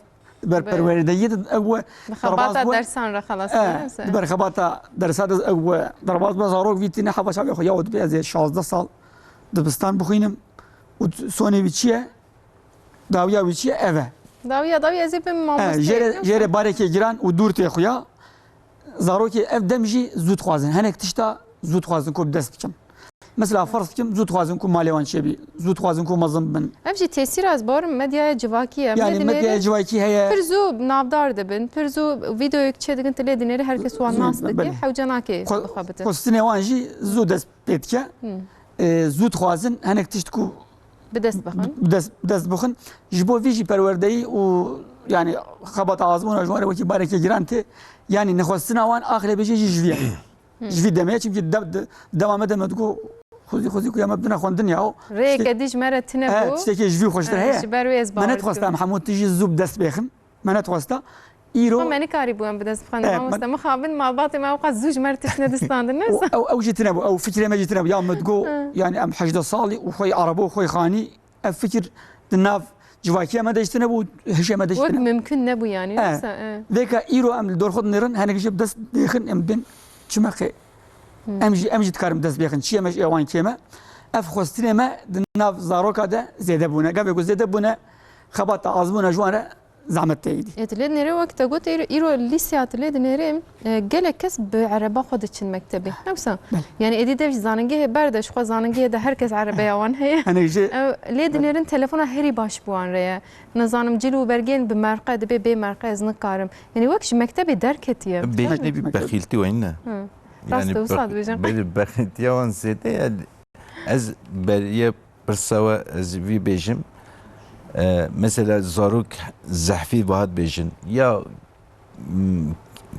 ber Be- perwerdeyiyê de ew Bi derbas xebata bû. dersan re xelas E, kiriye, se? di ber xebata dersa de ew derbas bû, zarok vî tîne heva çavê xwe ya û dibê ez ê şazdeh sal dibistan bixwînim û sonê wî çi ye? Dawiya wî çi ye? Ev e. Dawiya, dawiya ez ê bim E, mamoste. jê re, jê re barekê giran û dûr tê xuya. Zarokê ev dem jî zû dixwazin. Hinek tişta zû dixwazin ku bi dest bikin. Mesela ferz bikim, zû dixwazin ku malê wan çêbî, zû dixwazin ku mezin bin. Ev jî tesîra ez bawerim medyaya civakî ye. Em Yani ê dinêrin, medyaya civakî heye. Pir zû navdar dibin, pir zû vîdeoyek çêdikin, tu lê dinêrî, her kes wan nas dike, Belê. hewce nake Xwe-, bixebitin. Xwestinê wan jî zû dest pê dike. Hı. E, zû dixwazin hinek tişt ku Bi dest bixin. bi dest, bi dest bixin. Ji bo vî jî perwerdeyî û yani xebata azmûna ji wan re wekî barekê giran tê. Yani nexwestina wan axlê bêjê jî ji vî ye. Ji vî demê, çimkî de-, de-, dema me de me digot, xwezî, xwezî ku ya me bidine xwendin ya. Rêyeke dî ji me re tine bû. Tiştekê ji vî xweştir heye. Ji ber wê ez bawer dikim. Me nedixwesta em hemû tijî zû bi dest bêxin. Me nedixwesta. Îro Xwe me nikarî bû em bi dest bixin. E, Mamoste, me mixabin malbatê me ewqas zû ji me re tişt nedistandin, ne? Ew, ew, ew jî tine bû, ew fikrê me jî tine bû. Ya me digot, yani em hejdeh salî û xwey araba û xwey xanî, ev fikir di nav civakiya me de jî tine bû, hişê me de jî Wek tine. mimkun nebû yani, E, neyse, e. Vêka îro em li dor xwe dinêrin, hinek jî bi dest bêxin em bin çimeqê. Em jî, em jî dikarin bi dest bêxin. Çi ye me ji êwan kêm e? Ev xwestinê me di nav zaroka de zêde bûne. Gavê ku zêde bûne, xebata azmûna ji wan re zehmet tê êdî. Ê, tu lê dinêrî wek te got, îro, îro lîseya tu lê dinêrî, e, gelek kes bi ereba xwe diçin mektebê. Ne wisa? Belê. Yani êdî dev jî zanîngehê berde, ji xwe zanîngehê de her kes erebeya wan heye. Hinek jî Ew, lê dinêrin telefona herî baş bi wan re ye. Nizanim cil û bergên bi merqe dibe, bê merqe ez nikarim. Yani wek ji mektebê derketiye. Bêjinê bî bexîltî wayî ne? Hı. Rast Yani e, wisa bex-, dibêjin. Belê bexîltiya wan zêde ye. Ez beriye pirsa we ez vî bêjim. E, mesela zarok zehfî wiha dibêjin. Ya, m,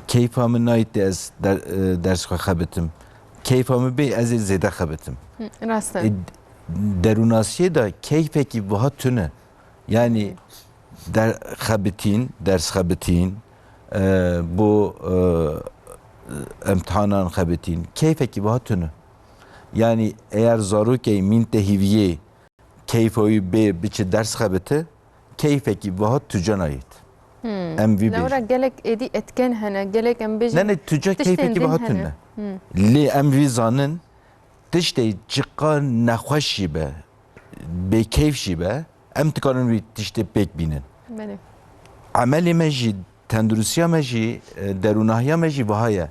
keyfa min nayê tê ez der-, e, ders xwe xebitim. Keyfa min bê ez ê zêde xebitim. Hı, rast e. E, derûnasiyê de keyfekî wiha tune. Yani der xebitîn, ders xebitîn, e, bo, e, emtihanan xebitîn, keyfekî wiha tune. Yani eğer zarokey mîn te hîviyê, keyfa wî bê biçe ders xebite, keyfekî wiha tu ca nayêt. Hmm. Em vî Lewra bêjin. Gelek êdî etken hene, gelek em bêjin Ne, ne, tu ca tiştên keyfekî din wiha hene. tune. Hmm. Lê em vî zanin, tiştê çiqa nexweş jî be, bêkeyf jî be, em dikarin wî tiştê pêk bînin. Belê. Emelê me jî, tenduristiya me jî, e, derûnahiya me jî wiha ye.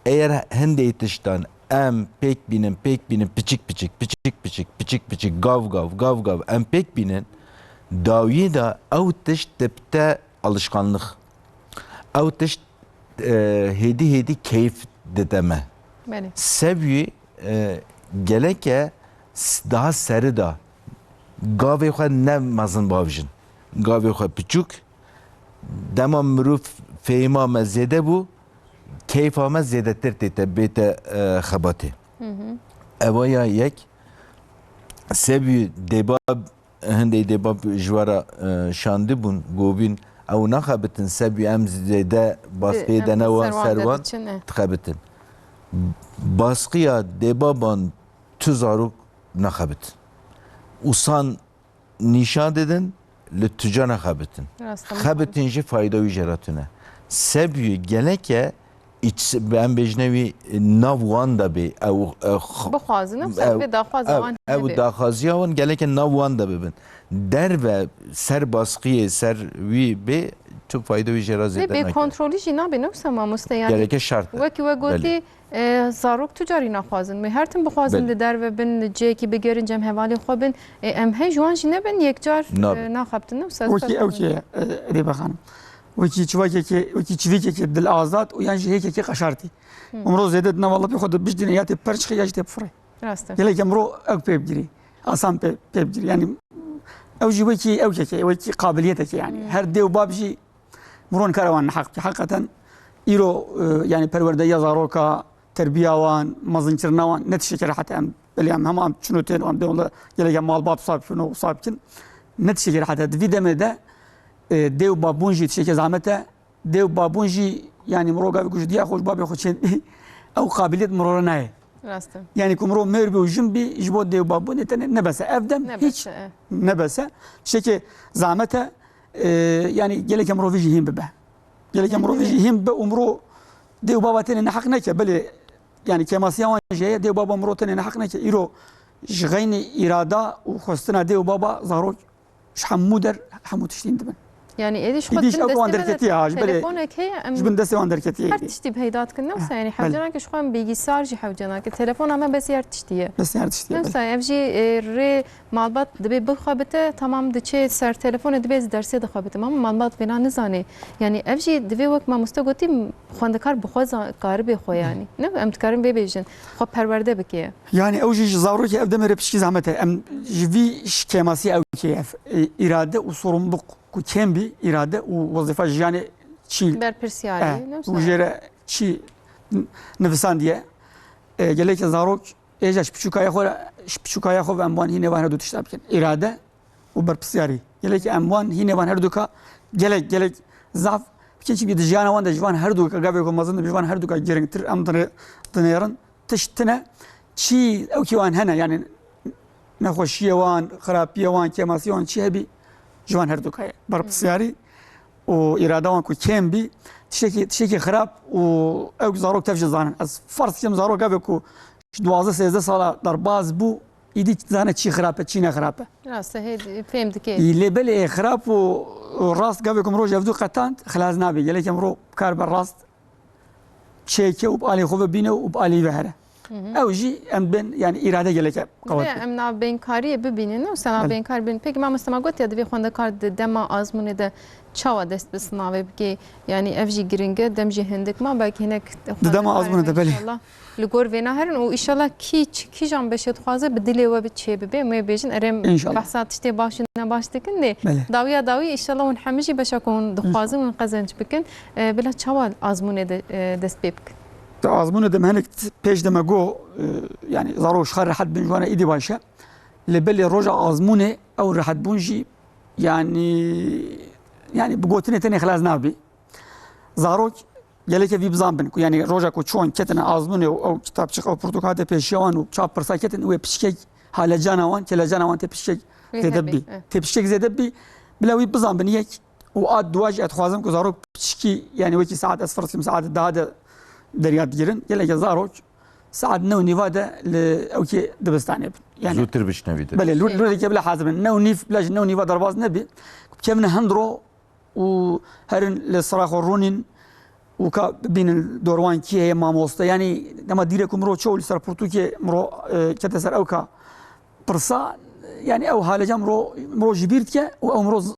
Eger hindê tiştan em pêk bînin, pêk bînin, piçik piçik, piçik piçik, piçik piçik, gav gav, gav gav em pêk bînin, dawiyê de ew tişt dibite alişkanlix. Ew tişt, e, hêdî hêdî keyf dide me. Belê. Sevî, e, geleke s-, daha seri de gavê xwe ne mezin bavijin. Gavê xwe piçûk, dema mirov fêhma me zêde bû, keyfa me zêdetir tête, bête, e, xebatê. Hı hı. Ewa ya yek, sevî dêba, hindê dêba ji we re, e, şandibûn, gobîn, ew naxebitin, sebî em zêde baskiyê Em de ne wan ser wan ser de wan diçin, e. dixebitin. Baskiya dêbaban tu zarok naxebitin. Usan nîşan didin, li tu ca naxebitin. Rast e. Xebitin jî fayda wî jê re tune. Sebî geleke îç-, em bêjine wî nav wan de bê. Ew, e, x-, Bixwazin, ew ser ew, vê daxwaza ew, wan ew hebe. daxwaziya wan geleke nav wan de bibin. Derve ser baskiyê, ser wî bê, tu fayda wî jê re Lê zêde bê nake. kontrolî jî nabe, ne wisa mamoste, yani. Gereke şart e. Wekî we gotî, Belê. e, zarok tu carî naxwazin. Wê her tim bixwazin Belê. li derve bin, li cihekî bigerin, cem hevalên xwe bin. E, em hej wan jî nebin, yekcar, Nabe. e, naxebtin, ne wisa? Wekî ew kê, e, Rêbe Xanim. Wekî çivakekê, wekî çivîkekê dil azad û yan jî hêkekê qeşartî. Hı. Umro zêde di nava lapê xwe de bijdîne ya tê perçixê ya jî tê bifirê. Rast e. Gelek emro ew pê bigirî. Asan pê, pê bigirî. Yani ew jî wekî ew kekê, wekî qabiliyetekê yani. Hmm. Her dê û bab jî miro nikare wan neheq bike. Heqeten îro, e, yani perwerdeya zaroka, terbiya wan, mezinkirina wan ne tiştekî rehet e. Em belê em hema em çin û tên û em dê wele gelek em malbat wisa bikin û wisa bikin. Ne tiştekî rehet e. Di vî demê de, e, dê û babûn jî tiştekî zehmet e. Dê û babûn jî, yanî mirov gavê ku ji diya xwe, ji babê xwe çênbî, ew qabiliyet mirov re nayê. Rast e. Yanî ku mirov mêr bî û jin bî, ji bo dê û babûnê tenê ne bes e. Ev dem Ne hîç bes e, e. ne bes e. Tiştekê zehmet e, e, yanî geleke mirovî jî hîn bibe. Geleke Hîn mirovî bibe. jî hîn bibe û mirov dê û baba tenê neheq neke. Belê, yanî kêmasiya wan jî heye, dê û baba mirov tenê neheq neke. Îro ji xeynî îrada û xwestina dê û baba zarok ji hemû der, hemû tiştî hîn dibin. Yani êdî ji xwe Êdî ji din ew wan destê me de derketiye ha, ji belê telefonek heye, em ji bin destê wan derketiye her êdî. tiştî peyda dikin, ne wisa? Eh, Yani belê. hevcena ki ji xwe em bilgisayar jî hevcena ki telefona me besî her tiştî ye. Besî her tiştî ye, Ne belê. wisa? Ev jî, e, rê malbat dibê bixwebite, tamam diçe ser telefonê dibê ez dersê dixwebitim. Ama malbat vêna nizanê. Yani ev jî divê wek mamoste gotî xwendekar bi xwe za-, karibê xwe yani. Ne? Em dikarin vê bêjin. Xwe perwerde bike. Yani ew jî ji zarokê ev demê re piçkî zehmet e. Em ji vî ş-, kêmasî ew kê ev, e, îrade û sorumluluk ku kêm bî, îrade û wezîfa jiyanê çî, Berpirsyarî, e, ne û wisa? jê re çî n-, nivisandiye. E, geleke zarok êja ji piçûkaya xwe re, ji piçûkaya xwe ve em wan hînê van her du tişta bikin. Îrade û berpirsyarî. Gelekî em wan hînê van herduka gelek, gelek zaf bikin, çimkî di jiyana wan de ji van herduka, gavê ku mezin dibe, ji van herduka giringtir em dinê-, dinêrin. Tişt tune, çî ew kî wan hene, yani nexweşiyê wan, xirapiyê wan, kêmasiyê wan çi hebî, ji van herduka ye. Berpirsyarî û îrada wan ku kêm bî, tiştekî, tiştekî xirap û ew zarok tev jî zanin. Ez ferz dikim zarok gavê ku ji duwazdeh sêzdeh sala derbas bû, îdî zane çi xirab e, çi ne xirab e. Rast e, hê fêm dike. Î lê belê ê xirab û, û rast gavê ku mirov ji hevdû qetand, xilas nabe. Gelek mirov kar be rast çêke û bi alî xwe ve bîne û bi alî ve here. Hı hı. Ew jî em bên, yani îrade gelek e qewet Divê be. em navbênkariyê bibînin û se Belê. navbênkar bibînin. Peki mamoste, ma got ya divê xwendekar di dema azmûnê de çawa dest bi sinavê bike? Yani ev jî giring e, dem jî hindik ma, belkî hinek Di dema xwendekar azmûnê de, hene belê. înşallah li gor vêna herin û înşallah kî ç-, kîjan beşê dixwaze bi dilê we bi çê bibe, em wê bêjin, erê em İnşallah. behsa tiştê baş û nebaş dikin lê Belê. dawiya dawî înşallah hûn hemî jî beşa ku hûn dixwazin hûn qezenc bikin, e, bila çawa azmûnê de, e, dest pê bikin? Di azmûnê de me hinek t-, pêş de me got, e, yani zarok ji xwe rehet bin, ji wan re îdî baş e. Lê belê roja azmûnê ew rehetbûn jî yani, yani bi gotinê tenê xilas nabî. Zarok gelekê vî bizan bin ku, yani roja ku çûn ketine azmûnê û ew kitapçik, ew pirtûk hate pêşiya wan û çav pirsa ketin, wê piçkek halecana wan, kelecana wan tê piçkek Wê zêde hebî, bî. eh. Tê piçkek zêde bî. Bila wî bizan bin yek û a duwa jî ez dixwazim ku zarok piçkî, yani wekî saet ez ferz kim saet daha de derya digirin. Gelekê zarok saet neh û nîva de li ewkê dibistanê bin. Yani Zûtir bişne vî de. Belê, lû-, Şey. lûrekê bila hazir bin. Neh û nîv, bila ji neh û nîva derbas nebi. Ku bikevine hundir û herin li sira xwe rûnîn û ka bibînin dorwan kî heye mamoste. Yani dema dîre ku mirov çew li ser pirtûkê mirov, e, kete ser ewka pirsa, yani ew haleca mirov, mirov ji bîr dike û ew mirov z-,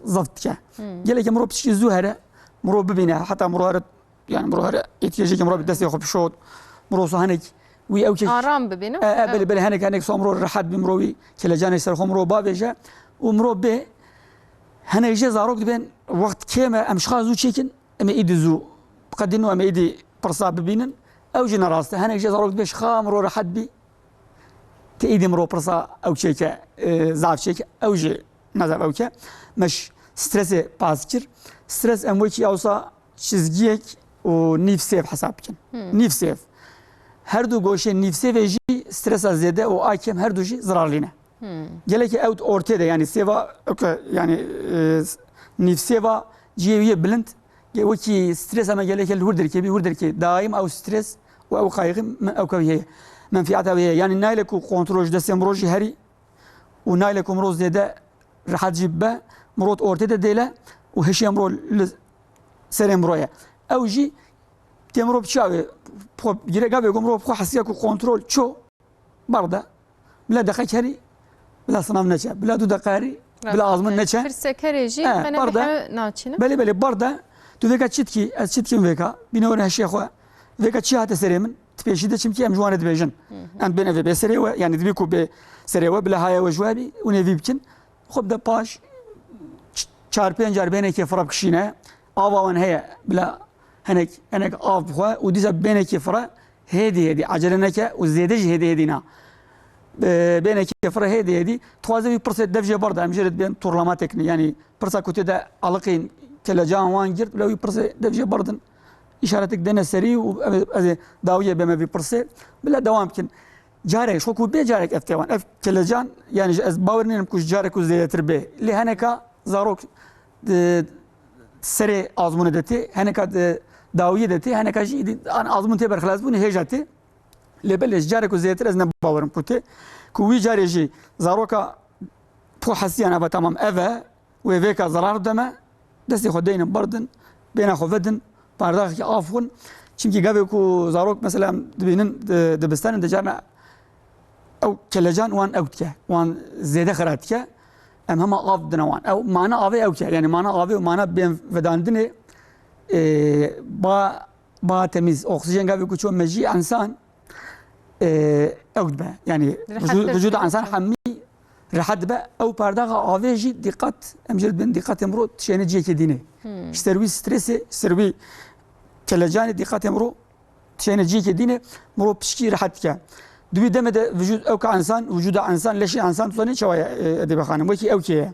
zeft dike. Hmm. Gelekê mirov piçkî zû here, mirov bibîne, heta mirov here Yani mirov here îhtiyacekî mirov bi destê xwe bişot. Mirov so hinek wî ew kek Aram bibî, ne? E, e, belê, belê, hinek, hinek so mirov rehet bî, mirov wî kelecanê ser xwe mirov bavêje û mirov bê. Hinek jê zarok dibên wext kêm e, em ji xwe zû çêkin, em ê îdî zû biqedînin û em ê îdî pirsa bibînin. Ew jî ne rast e. Hinek jê zarok dibê ji xwe mirov rehet bî. Tê îdî mirov pirsa ew çêke, e, zaf çêke, ew jî ne zaf ew ke. Me ji stresê pas kir. Stres em wekî ewsa çizgiyek û nîv sêv hesab bikin. Nîv sêv. Her du goşên nîv sêvê jî stresa zêde û a kêm her du jî zirarlî ne. Gelekî ew ortê de, yanî sêva, ok, yanî, e, nîv sêva cihê wî yê bilind, ge-, wekî stresa me gelekî li wir derkevî, wir derkevî. Daîm ew stres û ew qayxî me-, ew kevî heye. Menfiyata wê heye. Yanî nayle ku kontrol ji destê mirov jî herî û nayle ku mirov zêde rehet jî bibe, mirov ortê de dêle û hişê mirov li serê mirov ye. Ew jî tê mirov çawa, xwe, girê gavê ku mirov xwe hesiya ku kontrol ço, barda. Bila deqek herî, bila sinav neçe. Bila du deqe herî, bila azmin neçe. Pirsekerê jî, eh, qene barda. Bihe naçine. Belê, belê, barda. Tu vêka çi dikî, ez çi dikim vêka. Bîne were hişê xwe. Vêka çi hate serê min? Tu pêşî de çimkî em ji wan re dibêjin. Em bên evê bê serê we, yanî dibî ku bê serê we, bila haya we ji we bî, hûn ê vî bikin. Xwe bide paş, ç-, çar pênc car bênekê fira bikişîne. Ava wan heye, bila hinek, hinek av bixwe û dîsa bênekê fira hêdî hêdî, acele neke û zêde jî hêdî hêdî na. Be-, bênekê fira hêdî hêdî. Dixwaze wî pirsê dev jê berda, em jê re dibên torlama teknî. Yanî pirsa ku tê de aliqîn, kelecan wan girt, bila wî pirsê dev jê berdin. Îşaretik dene serî û em, ez ê dawiyê bême vî pirsê. Bila dewam bikin. Carek, ji xwe ku bê carek ev tê wan. Ev kelecan, yanî ji ez bawer nînim ku ji carek ku zêdetir bê. Lê heneka zarok di serê azmûnê de tê, heneka di dawiyê de tê, heneka jî di an azmûn tê berxilas bûn, hêja tê. Lê belê ji carek ku zêdetir ez ne bawerim ku tê. Ku wî carê jî zaroka po hesiyan eve tamam ev e. Wê vêka zerar deme, destê xwe deynin berdin, bêhna xwe vedin, bardaxekî av xwin. Çimkî gavê ku zarok, mesela, em dibînin, di, dibistanin, de carna ew kelecan wan ew dike, wan zêde xira dike, em hema av didine wan. Ew mana avê ew ke, yanî mana avê û mana bên vedandinê, e, ba, ba temîz, oksîjen gavê ku ço mejî ensan, e, ew dibe. Yanî vücû-, vücûda ensan hemî rehet dibe. Ew pardaxa avê jî dîqat, em jê dibin dîqatê mirov dişêne cihekê dînê. Ji ser wî stresê, ji ser wî kelecanê dîqatê mirov dişêne cihekê dînê, mirov pişkî rehet dike. Di wî demê de vücûd ewka ensan, vücûda ensan, leşê ensan, tu zanî çawa ye, e, Edîbe Xanim? Wekî ewkê ye.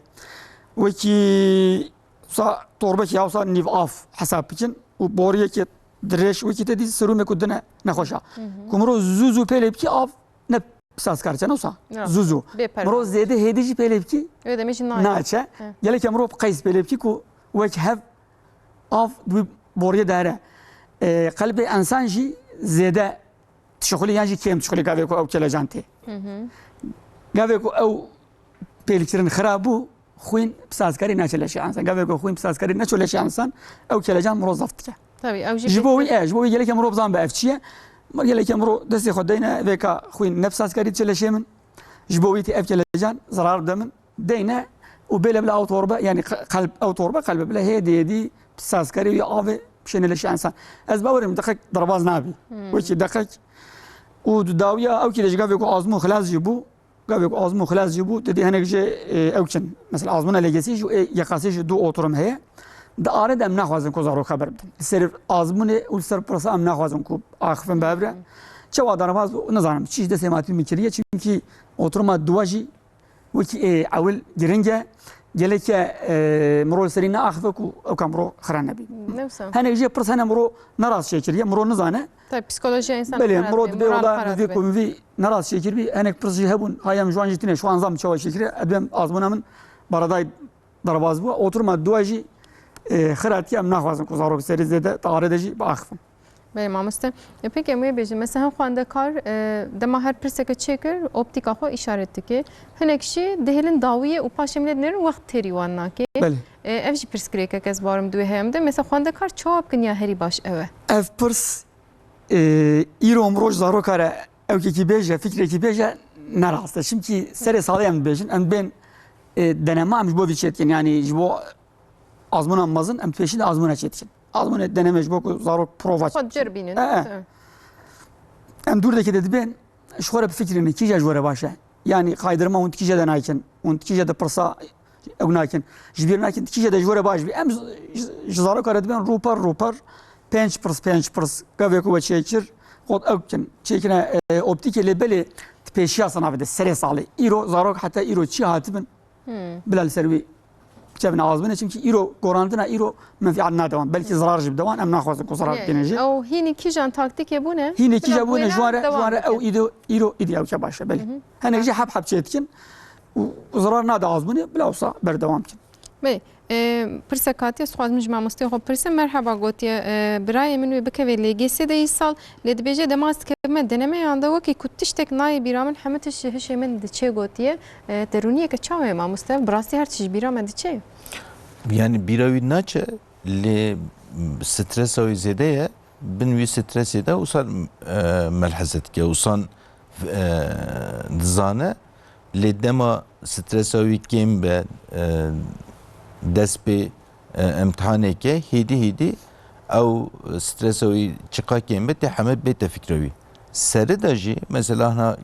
Wekî wisa torbekê ya wisa nîv av hesab bikin û boriyekê dirêj wekî te dî serûmê ku dine nexweş a. Ku mirov zû zû pêlê bikî av ne pisaskar çene wisa. Zû zû. Mirov zêde hêdî jî pêlê bikî naçe. Gelekê mirov qeys pêlê bikî ku wek hev av di wî boriyê de here. E, qelbê ensan jî zêde dişixulî yan jî kêm dişixulî gavê ku ew kelecan tê. Gavê ku ew pêlkirin xira bû, xwîn bi sazkarî naçe leşê ensan. Gavê ku xwîn bi sazkarî neço leşê ensan, ew kelecan mirov zaf dike. Tabii, ew jî ji bo wî, e, ji bo wî gelekê mirov bizan be ev çi ye. Gelekê mirov destê xwe deyne vêka xwîn ne bi sazkarî diçe leşê min. Ji bo wî tê ev kelecan zerar bide min. Deyne û bêle bila ew torbe, yanî qe-, qelb, ew torbe qelbe bila hêdî hêdî sazkarî wî avê bişêne leşê ensan. Ez bawerim deqek derbaz nabî. Wekî deqek û di dawiya ew kî de ji gavê ku azmû xilas jî bû, gavê ku azmû xilas jî bû, didî hinek jê, e, ew çin. Mesela azmûna lêgesî jî û ê yeqasê jî du oturum heye. Di arê de em naxwazin ku zarok xeber bidin. Li ser azmûnê û li ser pirsa em naxwazin ku axifin bi hev re. Çawa derbaz bû, nizanim. Çi ji destê matî min kiriye, çimkî oturuma duwa jî wekî ê ewil giring e. Geleke, e, mirov li serî neaxife ku ew ka mirov xira nebî. Ne wisa. Hinek jê pirs hene mirov nerast çêkiriye, mirov nizane. Tabii, psikolojiya însan xerab bê, moral xerab bê. Belê, mirov dibê wela dibê ku min vî nerast çêkiribî, hinek pirs jî hebûn, haya min ji wan jî tune, ji wan zam çawa çêkiriye, ez dibêm azmûna min beredayî derbaz bû. Oturma dua jî, e, xira diye, em naxwazin ku zarok serî zêde tarê de jî biaxifin. Belê mamoste. E, peki em wê bêjin, mesela hin xwendekar, e, dema her pirseke çêkir, optîka xwe îşaret dike. Hinek jî dihêlin dawiyê û paşê min ê dinêrin wext têrî wan nake. Belê. E, ev jî pirsgirêkek ez barim di wê heyam de. Mesela xwendekar çawa bikin ya herî baş ew e? Ev pirs, e, îro miroj zaroka re ewkekî bêje, fikrekî bêje, ne rast e. Çimkî serê salê em dibêjin, em bên, e, denema em ji bo vî çêdikin. Yanî ji bo azmûna mezin, em pêşî de azmûna çêdikin. Azmûnê deneme ji bo ku zarok prova. Xwe ceribînin. E, e. Em dûrdekê de dibên, ji xwe re bifikirînin, kîja ji we re baş e. Yanî qaydirma hûn di kîje de nakin, hûn di kîje de pirsa ew nakin. Ji bîr nakin, di kîje de ji we re baş bî. Em ji, ji, ji zaroka re dibên rûpar rûpar, pênc pirs, pênc pirs, gavê ku we çêkir, qot ew bikin. Çêkine, e, optîkê lê belê di pêşiya sinav de, serê salê. Îro, zarok heta îro çi hatibin, bila li ser wî çevine azbûne, çimkî îro gorantina îro menfîat nade wan. Belkî zirar jî bide wan, em naxwazin ku zirar bikene jî. Ew hînî kîjan taktîkê bûne? Hînî kîja bûne, ji wan re, ji wan re ew îdo, îro, îdî ew çe baş e, belê. Hinek jî heb heb çê dikin û zirar nade azbûnê, bila wisa berdewam bikin. Belê. E, pirsek hatiye, ez dixwazim ji mamosteyê xwe bipirsim. Merheba, gotiye, e, birayê min wê bikeve L G S'ê de îsal, lê dibêje dema ez dikevime denemeyan de wekî ku tiştek nayê bîra min, hemû tişt ji hişê min diçê, gotiye. E, derûniyeke çawa ye mamoste? Bi rastî her tişt ji bîra me diçe? Yani bîra wî naçe, lê stresa wî zêde ye. Bin wî stresê de wisa, e, melheze dike, wisa, e, dizane. Lê dema stresa wî kêm be, e, dest pê, e, imtihanê ke, hêdî hêdî ew stresa wî çiqa kêm be, tê heme bête fikra wî. Seri de jî, mesela, hina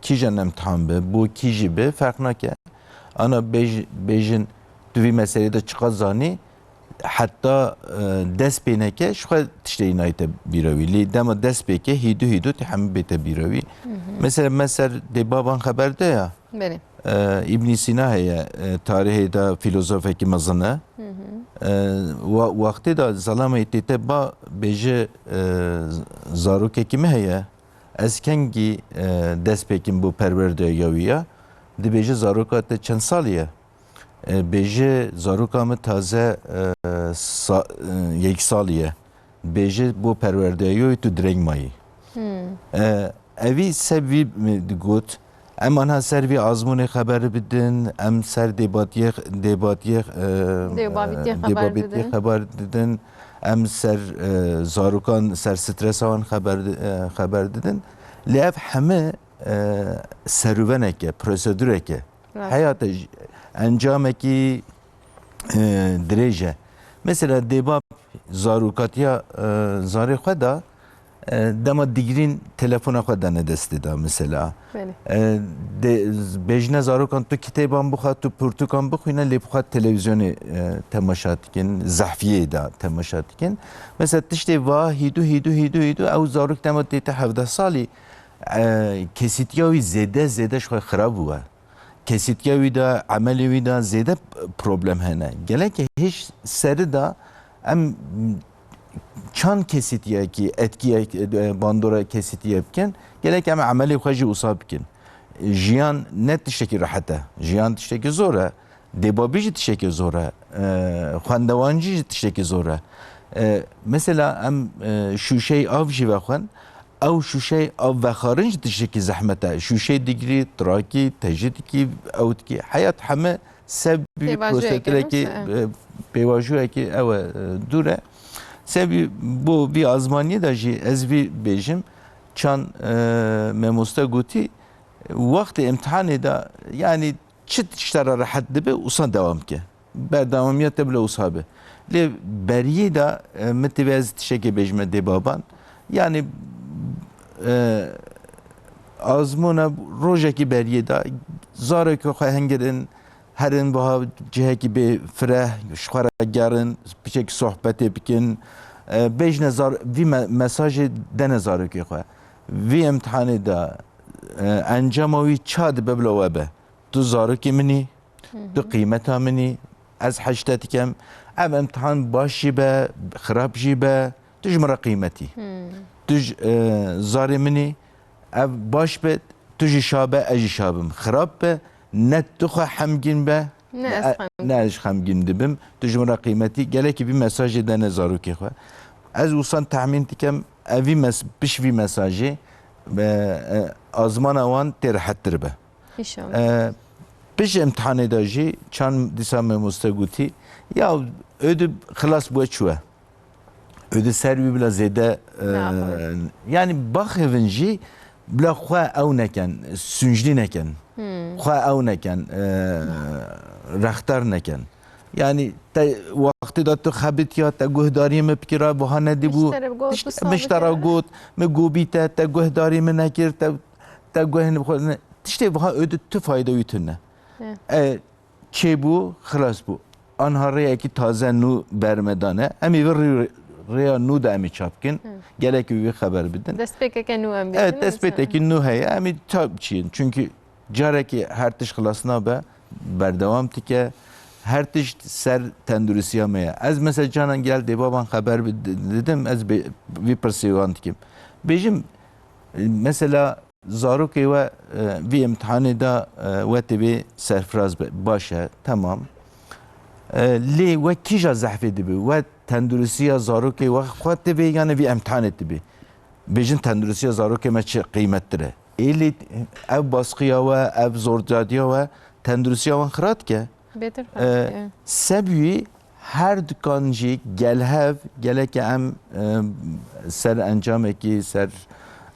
kîjan imtihan be, bo kî jî be, ferq nake. Ana bêj-, bêjin, tu vî meselê de çiqas zanî, heta, e, dest pê neke, ji xwe tiştê nayête bîra wî. Lê dema dest pê ke, hîdû hîdû tê hemû bête bîra wî. Mesela me ser dê baban xeber de ya. Belê. E, Îbnî Sîna heye, e, tarihê de fîlozofekî mezin e. E, wa-, wextê de zelamê tête ba bêje, e, zarokekî me heye. Ez kengî, e, dest pê kim bo perwerdeya wî ya? Dibêje zaroka te çend salî ye? E, bêje zaroka min taze, e, sa-, e, yek salî ye. Bêje bo perwerdeya wî tu direng mayî. E, evî ser vî min digot, em anha ser vî azmûnê xeber bidin, em ser dêbatiyê, dêbatiyê, e, Dêbabîtiyê e, xeber dêbabîtiyê didin. Xeber didin, em ser, e, zarokan, ser stresa wan xeber di-, e, xeber didin. Lê ev heme, e, serûveneke, prosedureke. Rast. Heyate j-, encamekî, e, dirêj e. Mesela dêbab zarokatiya, e, zarê xwe da, e, dema digirîn telefona xwe dane destê da mesela. Belê. E, de, bêjine zarokan tu kitêban bixwe, tu pirtûkan bixwîne, lê bixwe televîzyonê, e, temaşa dikin, zehfiyê da temaşa dikin. Mesela tiştê va hîdû, hîdû, hîdû, hîdû, ew zarok dema tête hevdeh salî, e, kesîtiya wî zêde, zêde ji xwe xirab bûye. Kesîtiya wî de, emelê wî de zêde problem hene. Gelek hêj seri de em çand kesîtiyekî, etkiyek, e, bandora kesîtiye bikin, gelek em emelê xwe jî wisa bikin. Jiyan ne tiştekî rehet e. Jiyan tiştekî zor e. Dêbabî jî tiştekî zor e. E, xwendewancî jî tiştekî zor e. E, mesela em, e, şûşeyê av jî vexwen, ew şûşeyê av vexwarin jî tiştekî zehmet e. Şûşeyê digirî, tu rakî, te jî dikî, ew dikî. Heyat heme ser vî prosedureke, e, pêvajoyekê ew e, e, dûr e. Ser vî, bo vî azmaniyê de jî ez vî bêjim, çand, e, memoste gotî, wextê imtihanê de, yanî çi tişta re rehet dibe, wisa dewam ke. Berdewamiya te bila wisa be. Lê beriyê de, e, min tê ez tiştekê bêjime dê baban. Yanî, e, azmûna rojekî beriyê de zarokê xwe hingirin, herin wiha cihekî bê fireh, ji xwe re gerin, piçekî sohbetê bikin. E, bêjine zar-, vî me-, mesajê dene zarokê xwe. Vî imtihanê de, e, encama wî ça dibe bila we be. Tu zarokê min î, tu qîmeta min î, ez hej te dikem. Ev imtihan baş jî be, xirab jî be, tu ji min re qîmet î. Tu ji, e, zarê min î, ev baş be, tu jî şa be, ez jî şa bim. Xirab be, ne tu xwe hemgîn be, ne ez e, xemgîn. Ne ez xemgîn dibim. Tu ji min re qîmet î. Gelekî vî mesajê dene zarokê xwe. Ez wisan tehmîn dikem, ev vî mes-, piş vî mesajê, e, e, azmana wan tê rehettir be. Înşallah. E, pişt imtihanê de jî çand dîsa mamoste gotî, ya, êdî xilas bûye çûye. Êdî ser wî bila zêde, e, yanî baxivin jî bila xwe ew neken, sûnclî neken. Xwe ew neken, e, rextar neken. Yanî te wextê de tu xebitiya, te guhdarî min bikira, wiha nedîbû. Mişt te re got, min gobî te, te guhdarî min nekir, te, te guh xwe ne-, Tiştê wiha êdî tu fayda wî tune. E, çêbû, xilas bû. Anha rêyekî taze nû ber me dane. Em ê vê rê-, rêya nû de em ê çap bikin. Gelekî wî xeber bidin. Destpêkeke nû em bêjin. Evet, destpêkekî nû heye. Em ê çap biçin. Çunkî carekî her tişt xilas nabe, berdewam dike. her tişt ser tenduristiya me ye. Ez mesela canan gel dêbaban xeber bi-, di-, didim, ez bê-, vî pirsê wan dikim. Bêjim, e, mesela zarokê we, e, vî imtihanê de, e, we tê bê serfiraz be, baş e, temam. E, lê we kîja zehfê dibe? We tenduristiya zarokê we xwe tê bê, yanî vî imtihanê tê bê? Bêjin tenduristiya zarokê me çi qîmettir e. Êlî ev baskiya we, ev zorcadiya we tenduristiya wan xira dike. Bêtir Ee, xeletî, e. Sebî her dikan jî gel hev, geleke em, e, ser encamekî, ser,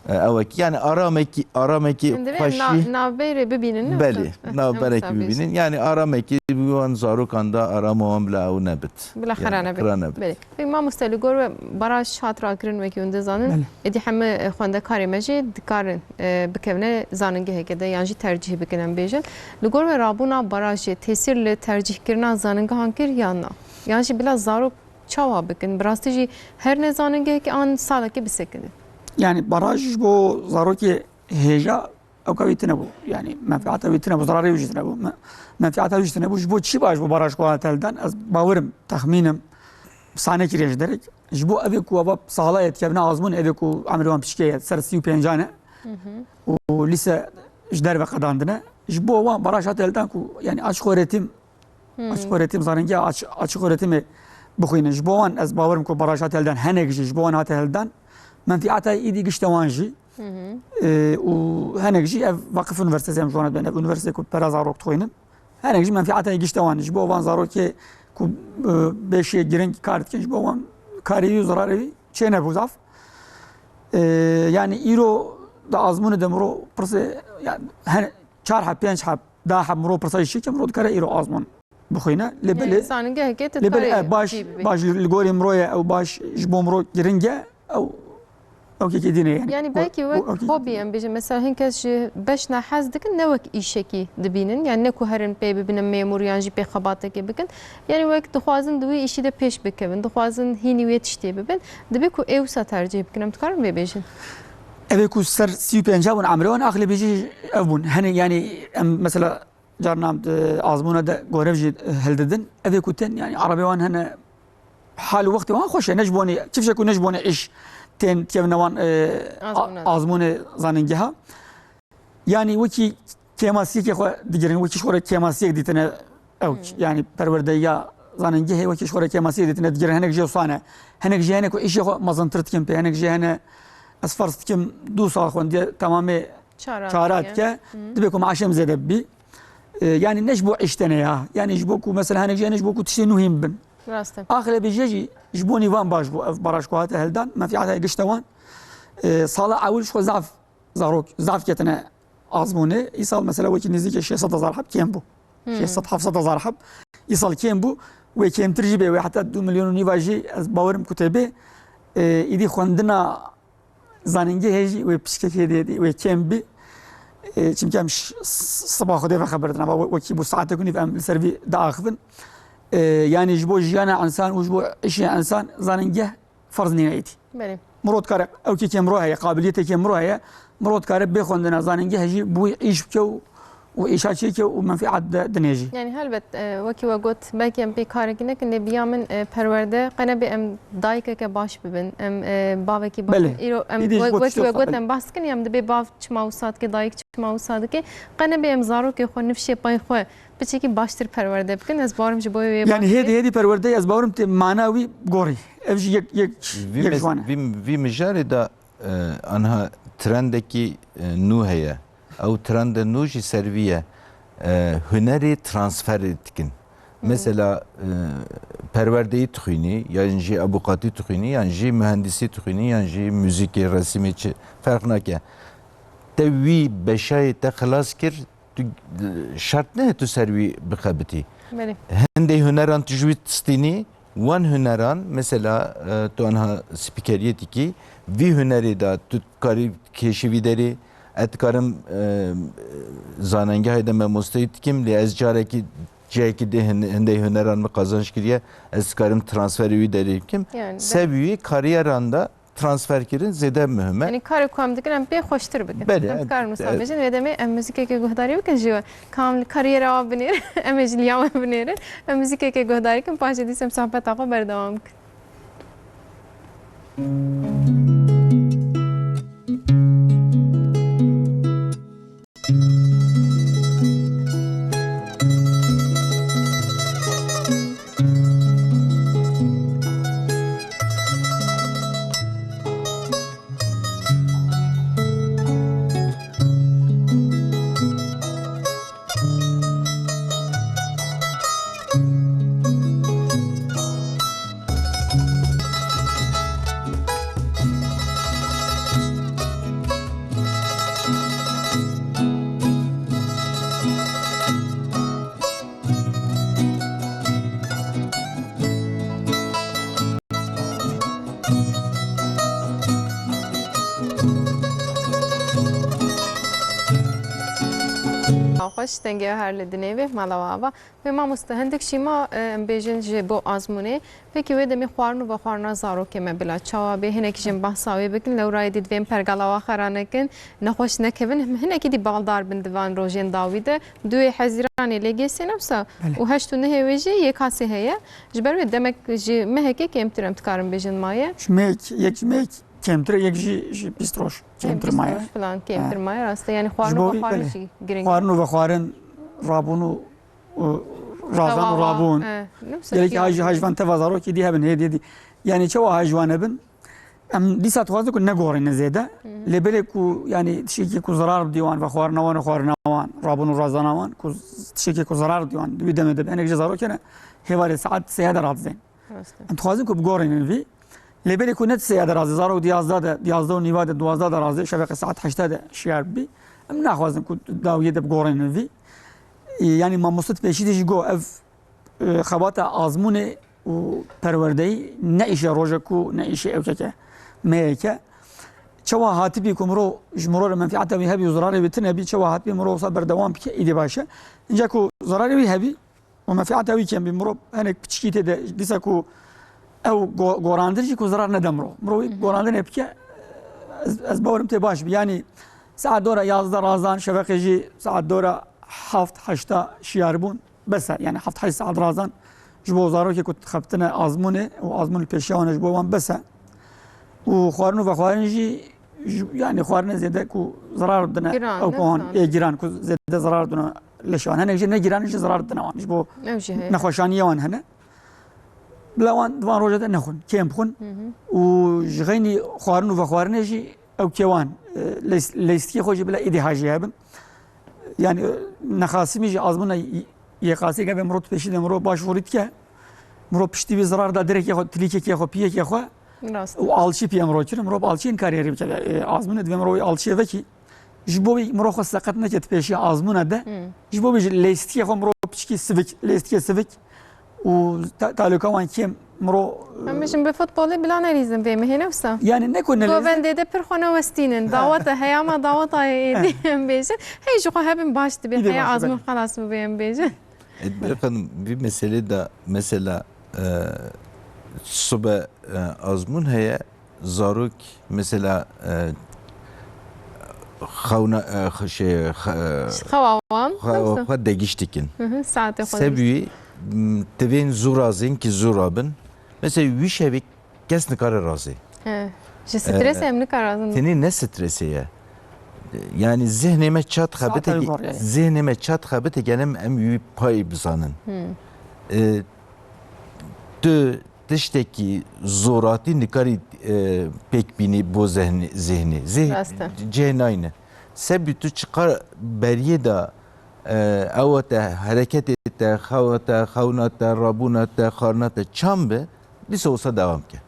e, ewekî, yani aramekî, aramekî Em divê xweşî. Na-, navberê bibînin, ne? Belê, Em navberekî wisa bêjin. Bibînin. Yani aramekî bi wan zarokan da arama wan bila ew nebit. Bila xira Yani nebit. Xira nebit. Belê. Peki mamoste, li gor we baraj hat rakirin wekî hûn dizanin, Belê. êdî hemî, e, xwendekarê me jî dikarin, e, bikevine zanîngeheke de yan jî tercîh bikin em bêjin. Li gor we rabûna barajê tesîr li tercîhkirina zanîngehan kir yan na? Yan jî bila zarok çawa bikin? Bi rastî jî herine zanîngehekê an salekê bisekinin? Yani baraj ji bo zarokê hêja ewka wî tune bû. Yani menfiata wî tune bû, zararê wî jî tune bû. Me-, menfiata wî jî tune bû. Ji bo çi baraj, ji bo baraj ku hate hildan? Ez bawerim, texmînim, sanekî rê ji derek. Ji bo evê ku eva sala ye dikevine azmûn, evê ku emrê wan piçkê ye, ser sî û pêncan e. Hı hı. Û lîse ji derve qedandine. Ji bo wan baraj hate hildan ku, yani açık öğretim, Hmm. açık öğretim zanîngeha aç-, açık öğretimê bixwînin. Ji bo wan ez bawerim ku baraj hate hildan, hinek jî ji bo wan hate hildan. Menfiata êdî gişte wan jî. Hı hı. Ee, û hinek jî ev vakıf üniversitesi em ji wan dibên, ev üniversite ku pera zarok dixwînin. Hinek jî menfiata gişte wan ji bo wan zarokê ku, e, beşê giring kar dikin, ji bo wan karê wî û zararê wî çê nebû zaf. Ee, yani îro da azmûnê de miro pirsê, yani, hen-, çar heb, pênc heb, da heb miro pirsa jî çêke, miro dikare îro azmûn bixwîne. Lê Yani belê, zanîngehekê tu lê belê, dikarî e, baş, cî bibî. Baş li gorî miro ye, ew baş ji bo miro giring e, ew, ew kekê dîne yani. Yani Bu, belkî bu wek ew kekê hobî dîne. Em bêjin. Mesela hin kes ji beşna hez dikin, ne wek îşekî dibînin. Yani ne ku herin pê bibine memûr yan jî pê xebatekê bikin. Yani wek dixwazin di wî îşî de pêş bikevin, dixwazin hînî wê tiştê bibin. Dibe ku ê wisa tercîh bikin. Em dikarin vê bêjin? Evê ku ser sî û pênc bûn, emrê wan axlê bêjî ev bûn. Hene yani em mesela carna em di azmûna de gorev jî hildidin. Evê ku tên, yani, erebê wan hene, hal û wextê wan xweş e. Ne ji bonê, kifşek û ne ji bonê îş tên kevne wan, e, a-, Azmûna. Azmûnê zanîngeha. Yani, wekî kêmasiyekê xwe digirin, wekî ji xwe re kêmasiyek dîtine ew, Hmm. yani, perwerdeya zanîngehê wekî ji xwe re kêmasiyek dîtine digirin. Hinek jê wisa ne. Hinek jê hene ku îşê xwe mezintir dikin pê. Hinek jê hene, ez ferz dikim, du sal xwendiye temamê Çara çara dike. Dike. Hı. Dibe ku meaşê min zêde bibî. E, yani ne ji bo îş tene ya. Yani ji bo ku mesela hinek jê ne ji bo ku tiştê nû hîn bibin. Rast e. Axlebê jê jî ji bo nîvan baş bû ev baraj ku hate hildan. Menfiata gişte wan. E, sala ewil ji xwe zaf zarok, zaf ketine azmûnê. Îsal mesela wekî nêzîkê şeş sed hezar heb kêm bû. Hı. Şeş sed heft sed hezar heb. Îsal kêm bû. Wê kêmtir jî bê, wê heta du milyon û nîva jî ez bawerim ku tê bê. E, îdî xwendina zanîngehê jî wê piçkekê dê, dê, wê kêm bî. E, çimkî em ş-, s-, siba Xwedê ve xeber dina. Ve-, wekî bû saetek û nîv em li ser vî diaxivin. E, yanî ji bo jiyana însan û ji bo îşê însan zanîngeh ferz nîne êdî. Belê. Mirov dikare, ew kekê mirov heye, qabiliyeteke mirov heye, mirov dikare bê xwendina zanîngeh jî bi wî îş bike û û îşa çêke û menfîat de, dinê jî. Yani helbet, e, wekî we got, belkî em pê karekî nekin, lê bi ya min, e, perwerde qe nebe em dayikeke baş bibin, em, e, bavekî baş Belê. bibin. Îro em Îdî ji we-, bo wekî tiştê we got xwe em behs dikin, ya em dibê bav çima wisa dike, dayik çima wisa dike. Qe nebe em zarokê xwe, nifşê pey xwe piçekî baştir perwerde bikin. Ez bawerim ji bo wê Yani baş hêdî, bê. hêdî perwerdeyê ez bawerim tê mana wî gorî. Ev jî yek, yek, Vî yek mes-, ji wan e. vî, vî mijarê de E, anha trendekî, e, nû heye. Ew trende nû jî ser vî ye. E, hunerê transferê dikin. Hmm. Mesela, e, perwerdeyî dixwînî, yan jî ebûqatî dixwînî, yan jî mühendisî dixwînî, yan jî muzîkê, resimê çi ferq nake. Te wî beşayê te xilas kir, tu, şert ne tu ser wî bixebitî. Belê. Hindê huneran tu ji wî distînî, wan huneran, mesela, e, tu anha spîkeriyê dikî, vî hunerê de tu dikarî kêşî vî derê, ez dikarim, e, zanengehê de memosteyî dikim, lê ez carekî cihekî dê hin-, hindê huneran min qazanc kiriye, ez dikarim transferê wî derê bikim. Yani, Sebî wî kariyeran de transfer kirin zêde muhim e. Yanî karê ku em dikin, em pê xweştir bikin. Belê, em dikarin wisa e, bêjin, vê demê em muzîkekê guhdarî bikin jî we. Ka em li kariyera we binêrin, em ê ji liya we binêrin. Em muzîkekê guhdarî kin, paşê dîs em sohbeta xwe berdewam bikin. Xweş, dengê her li dinê bê, mala we ava. Wê mamoste, hindik jî ma, e, em bêjin ji bo azmûnê. Pekî wê demê xwarin û vexwarina zarokê me bila çawa bê? Hinekî jin behsa wê bikin, lewrayê dî divê em pergala we xera nekin, nexweş nekevin, hinekî dî baldar bin di van rojên dawî de. Duê Hezîranê lê gê sê ne wisa Belê. Û heşt û nehê wê jî Y K S heye. Ji ber wê demek ji mehekê kêmtir em dikarin bêjin maye. Ji mehek, yek ji mehek kêmtir e, yek jî, jî bîst roj kêmtir maye. Bîst roj filan kêmtir He. Maye, rast e. Yanî xwarin Ji û bo vî, vexwarin belê. Jî giring e. Xwarin û vexwarin rabûn û razan û Xewa, rabûn. e, ne wisa Gelekî şiyan haj-, hajvan teva zarokê dî hebin, hê dê dî. Yanî çawa hajvan hebin? Em dîsa dixwazin ku negorînin zêde. Hı hı. Lê belê ku, yanî, tiştekî ku zerar bidî wan, vexwarina wan û xwarina wan, rabûn û razana wan, ku z-, tiştekî ku zerar bidî wan, di wî demê de bi hinek ji zarokê ne, hêvarê saet sêya de radizên. Rast e. Em dixwazin ku bigorînin vî. Lê belê ku ne di sêya de razê, zarok di yazdeh de, di yazdeh û nîva de, duwazdeh de razê, şeveqê saet heşta de şiyar bibî. Em naxwazin ku dawiyê de bigorînin vî. Yanî mamoste di pêşî de jî got, ev e, xebata azmûnê û perwerdeyî ne îşe rojek û ne îşe ewkeke, meyeke. Çawa hatibî ku mirov ji mirov re menfîeta wî hebî û zirarê wî tune bî, çawa hatibî mirov wisa berdewam bike, îdî baş e. Înca ku zirarê wî hebî û menfîeta wî kêm bî, mirov hinek piçikî tê de, dîsa ku ew go-, gorandin jî ku zirar nede mirov. Mirov wî Hı hı. gorandinê bike, ez, ez bawerim tê baş bî. Yanî saet dora yazdeh razan, şeveqê jî saet dora heft heşta şiyar bûn. Bes e, yanî heft heşt saet razan ji bo zarokê ku dixebitine azmûnê û azmûn li pêşiya wan e ji bo wan bes e. Û xwarin û vexwarin jî, ji, yanî xwarinê zêde ku zerar dine, Giran, ew ne ku wan zanim. ê giran ku zêde zerar dine leşê wan. Hinek jî ne giran jî zerar dine wan. Ji bo Ew jî heye. nexweşaniyê wan hene. Bila wan di van roja de nexwin, kêm bixwin. Hı hı. Û ji xeynî xwarin û vexwarinê jî ew kê wan, e, lês-, lêstikê xwe jî bila îdî hajî hebin. Yani, e, nexasimî jî azmûna Y-, Y K S'ê gebe mirov pêşî de mirov başvurî dike. Mirov piştî vî zirar da direkê xwe, tilîkekê xwe, piyekê xwe Rast. û alçî piye mirov kirin. Mirov alçiyên kariyerî bike. E, azmûnê divê mirov wî alçiyê vekî. Ji bo wî mirov xwe seqet neke di pêşiya azmûna de. Hmm. Ji bo wî jî lêstikê xwe mirov piçikî sivik, lêstikê sivik û ta-, taloka wan kêm mirov, Em bêjin bi futbolê bila nerîzin vê mehê, ne wisa? Yani ne ku nelîzin. Govendê de pir xwe newestînin. Ha. Dawet e, heyama daweta êdî Ha. em bêjin. Hey ji xwe hebin baş dibe. Îdî Heya baş, azmûn belê. Xelas bibe em bêjin. E, Bêrxan, vî meselê de mesela, e, sibe, e, azmûn heye, zarok mesela, e, xewna, e, xe-, şey, xe-, Xewa wan, xewa neyse. xwe degîş dikin. Hı hı, saetê xwe Sebî, degîş. m, divên zû razên ki zû rabin. Mesela wî şevê kes nikare razê. He. Ji stresê Ee, em nikarazin. Tenê ne stresê ye. Yani zihnê me çat Saeta xebiteke, yukarı yani. zihnê me çat xebiteke em, em wî payî bizanin. Hmm. Ee, tu tiştekî zoratî nikarî, e, pêk bînî bo zehni-, zihnê. Zih-, Rast e. cih nayne. Sebî tu çiqar beriyê de, e, ewa te, hereketê te, xewa te, xewna te, rabûna te, xarina te çam be, dîsa wisa dewam ke.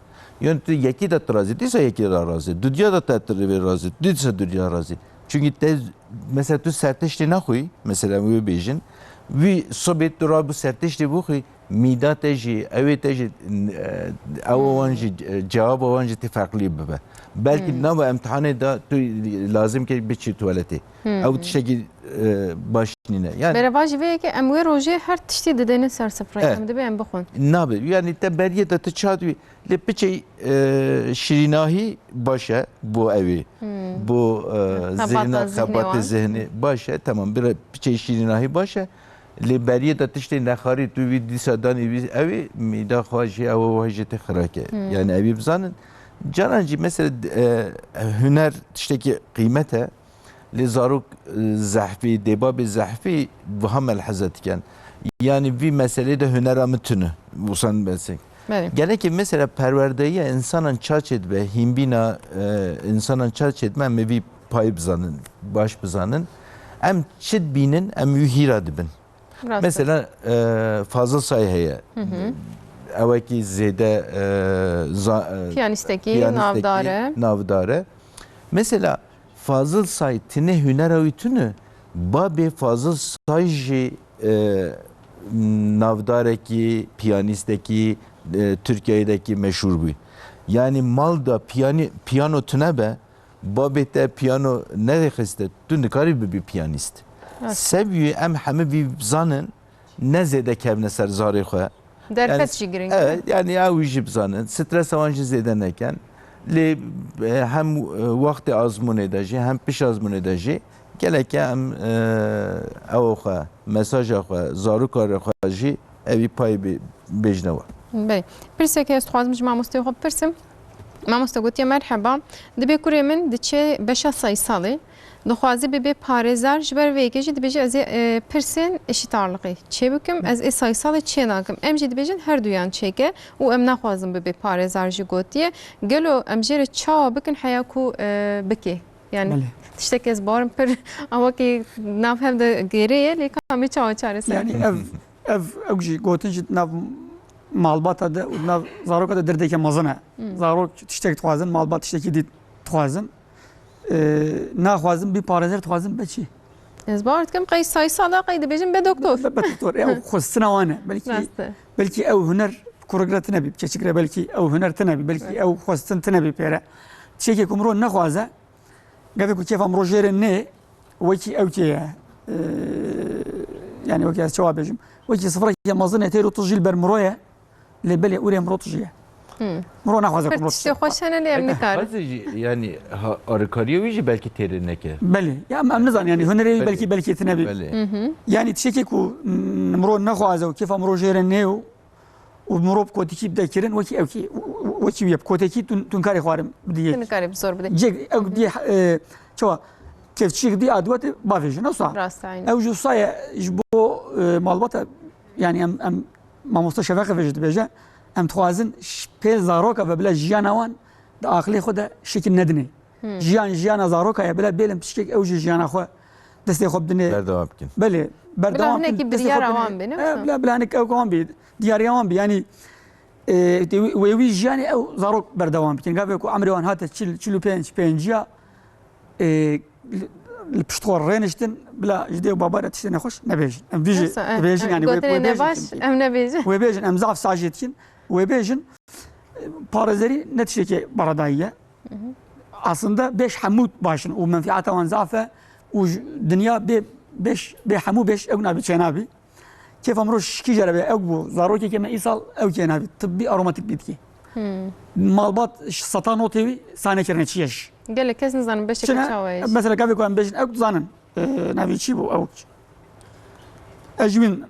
Yon tu yekî de tu razî, dîsa yekî de razî. Dudiya de te tu rê razî, dîsa dudiya razî. Çünkü te, mesela tu sertiştê nexwî, mesela wê bêjin, wî sobê tu rabû sertiştê bixwî, mîda te jî, ewê te jî, e, ew wan jî, e, cewaba wan jî tê ferqlî bibe. Belkî di nava emtihanê de tu lazim ke biçî tuwaletê. Ew tiştekî, e, baş nîne. Yani Berevajî vê yekê em wê rojê her tiştî didêne ser sifreyê. Evet. Em dibê em bixwin. Nabe. Yani te beriyê de tu çad wî. Lê piçê, e, şirînahî baş e bo ewê. Bo, e, Xebata zihna, zihnî xebatê wan. Zihnî baş e. Tamam, bira piçê şirînahî baş e. Lê beriyê de tiştê nexarî tu vî dîsa danî vî ewê mîda xwe jî ew wa jî tê xirake. Yani ewî bizanin. Canan jî mesela, e, huner tiştekî qîmet e. Lê zarok, e, zehfî, dêbabê zehfî wiha melheze dikin. Yani vî meselê de hunera min tune. Wisa besek. Belê. Gelekê mesela perwerdeyiya insanan çaçê dibe, hînbîna, e, insanan çaçê dibe, em ê vî payî bizanin, baş bizanin. Em çi dibînin, em wî hîra dibin. Rast e. Mesela, e, Fazıl Say heye. Ewekî zêde, e, za-, e, Piyanîstekî piyanîstekî navdar e. Navdar e. Mesela Fazıl Say tine hunera wî tune, babê Fazıl Say jî, e, navdarekî, piyanîstekî, e, Tirkiyeyedekî meşhûr bû. Yani mal da piyani-, piyano tune be, babê te piyano nedixiste, tu nikarî bibî piyanîst. Rast. Seviyê em hemî vî bizanin, ne zêde kevne ser zarê xwe. Derfet Yani, jî giring e. Evet, yani ew jî bizanin, stresa wan jî zêde neken. Lê, e, hem, e, wextê azmûnê de jî, hem piş azmûnê de jî geleke em, e, ew xwe, mesaja xwe, zaroka xwe jî evî payê bê-, bêjine we. Belê. Pirseke ez dixwazim ji mamosteyê xwe bipirsim. Mamoste gotiye, merheba. Dibê kurê min diçe beşa saysalê. Dixwaze bibe parêzer. Ji ber vê yekê jî dibêje ez ê, e, pirsên eşît ağırlıkê çê bikim. Ez ê saysalê çê nakim. Em jî dibêjin her duyan çêke û em naxwazin bibe parêzer jî gotiye. Gelo em jê re çawa bikin heya ku, e, bike? Yani Belê. Tiştek ez barim pir awakî nav hev de gêrê ye, lê ka em ê çawa çareser Yani bikin? ev, ev, ew jî gotin jî nav malbata de û nav zaroka de derdeke mezin e. Zarok tiştek dixwazin, malbat tiştekî dî dixwazin. E, naxwazin bî parêzer, dixwazin be çi? Ez bawer dikim qey sayısala qey dibêjin be doktor. Be, be doktor. Ya, xwestina wan e. Belkî, Rast e. Belkî ew huner kurik re tine bî, keçik re belkî ew huner tine bî, belkî Evet. ew xwestin tine bî pê re. Tiştekê ku mirov nexwaze, gavê ku kêfa mirov jê re nê, wekî ew kê ye. E, yani wekî ez çawa bêjim? Wekî sifrekê mezin e, têr û tijî li ber mirov ye. Lê belê ûrê mirov tijî ye. Hmm. Mirov naxwaze ku Pir mirov tiştê tijî. Xweş hene lê em nikarin. Xwezê jî, yani, ha, arîkariya wî jî belkî têrê neke. Belê. Ya em, em nizanin, yani, hunerê wî Belê. belkî, belkî tine bî. Belê. Hı hı. Yani, tiştekê ku, mm, mirov nexwaze û kêfa mirov jê re nê û, û mirov kotekî bide kirin, wekî ew kî, wekî wî ye. Kotekî tun, tun karê xwarin bidî yek. Tun karê bi zor bidî. Cek, ew bidî, e, çawa, kevçîk dî adwatê bavêjin, ew sa. Rast, aynen. Ew ji saye ji bo, e, malbata, yani, em, em Mamoste Şefeq Efendi dibêje, em dixwazin ş-, pêl zaroka ve bila jiyana wan di aqilê xwe de şekil nedinê. Hmm. Jiyan, jiyana zaroka ye, bila bêlin piçkek ew jî jiyana xwe destê xwe bidinê. Berdewam bikin. Belê, Bila berdewam hinekî bikin, destê xwe biryara bidinê. wan bê, ne E, wisa? bila, bila hinek ew wan bî, diyariya wan bî. Yani, e, te wê, wê wî jiyanê ew zarok berdewam bikin. Gavê ku emrê wan hate çil, çil û pênc, pêncî ya, e, li, li pişt xwe rêniştin, bila ji dê û baba re tiştê nexweş nebêjin. Em vî jî Yoksa, eh, dibêjin, eh, yani wê, gotinê wê nebaş, bêjin. Em nebêjin. Wê bêjin, em zaf sacê dikin. Wê bêjin, e, parêzerî ne tiştekê beredayî ye. Hı hı. Aslında bêş hemû baş in û menfiata wan zaf e û ji dinya bê bêş, bê hemû bêş ew nabî çênabî. Kêfa mirov şikî jere be, ew bû. Zarokekê me îsal ew kê nabî. Tibbî aromatik bî dikê. Hmm. Malbat ji seta notê wî sane kirine çi ye jî. Gelek kes nizanin beşeke Çine, çawa ye jî. Mesela gavê ku em bêjin, ew dizanin, e, navê çi bû, ew. Ez ji wîn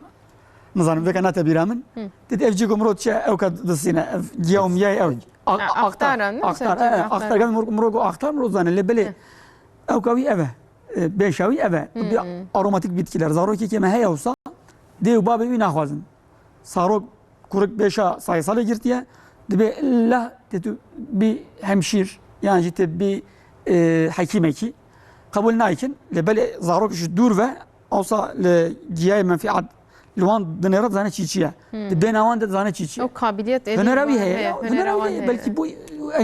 nizanim, vêka nate bîra min. Hı. Dît ev cî ku mirov diçe, ew ka disîne, ev giya û miya ye, ew. A-, A-, a-, axtar, axtar, ne? axtar, Mesela e, e, axtar. axtar. Gavê mirov, mirov ku axtar, mirov dizane, lê belê Hı. ew ka wî ev e. E, bêşa wî ev e. Hı Bir hı. aromatik bitkiler. Zarokekê me heye wisa, dê û babê wî naxwazin. Zarok kurik bêşa saysalê girtiye, dibê illa tê tu bî hemşîr, yan jî tê bî, e, hekîmekî. Qebûl naykin, lê belê zarok ji dûr ve, awsa li giyayê menfiat li wan dinêre dizane çî çi ye. Hmm. Di bêna wan de dizane çî çi ye. Ew kabiliyet êdî Hunera wî wan heye, heye, ya, hunera hunera wî wan heye. heye. Belkî bû,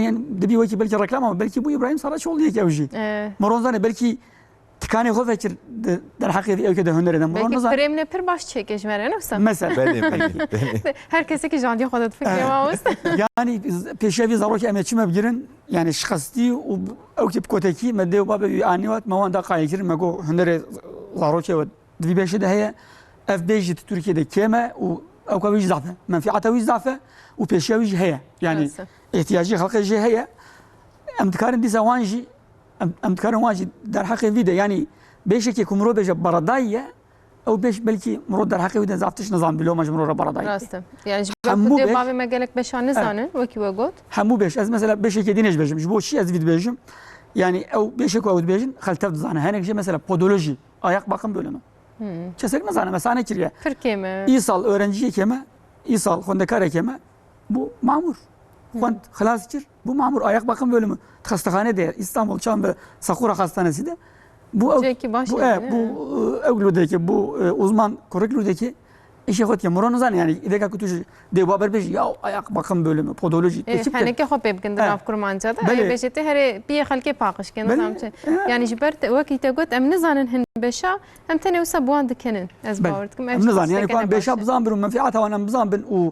yani, dibî wekî belkî reklam ama belkî bû Îbrahîm Saraçoğlu yek ew jî. E. Miron zane belkî Tikanê xwe vekir di derheqê vî ewkê de hunerê de. Miron Belkî nizan. Firêmine pir baş çêke ji me re, ne wisa? Mesela. Belê, belê, belê. Her kesekî jandiya xwe de difikire, Eh. mamoste. Yani, pêşiya vî zarokê em ê çi me bigirin? Yani, şikestî û ewkê bi kotekî me dê û babê wî anî hat, me wan da qayilkirin, me got hunerê zarokê we di vî beşê de heye. Ev bêj jî di Tirkiyê de kêm e û ewka wî jî zaf e. Menfîata wî zaf e û pêşiya wî jî heye. Yani, Nasıl? ihtiyacî xelqê jê heye. Em dikarin dîsa wan jî, em, em dikarin wan jî derheqê vî de, yani, bêşekê ku mirov bêje beredayî ye, ew bêş belkî mirov derheqê wî de zaf tişt nizan, bilo me ji mirov re beredayî. Rast e. Yani ji ber Hemû ku dê bêş bavê me gelek beşa nizanin, Evet. wekî we got. Hemû bêş. Ez mesela bêşekê dînê jî bêjim. Ji bo çi ez vî dibêjim? Yani ew bêşek ku ew dibêjin, xeltev dizane. Hinek jê mesela podoloji, ayak bakım bölümü. Hmm. Kesek nizane, mesela nekiriye. Pir kêm e. Îsal öğrenciyê kêm e, îsal xwendekarê kêm e. Bu mamur. Xwend, xilas kir. Bu mamur, ayak bakım bölümü. Xestexane de, İstanbul Çambe Sakura Hastanesi de. Bu ew, Cihekî baş bu, e, yani, bu, he. e, ew lûdekî, bu, e, uzman kurik lûdekî işê xwe dikin. Miro nizane yani, îdeka ku tu ji dê û baber bêjî, ya ayak bakım bölümü, podoloji, E, keçik de. Heneke xwe pê bikin di He. nav kurmanca de. Belê. Ê bêjê tê herê piyê xelkê paqij ke, Belê. nizam çi. He. Yani ji ber te, wekî te got, em nizanin hin beşa, em tenê wisa bi wan dikinin. Ez Belê. bawer dikim, ev Em nizanin, yani tiştekî ku em ne beşa baş e. bizan bin û menfîata wan em bizan bin û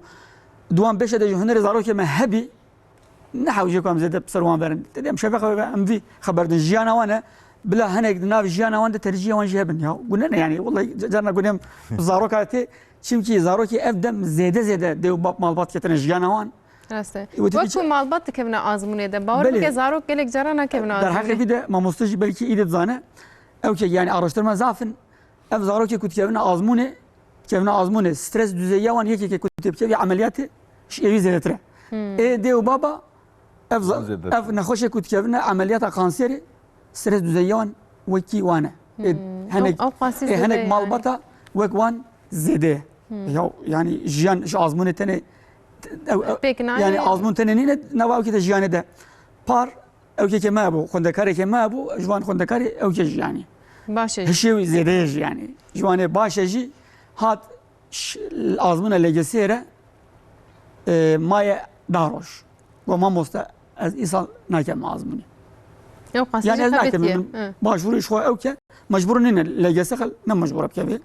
di wan beşe de jî hunerê zarokê me hebî, ne hewce ku em zêde bi ser wan verin. Te dê em şeveqê ve em vî xeber din. Jiyana wan e. Bila hinek di nav jiyana wan de tercihê wan jî hebin. Ya gune ne yani? Wellahî ca-, carna gune em bi zaroka tê. Çimkî zarokê ev dem zêde zêde dê û bab malbat ketine jiyana wan. Rast e. Wekî Wek dî- ku malbat dikevine azmûnê de. Bawer Belê. bike zarok gelek caran nakevine azmûnê. Derheqê vî de mamoste jî belkî îdî dizane. Ew ke yani araştirma zaf in. Ev zarokê ku dikevine azmûnê, dikevine azmûnê, stres düzeyiya wan yekeke ku tê bikevî emeliyatê ji êvî zêdetir e. Hmm. Ê dê û baba, ev za-, Zêdetir. ev nexweşê ku dikevine emeliyata kanserê, stres düzeyiya wan wekî wan e. Ê Hmm. henek, Ew, ew qasî ê zêde henek ye malbata wek wan zêde ye. Hmm. Ya, yani jiyan ji azmûnê tenê, ew, ew, Pêk nayê. yani azmûn tenê nîne, nava ewkê de jiyanê de par Ewkekê me bû, xwendekareke me bû, ji wan xwendekarê ewkê jî yani. Baş e jî. Hişê wî zêde ye jî yani. Ji wanê baş e jî hat ş-, azmûna L G S'ê re, e, maye da roj. Got, mamoste, ez îsal nakem azmûnê. Ew qasî Yani jî ez nakem, qebetiye. min Hı. başvurî ji xwe ew ke, mecbûr nîne L G S xel ne mecbûr e bikevê.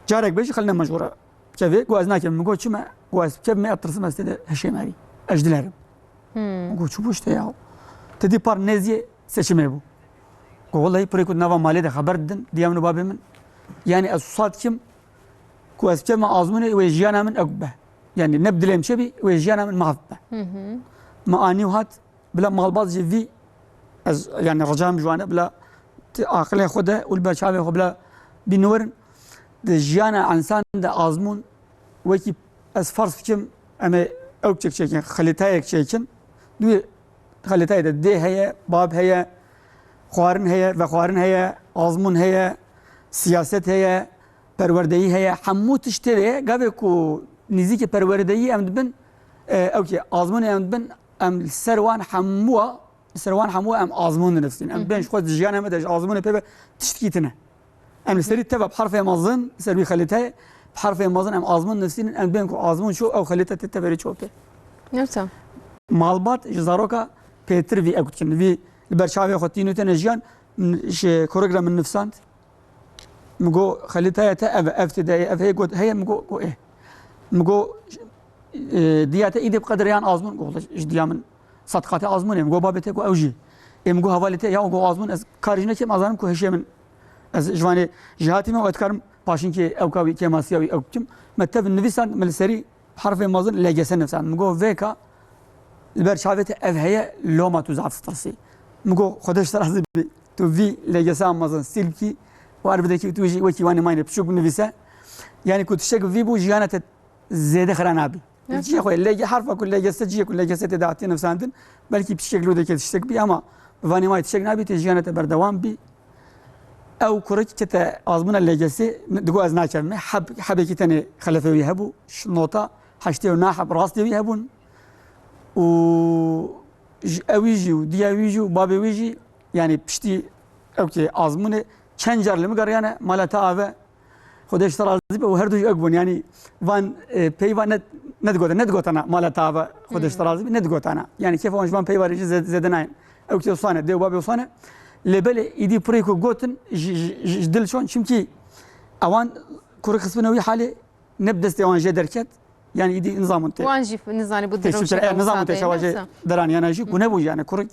Carek be jî xel ne mecbûr e bikevê. Got, ez nakem. Min got, çima? Got, ez bikevime, ez tirsim ez tê de hişê me bî. Ez ji dilerim. Hmm. Got, çi boş te ya. Te dî par nêziyê seçimê bû. Got, wellahî pirê ku nava malê de xeber didin, diya min û babê min. Yani ez wisa dikim ku ez bikevime azmûnê wê jiyana min ew be. Yani ne bi dilê min çêbî, wê jiyana min maf be. Hı hı. Me anî û hat, bila malbat jî vî, ez yani ricam ji wan e, bila ti aqilê xwe de û li ber çavê xwe bila bînin werin. Di jiyana însan de azmûn wekî ez ferz bikim, em ê ew çek çêkin, xelîtayek çêkin. Di wî xelîtayê de dê heye, bab heye, xwarin heye, vexwarin heye, azmûn heye, siyaset heye, perwerdeyî heye, hemû tişt tê de ye. Gavê ku nîzîkî perwerdeyî em dibin, e, ew kê azmûnê em dibin, em li ser wan hemûa, li ser wan hemûa em azmûn dinivîsîn. Em Hı hı. bên ji xwe di jiyanê me de ji azmûnê pê ve tiştkî tune. Em li serî teva bi herfê mezin, li ser wî xelîteyê, bi herfê mezin em azmûn nivîsînin, em bên ku azmûn ço, ew xelîte tê teverê ço pê. Newsa. Malbat ji zaroka pêtir vî ew dikin. Vî li ber çavê xwe tîn û tene jiyan, min, ji kurek re min nivîsand. Min got, xelîtaya te ev e, ev tê de ye, ev heye, got, heye, min got, got, ê. Min got, e, diya te îdê bi qedreyan azmûn, got, ji diya min sed qatê azmûn e. Min got, babê te, got, ew jî. Ê, min got, hevalê te, ya, got, azmûn, ez karî jî nekem, ez zanim ku hişê min, ez ji vanê jêhatî me û ez dikarim paşinkê ewka wî, kêmasiya wî ew bikim. Me tev nivîsand, min li serî herfê mezin L G S nivîsand. Min got, vêka li ber çavê te ev heye, loma tu zaf ditirsî. Min got, Xwedê ji te razî bî. Tu vî L G S a mezin stîl bikî û her bidekî tu jî wekî wanê mayînê piçûk binivîse. Yani ku tiştek vî bû, jiyana te zêde xira nabî. Evet. Cihê xwe, L G, herfa ku L G S, cihê ku L G S tê de hatiye nivîsandin, belkî piçkek lûdeke tiştek bî, ama bi vanê mayî tiştek nabî, tê jiyana te berdewam bî. Ew kurik ke te azmûna L G S'ê, digot ez nakevime, heb-, hebekî tenê xelefê wî hebû, ş-, nota heştê û neh heb rastê wî hebûn. Û ji ewî jî û diya wî jî û babê wî jî, yani piştî ew kê azmûnê çend car li min geriyane mala te ave, Xwedê ji te razî be, û her du jî ew bûn. Yani van, e, peyva ne, nedigotana, nedigotana mala te ave, Xwedê ji te Hmm. razî be, nedigotana. Yani kêfa wan ji van peyva re jî zê-, zêde nayên. Ew kê wisa ne, dê û babê wisa ne. Lê belê îdî pirê ku gotin ji, ji, ji, ji dil çon, çimkî ewan kurik xistbine wî halê, ne bi destê wan jê derket, yanî îdî nizamon te. Wan jî nizanî bû Tê direwşe çitir, e, nizamon te çawa jê deran yana jî ku nebû yani kurik,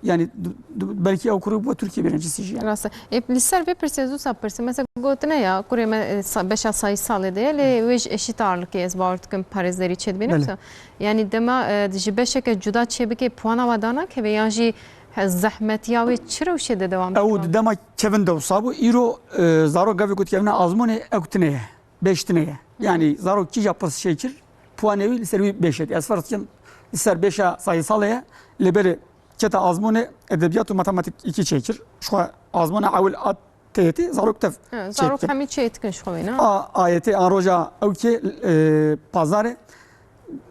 yani du, du, belkî ew kurik bû Tirkiye bêne cîsî jî yani. Rast e. E, li ser vê pirsê zû sa pirsê, mesela gotine ya, kurê me, e, sa, beşa sayîsalê de ye, lê wê ji eşît ağırlıkê ez bawer dikim parêzerî çêdibîne. Belê. Yanî dema, e, ji beşeke cuda çêbike puana wa danakeve yan jî he, zehmetiya wê çi rewşê de dewam dike? Ew di dema kevin de wisa bû. Îro, e, zarok gavê ku dikevine azmûnê ew tine ye. Beş tine ye. Yanî zarok kîja pirs çêkir, puanê wî li ser wî beş et. Ez ferz dikim, li ser beşa sayîsalê ye, lê belê kete azmûnê edebiyat û matematîk iki çêkir. Ji xwe azmûna ewil a T Y T, zarok tev Ha, zarok çêkir. Hemî çê dikin ji xwe wê, ne? A, A Y T an roja ew kê, e, pazarê,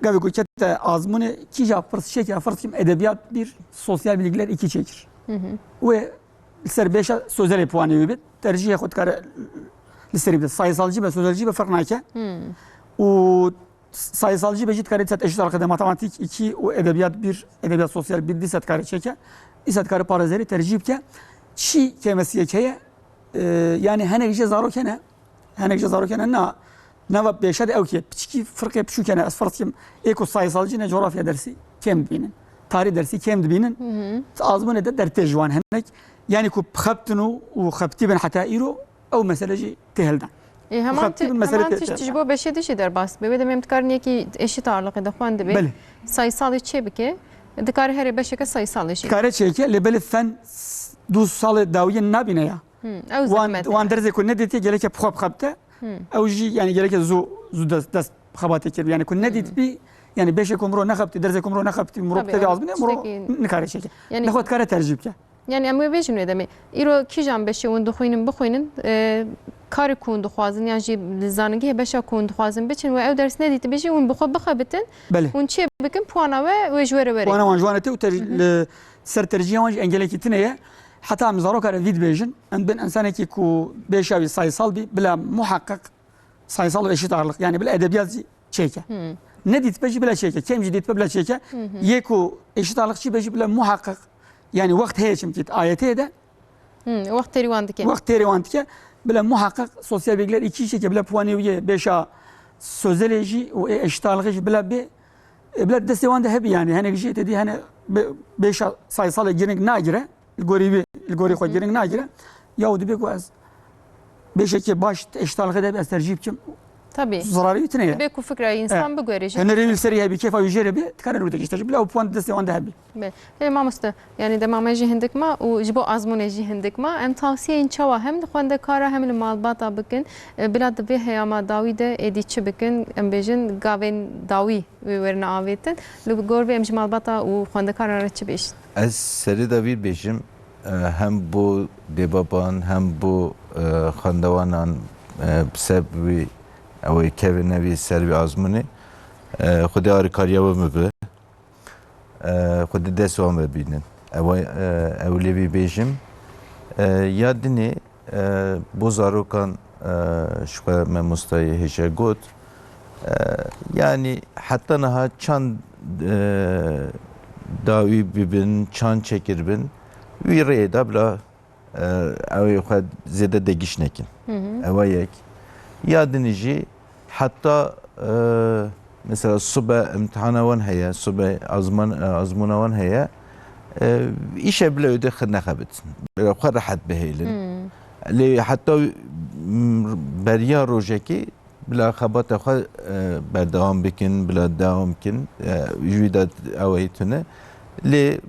gavê ku kete azmûnê kîja pirs çêkir, ferz kim edebiyat bir, sosyal bilgiler iki çêkir. Wê li ser beşa sözelê puanê wî bit. Tercihê xwe dikare li serî bide. Sayısalcı be, sözelci be ferq nake. Û sayısalcı be jî dikare dîsa eşit alakede matematik iki û edebiyat bir, edebiyat sosyal bir dîsa dikare çêke. Dîsa dikare parêzerî tercih bike. Çi kêmesiyek heye, e, yani hinek jê zarok hene, hinek jê zarok hene na, nava pêşe de ew kê piçikî firqê piçûk hene. Ez ferz kim ê ku sayısalcı ne coğrafya dersi kêm dibînin. Tarih dersi kêm dibînin. Azmûnê de dertê ji wan hinek. Yani ku bixebtin û, û xebtî bin heta îro ew mesele jî tê hildan. Ê, heman Xebtî ti-, bin mesele heman tê, tişt tê ji bo beşê dijî derbas be. Wê demê em dikarin yekî eşît ağırlıkê de xwendibê. Belê. Sayısalê çê bike. Dikare herê beşeke sayısalê jî. Dikare çêke, lê belê fen s-, du salê dawiyê nabîne ya. Hmm, ew Wan, zehmet e. Wan derzê ku nedîtiye geleke bi xwe bixebite. Hmm. Ew jî yani geleke zû, zû dest, dest xebatê kir. Yani ku nedîtibî, yani beşê ku miro nexebitî, derzê ku miro nexebitî, miro Tabii, tevî yani azmîne, miro tiştekî nikare çêke. Yani Nexwe dikare tercih bike. Yani em wê bêjin wê demê. Îro kîjan beşê hûn dixwînin, bixwînin, e, karê ku hûn dixwazin, yan jî li zaningehê beşa ku hûn dixwazin biçin, wê ew ders nedîtibê jî hûn bi xwe bixebitin, Belê. Hûn çê bikin, puana we wê ji we re were. Puana wan ji wan re tê û ter-, Hı hı. li ser tercihê wan jî engelekî tune ye. Heta em zaroka re vî dibêjin, em bin insanekî ku bêşa wî sayısal bî, bila muhaqqeq sayısal û eşit ağırlık, yani bila edebiyat jî çêke. Hı. Ne dîtibe jî bila çêke, kêm jî dîtibe bila çêke. Hı hı. Yê ku eşit ağırlık çî be jî bila muhaqqeq, yani wext heye çimkî A Y T'ê de Hı, wext têrî wan dike. Wext têrê wan dike. Bila muhaqqeq sosyal bilgiler iki çêke, bila puanê wî yê bêşa sözelê jî û ê eşit ağırlıkê jî bila bê, e, bila destê wan de hebî yani. Hinek jî te dî hene be-, bêşa sayısalê giring nagire. Li gorî wî, li gorî xwe Hı hı. giring nagire. Ya û dibê ku ez bêşekê baş eşît alixê de ez tercîh bikim. Tabii. Zararê wî tune ye. Bê ku fikra insan E, bigore jî. Hinerê wî li serî hebî, kêfa wî jê re bê, dikare rû de jî tercîh bile û puan destê wan de hebî. Bê. Belê mamoste, yani dema me jî hindik ma û ji bo azmûnê jî hindik ma, em tavsiyeyên çawa hem li xwendekara hem li malbata bikin, e, bila di vê heyama dawî de êdî çi bikin, em bêjin gavên dawî wê werine avêtin. Li gor vê em ji malbata û xwendekaran re çi bêjin? Ez serê de vî bêjim, e, hem bo dêbaban, hem bo, e, xwendewanan, e, bi ser wî, ew ê kevin nevî ser vî azmûnê, e, Xwedê arîkariya we min bi. E, Xwedê dest wan ve bînin. Ew, e, ew lê vî bêjim. E, ya dinê, e, bo zarokan, e, ji xwe memostayê hêja got. E, yanî heta niha çand, e, dawî bibin, çand çêkiribin, wî rêyê de bila, e, ew ê xwe zêde degîş nekin. Hı hı. Ew e yek. Ya dinî jî heta, e, mesela sibe imtihana wan heye, sibe azman-, e, azmûna wan heye, e, îşe bile wê de xi-, nexebitin. Bila xwe rehet bihêlin. Hı. Lê heta, m, beriya rojekê bila xebata xwe, e, berdewam bikin, bila dewam bikin, e, ji wî de ew ê tune. Lê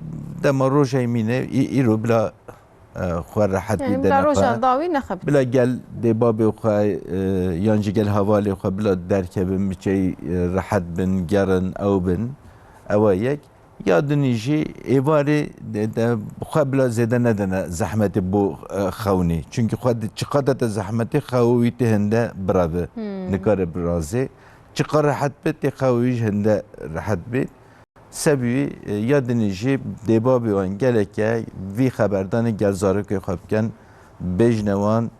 dema rojê mîne, î-, îro bila, e, xwe rehetî Yani de bila nexe. Roja dawî nexebit. Bila gel dê babê xwe, e, yan jî gel hevalê xwe bila derkevin, biçey, e, rehet bin, gerin, ew bin. Ew e yek. Ya dinî jî êvarê de, de xwe bila zêde nedene zehmetê bo, e, xewnî. Çunkî xwe di-, çiqada te zehmetê xew wî tê hinde bireve, Hmm. nikare birazê. Çiqa rehet be tê xew wî ji hinde rehet bê. Sebî, e, ya dinî jî dêbabê wan geleke vî xeberdanê gel zarokê xwe bikin, bêjine wan,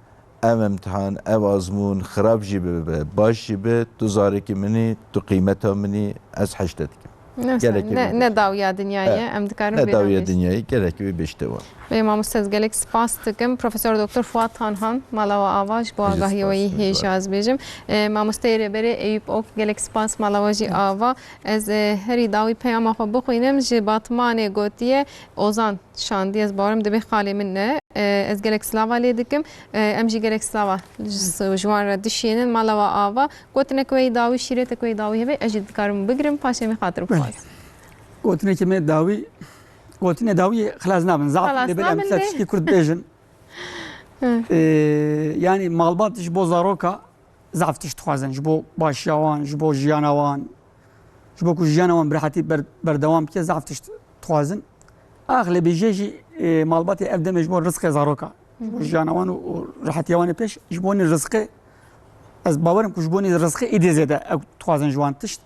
ev imtihan, ev azmûn xirab jî bibe, baş jî bi, tu zarekî min î, tu qîmeta min î, ez hej te dikim. Ne, Gerek ne, ev ne dawiya dinyayê, Evet. em dikarin Ne vê dawiya dawiya. dinyayê, gerek wê bêjte wan. Ê mamoste, ez gelek spas dikim. Profesor Doktor Fuat Tanhan, mala we ava ji bo Ez jî agahiyê spas we yî dikim, hêja ez bêjim. Ê, mamosteyê rêberê Eyüp Ok, gelek spas, mala we jî ava. Ez, ê, herî dawî peyama xwe bixwînim. Ji Batmanê gotiye, Ozan şandî, ez bawerim dibê xalê min ne. Ê, ez gelek silava lê dikim. Ê, em jî gelek silava ji, ji wan re dişînin. Mala we ava. Gotinek wê dawî, şîretek wê dawî hebe, ez jî dikarim bigirim, paşê min xatir Belê. bixwazim. Gotinekê me dawî, gotinê dawî xilas nabin. Zaf Xilas lê belê em nabin ser lê. tiştî kurt bêjin. Hı. Ee, yani malbat ji bo zaroka zaf tişt dixwazin. Ji bo başiya wan, ji bo jiyana wan, ji bo ku jiyana wan bi rehetî ber-, berdewam bike zaf tişt dixwazin. Axlebî jê jî, e, malbatê ev demê ji bo rizqê zaroka, ji bo Hı hı. jiyana wan û, û rehetiya wan ê pêş, ji bo nî rizqê, ez bawerim ku ji bo nî rizqê êdî zêde ew dixwazin ji wan tişt.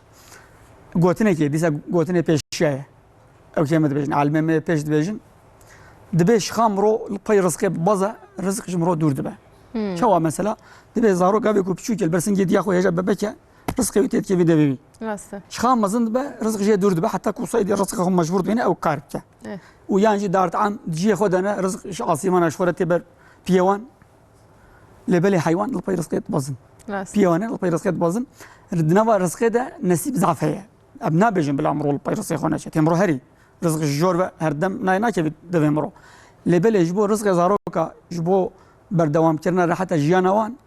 Gotinekê, dîsa gotinê pêşiya ye. Ew kê me dibêjin, alimê me pêş dibêjin. Dibê şixa miro li pey rizqê baza, rizq ji miro dûr dibe. Hmm. Çawa mesela? Dibê zarok gavê ku piçûk e, li ber singê diya xwe hêja bebek e, rizqê wî tê dikevî devê wî. Rast e. Şixa mezin dibe, rizq jê dûr dibe, heta ku saydê rizqê xwe mecbûr dibêne ew kar bike. Eh. Û yan jî dartam cihê xwe dane, rizq ji asîmana ji xwe re tê ber piyê wan. Lê belê heywan li pey rizqê dibazin. Rast. Piyê wan e li pey rizqê dibazin. Di nava rizqê de nesîb zaf heye. Em nabêjin bila miro li pey rizqê xwe neçe. Tê miro herî. Rizq ji jor ve her dem nayê nakevî devê miro. Lê belê ji bo rizqê zaroka, ji bo berdewamkirina reheta jiyana wan,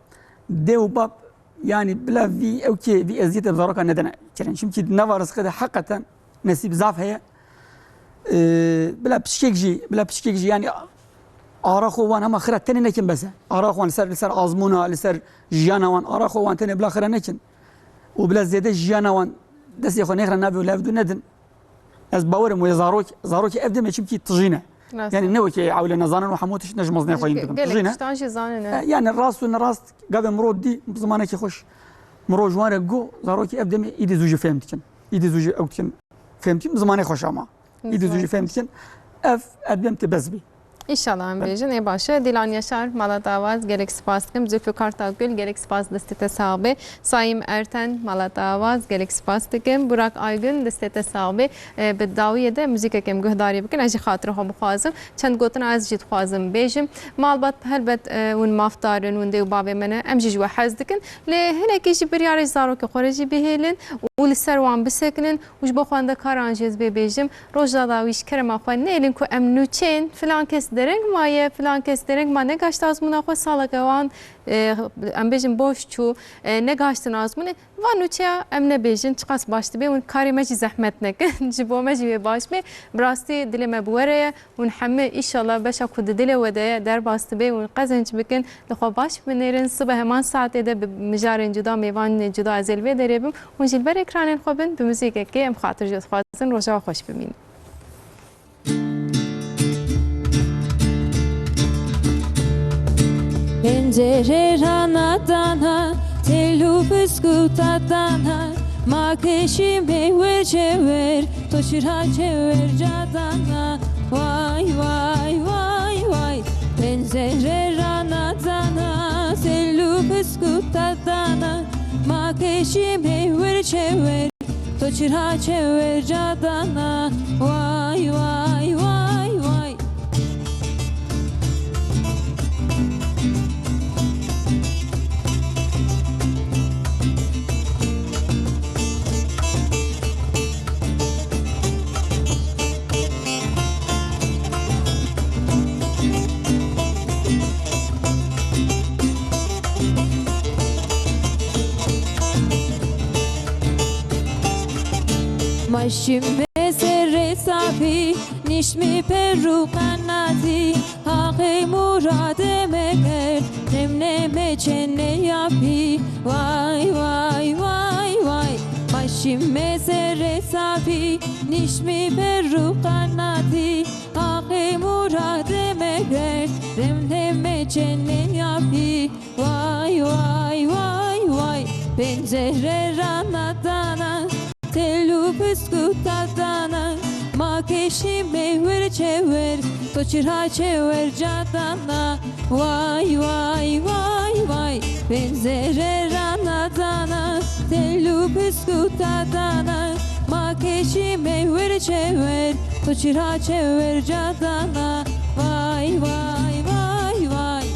dê û bab, yanî bila vî ew kê, vî eziyetê bi zaroka nedene kirin. Çimkî di nava rizqê de heqeten nesîb zaf heye. Ee, bila piçkek jî, bila piçkek jî, yanî ara xwe wan hema xira tenê nekin bes e. Ara xwe wan li ser, li ser azmûna, li ser jiyana wan, ara xwe wan tenê bila xira nekin. Û bila zêde jiyana wan destê xwe nêxire navê û levdû nedin. Ez bawerim wê zarok, zarokê ev demê çimkî tijî ne. Rast. Yani ne wekî ewle nezanin û hemû tişt ne ji mezinê xwe yîn dikin. Gelek Tijî ne. tiştan jî zanin, E, evet. Yani rast û nerast gavê mirov dî bi zimanekî xweş. Mirov ji wan re got, zarokê ev demê îdî zû jî fêm dikin. Îdî zû jî ew dikin. Fêm dikin, bi zimanê xweş ama. Îdî zû jî fêm dikin. Ev, ez dibêm tê bes bî. Înşallah em bêjin, ê baş e. Dilan Yaşar, mala te ava, ez gelek spas dikim. Zülfü Kartal Gül, gelek spas, destê te sax be. Saim Erten, mala te ava, ez gelek spas dikim. Burak Aygün, destê te sax be. E, bi dawiyê de muzîkek em guhdarî bikin, ez jî xatirê xwe bixwazim. Çend gotina ez jî dixwazim bêjim. Malbat helbet, e, hûn mafdar in, hûn dê û bavê me ne. Em jî ji we hez dikin. Lê hinekî jî biryarê ji zarokê xwe re jî bihêlin û li ser wan bisekinin. Û ji bo xwendekaran jî ez bê bêjim, Rojda dawî ji kerema xwe nêlin ku em nûçeyên filan kes dereng maye, filan kes dereng ma negaşt azmûna xwe, saleke wan, e, em bêjin boş çû, e, negaştin azmûnê. Van nûçeya em nebêjin, çiqas baş dibe, hûn karê me jî zehmet nekin, ji bo me jî wê baş be. Bi rastî dilê me bi we re ye. Hûn hemî, îşallah, beşa ku di dilê we de ye, derbas dibe, hûn qezenc bikin, li xwe baş binêrin. Sibe heman saetê de bi mijarên cuda, mêvanên cuda ez ê li vê derê bim. Hûn jî li ber ekranên xwe bin, bi muzîkekê em xatir ji dixwazin. Roja we xweş bimînin. Pencerê rana dana, tel û biskuta dana, ma keşî me wer çewer, to çira çewer cadana. Vay, vay, vay, vay. Pencerê rana dana, tel û biskuta dana, ma keşî me wer çewer, to çira çewer cadana. Vay, vay, vay, vay. Maşim be serê sapî, nişmî per û qenatî, haqê muradê me kerd, nemne me çene yapî. Vay, vay, vay, vay. Maşim me serê sapî, nişmî per û qenatî, haqê muradê me kerd, nemne me çene yapî. Vay, vay, vay, vay. Pencere rana dana, tel û biskuta dana, ma keşî me wer çewer, to çira çewer cadana. Vay, vay, vay, vay. Pencere rana dana, tel û biskuta dana, ma keşî Çîmê wir çewer, tu çira çewer cadana. Vay, vay, vay, vay.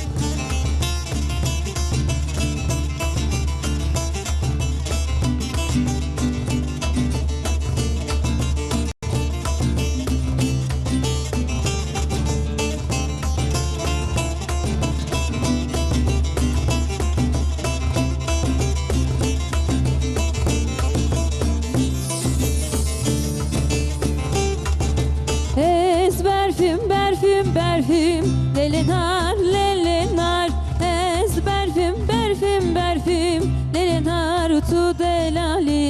Ez berfim, berfim, berfim, lê lê nar, lê lê nar. Ez berfim, berfim, berfim, lê lê nar û tu delalî.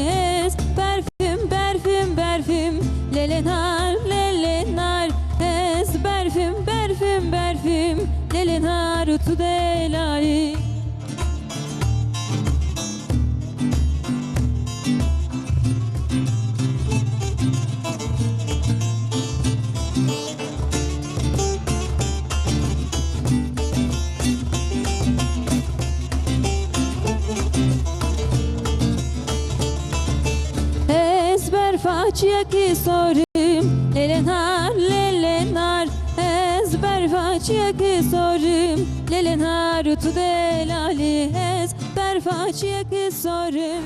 Ez berfim, berfim, berfim, lê lê nar, lê lê nar. Ez berfim, berfim, berfim, lê lê nar û tu delalî. Ez berfa çiyekî sorim, lê lê nar, lê lê nar. Ez berfa çiyekî sorim, lê lê nar û tu delalî. Ez berfa çiyekî sorim.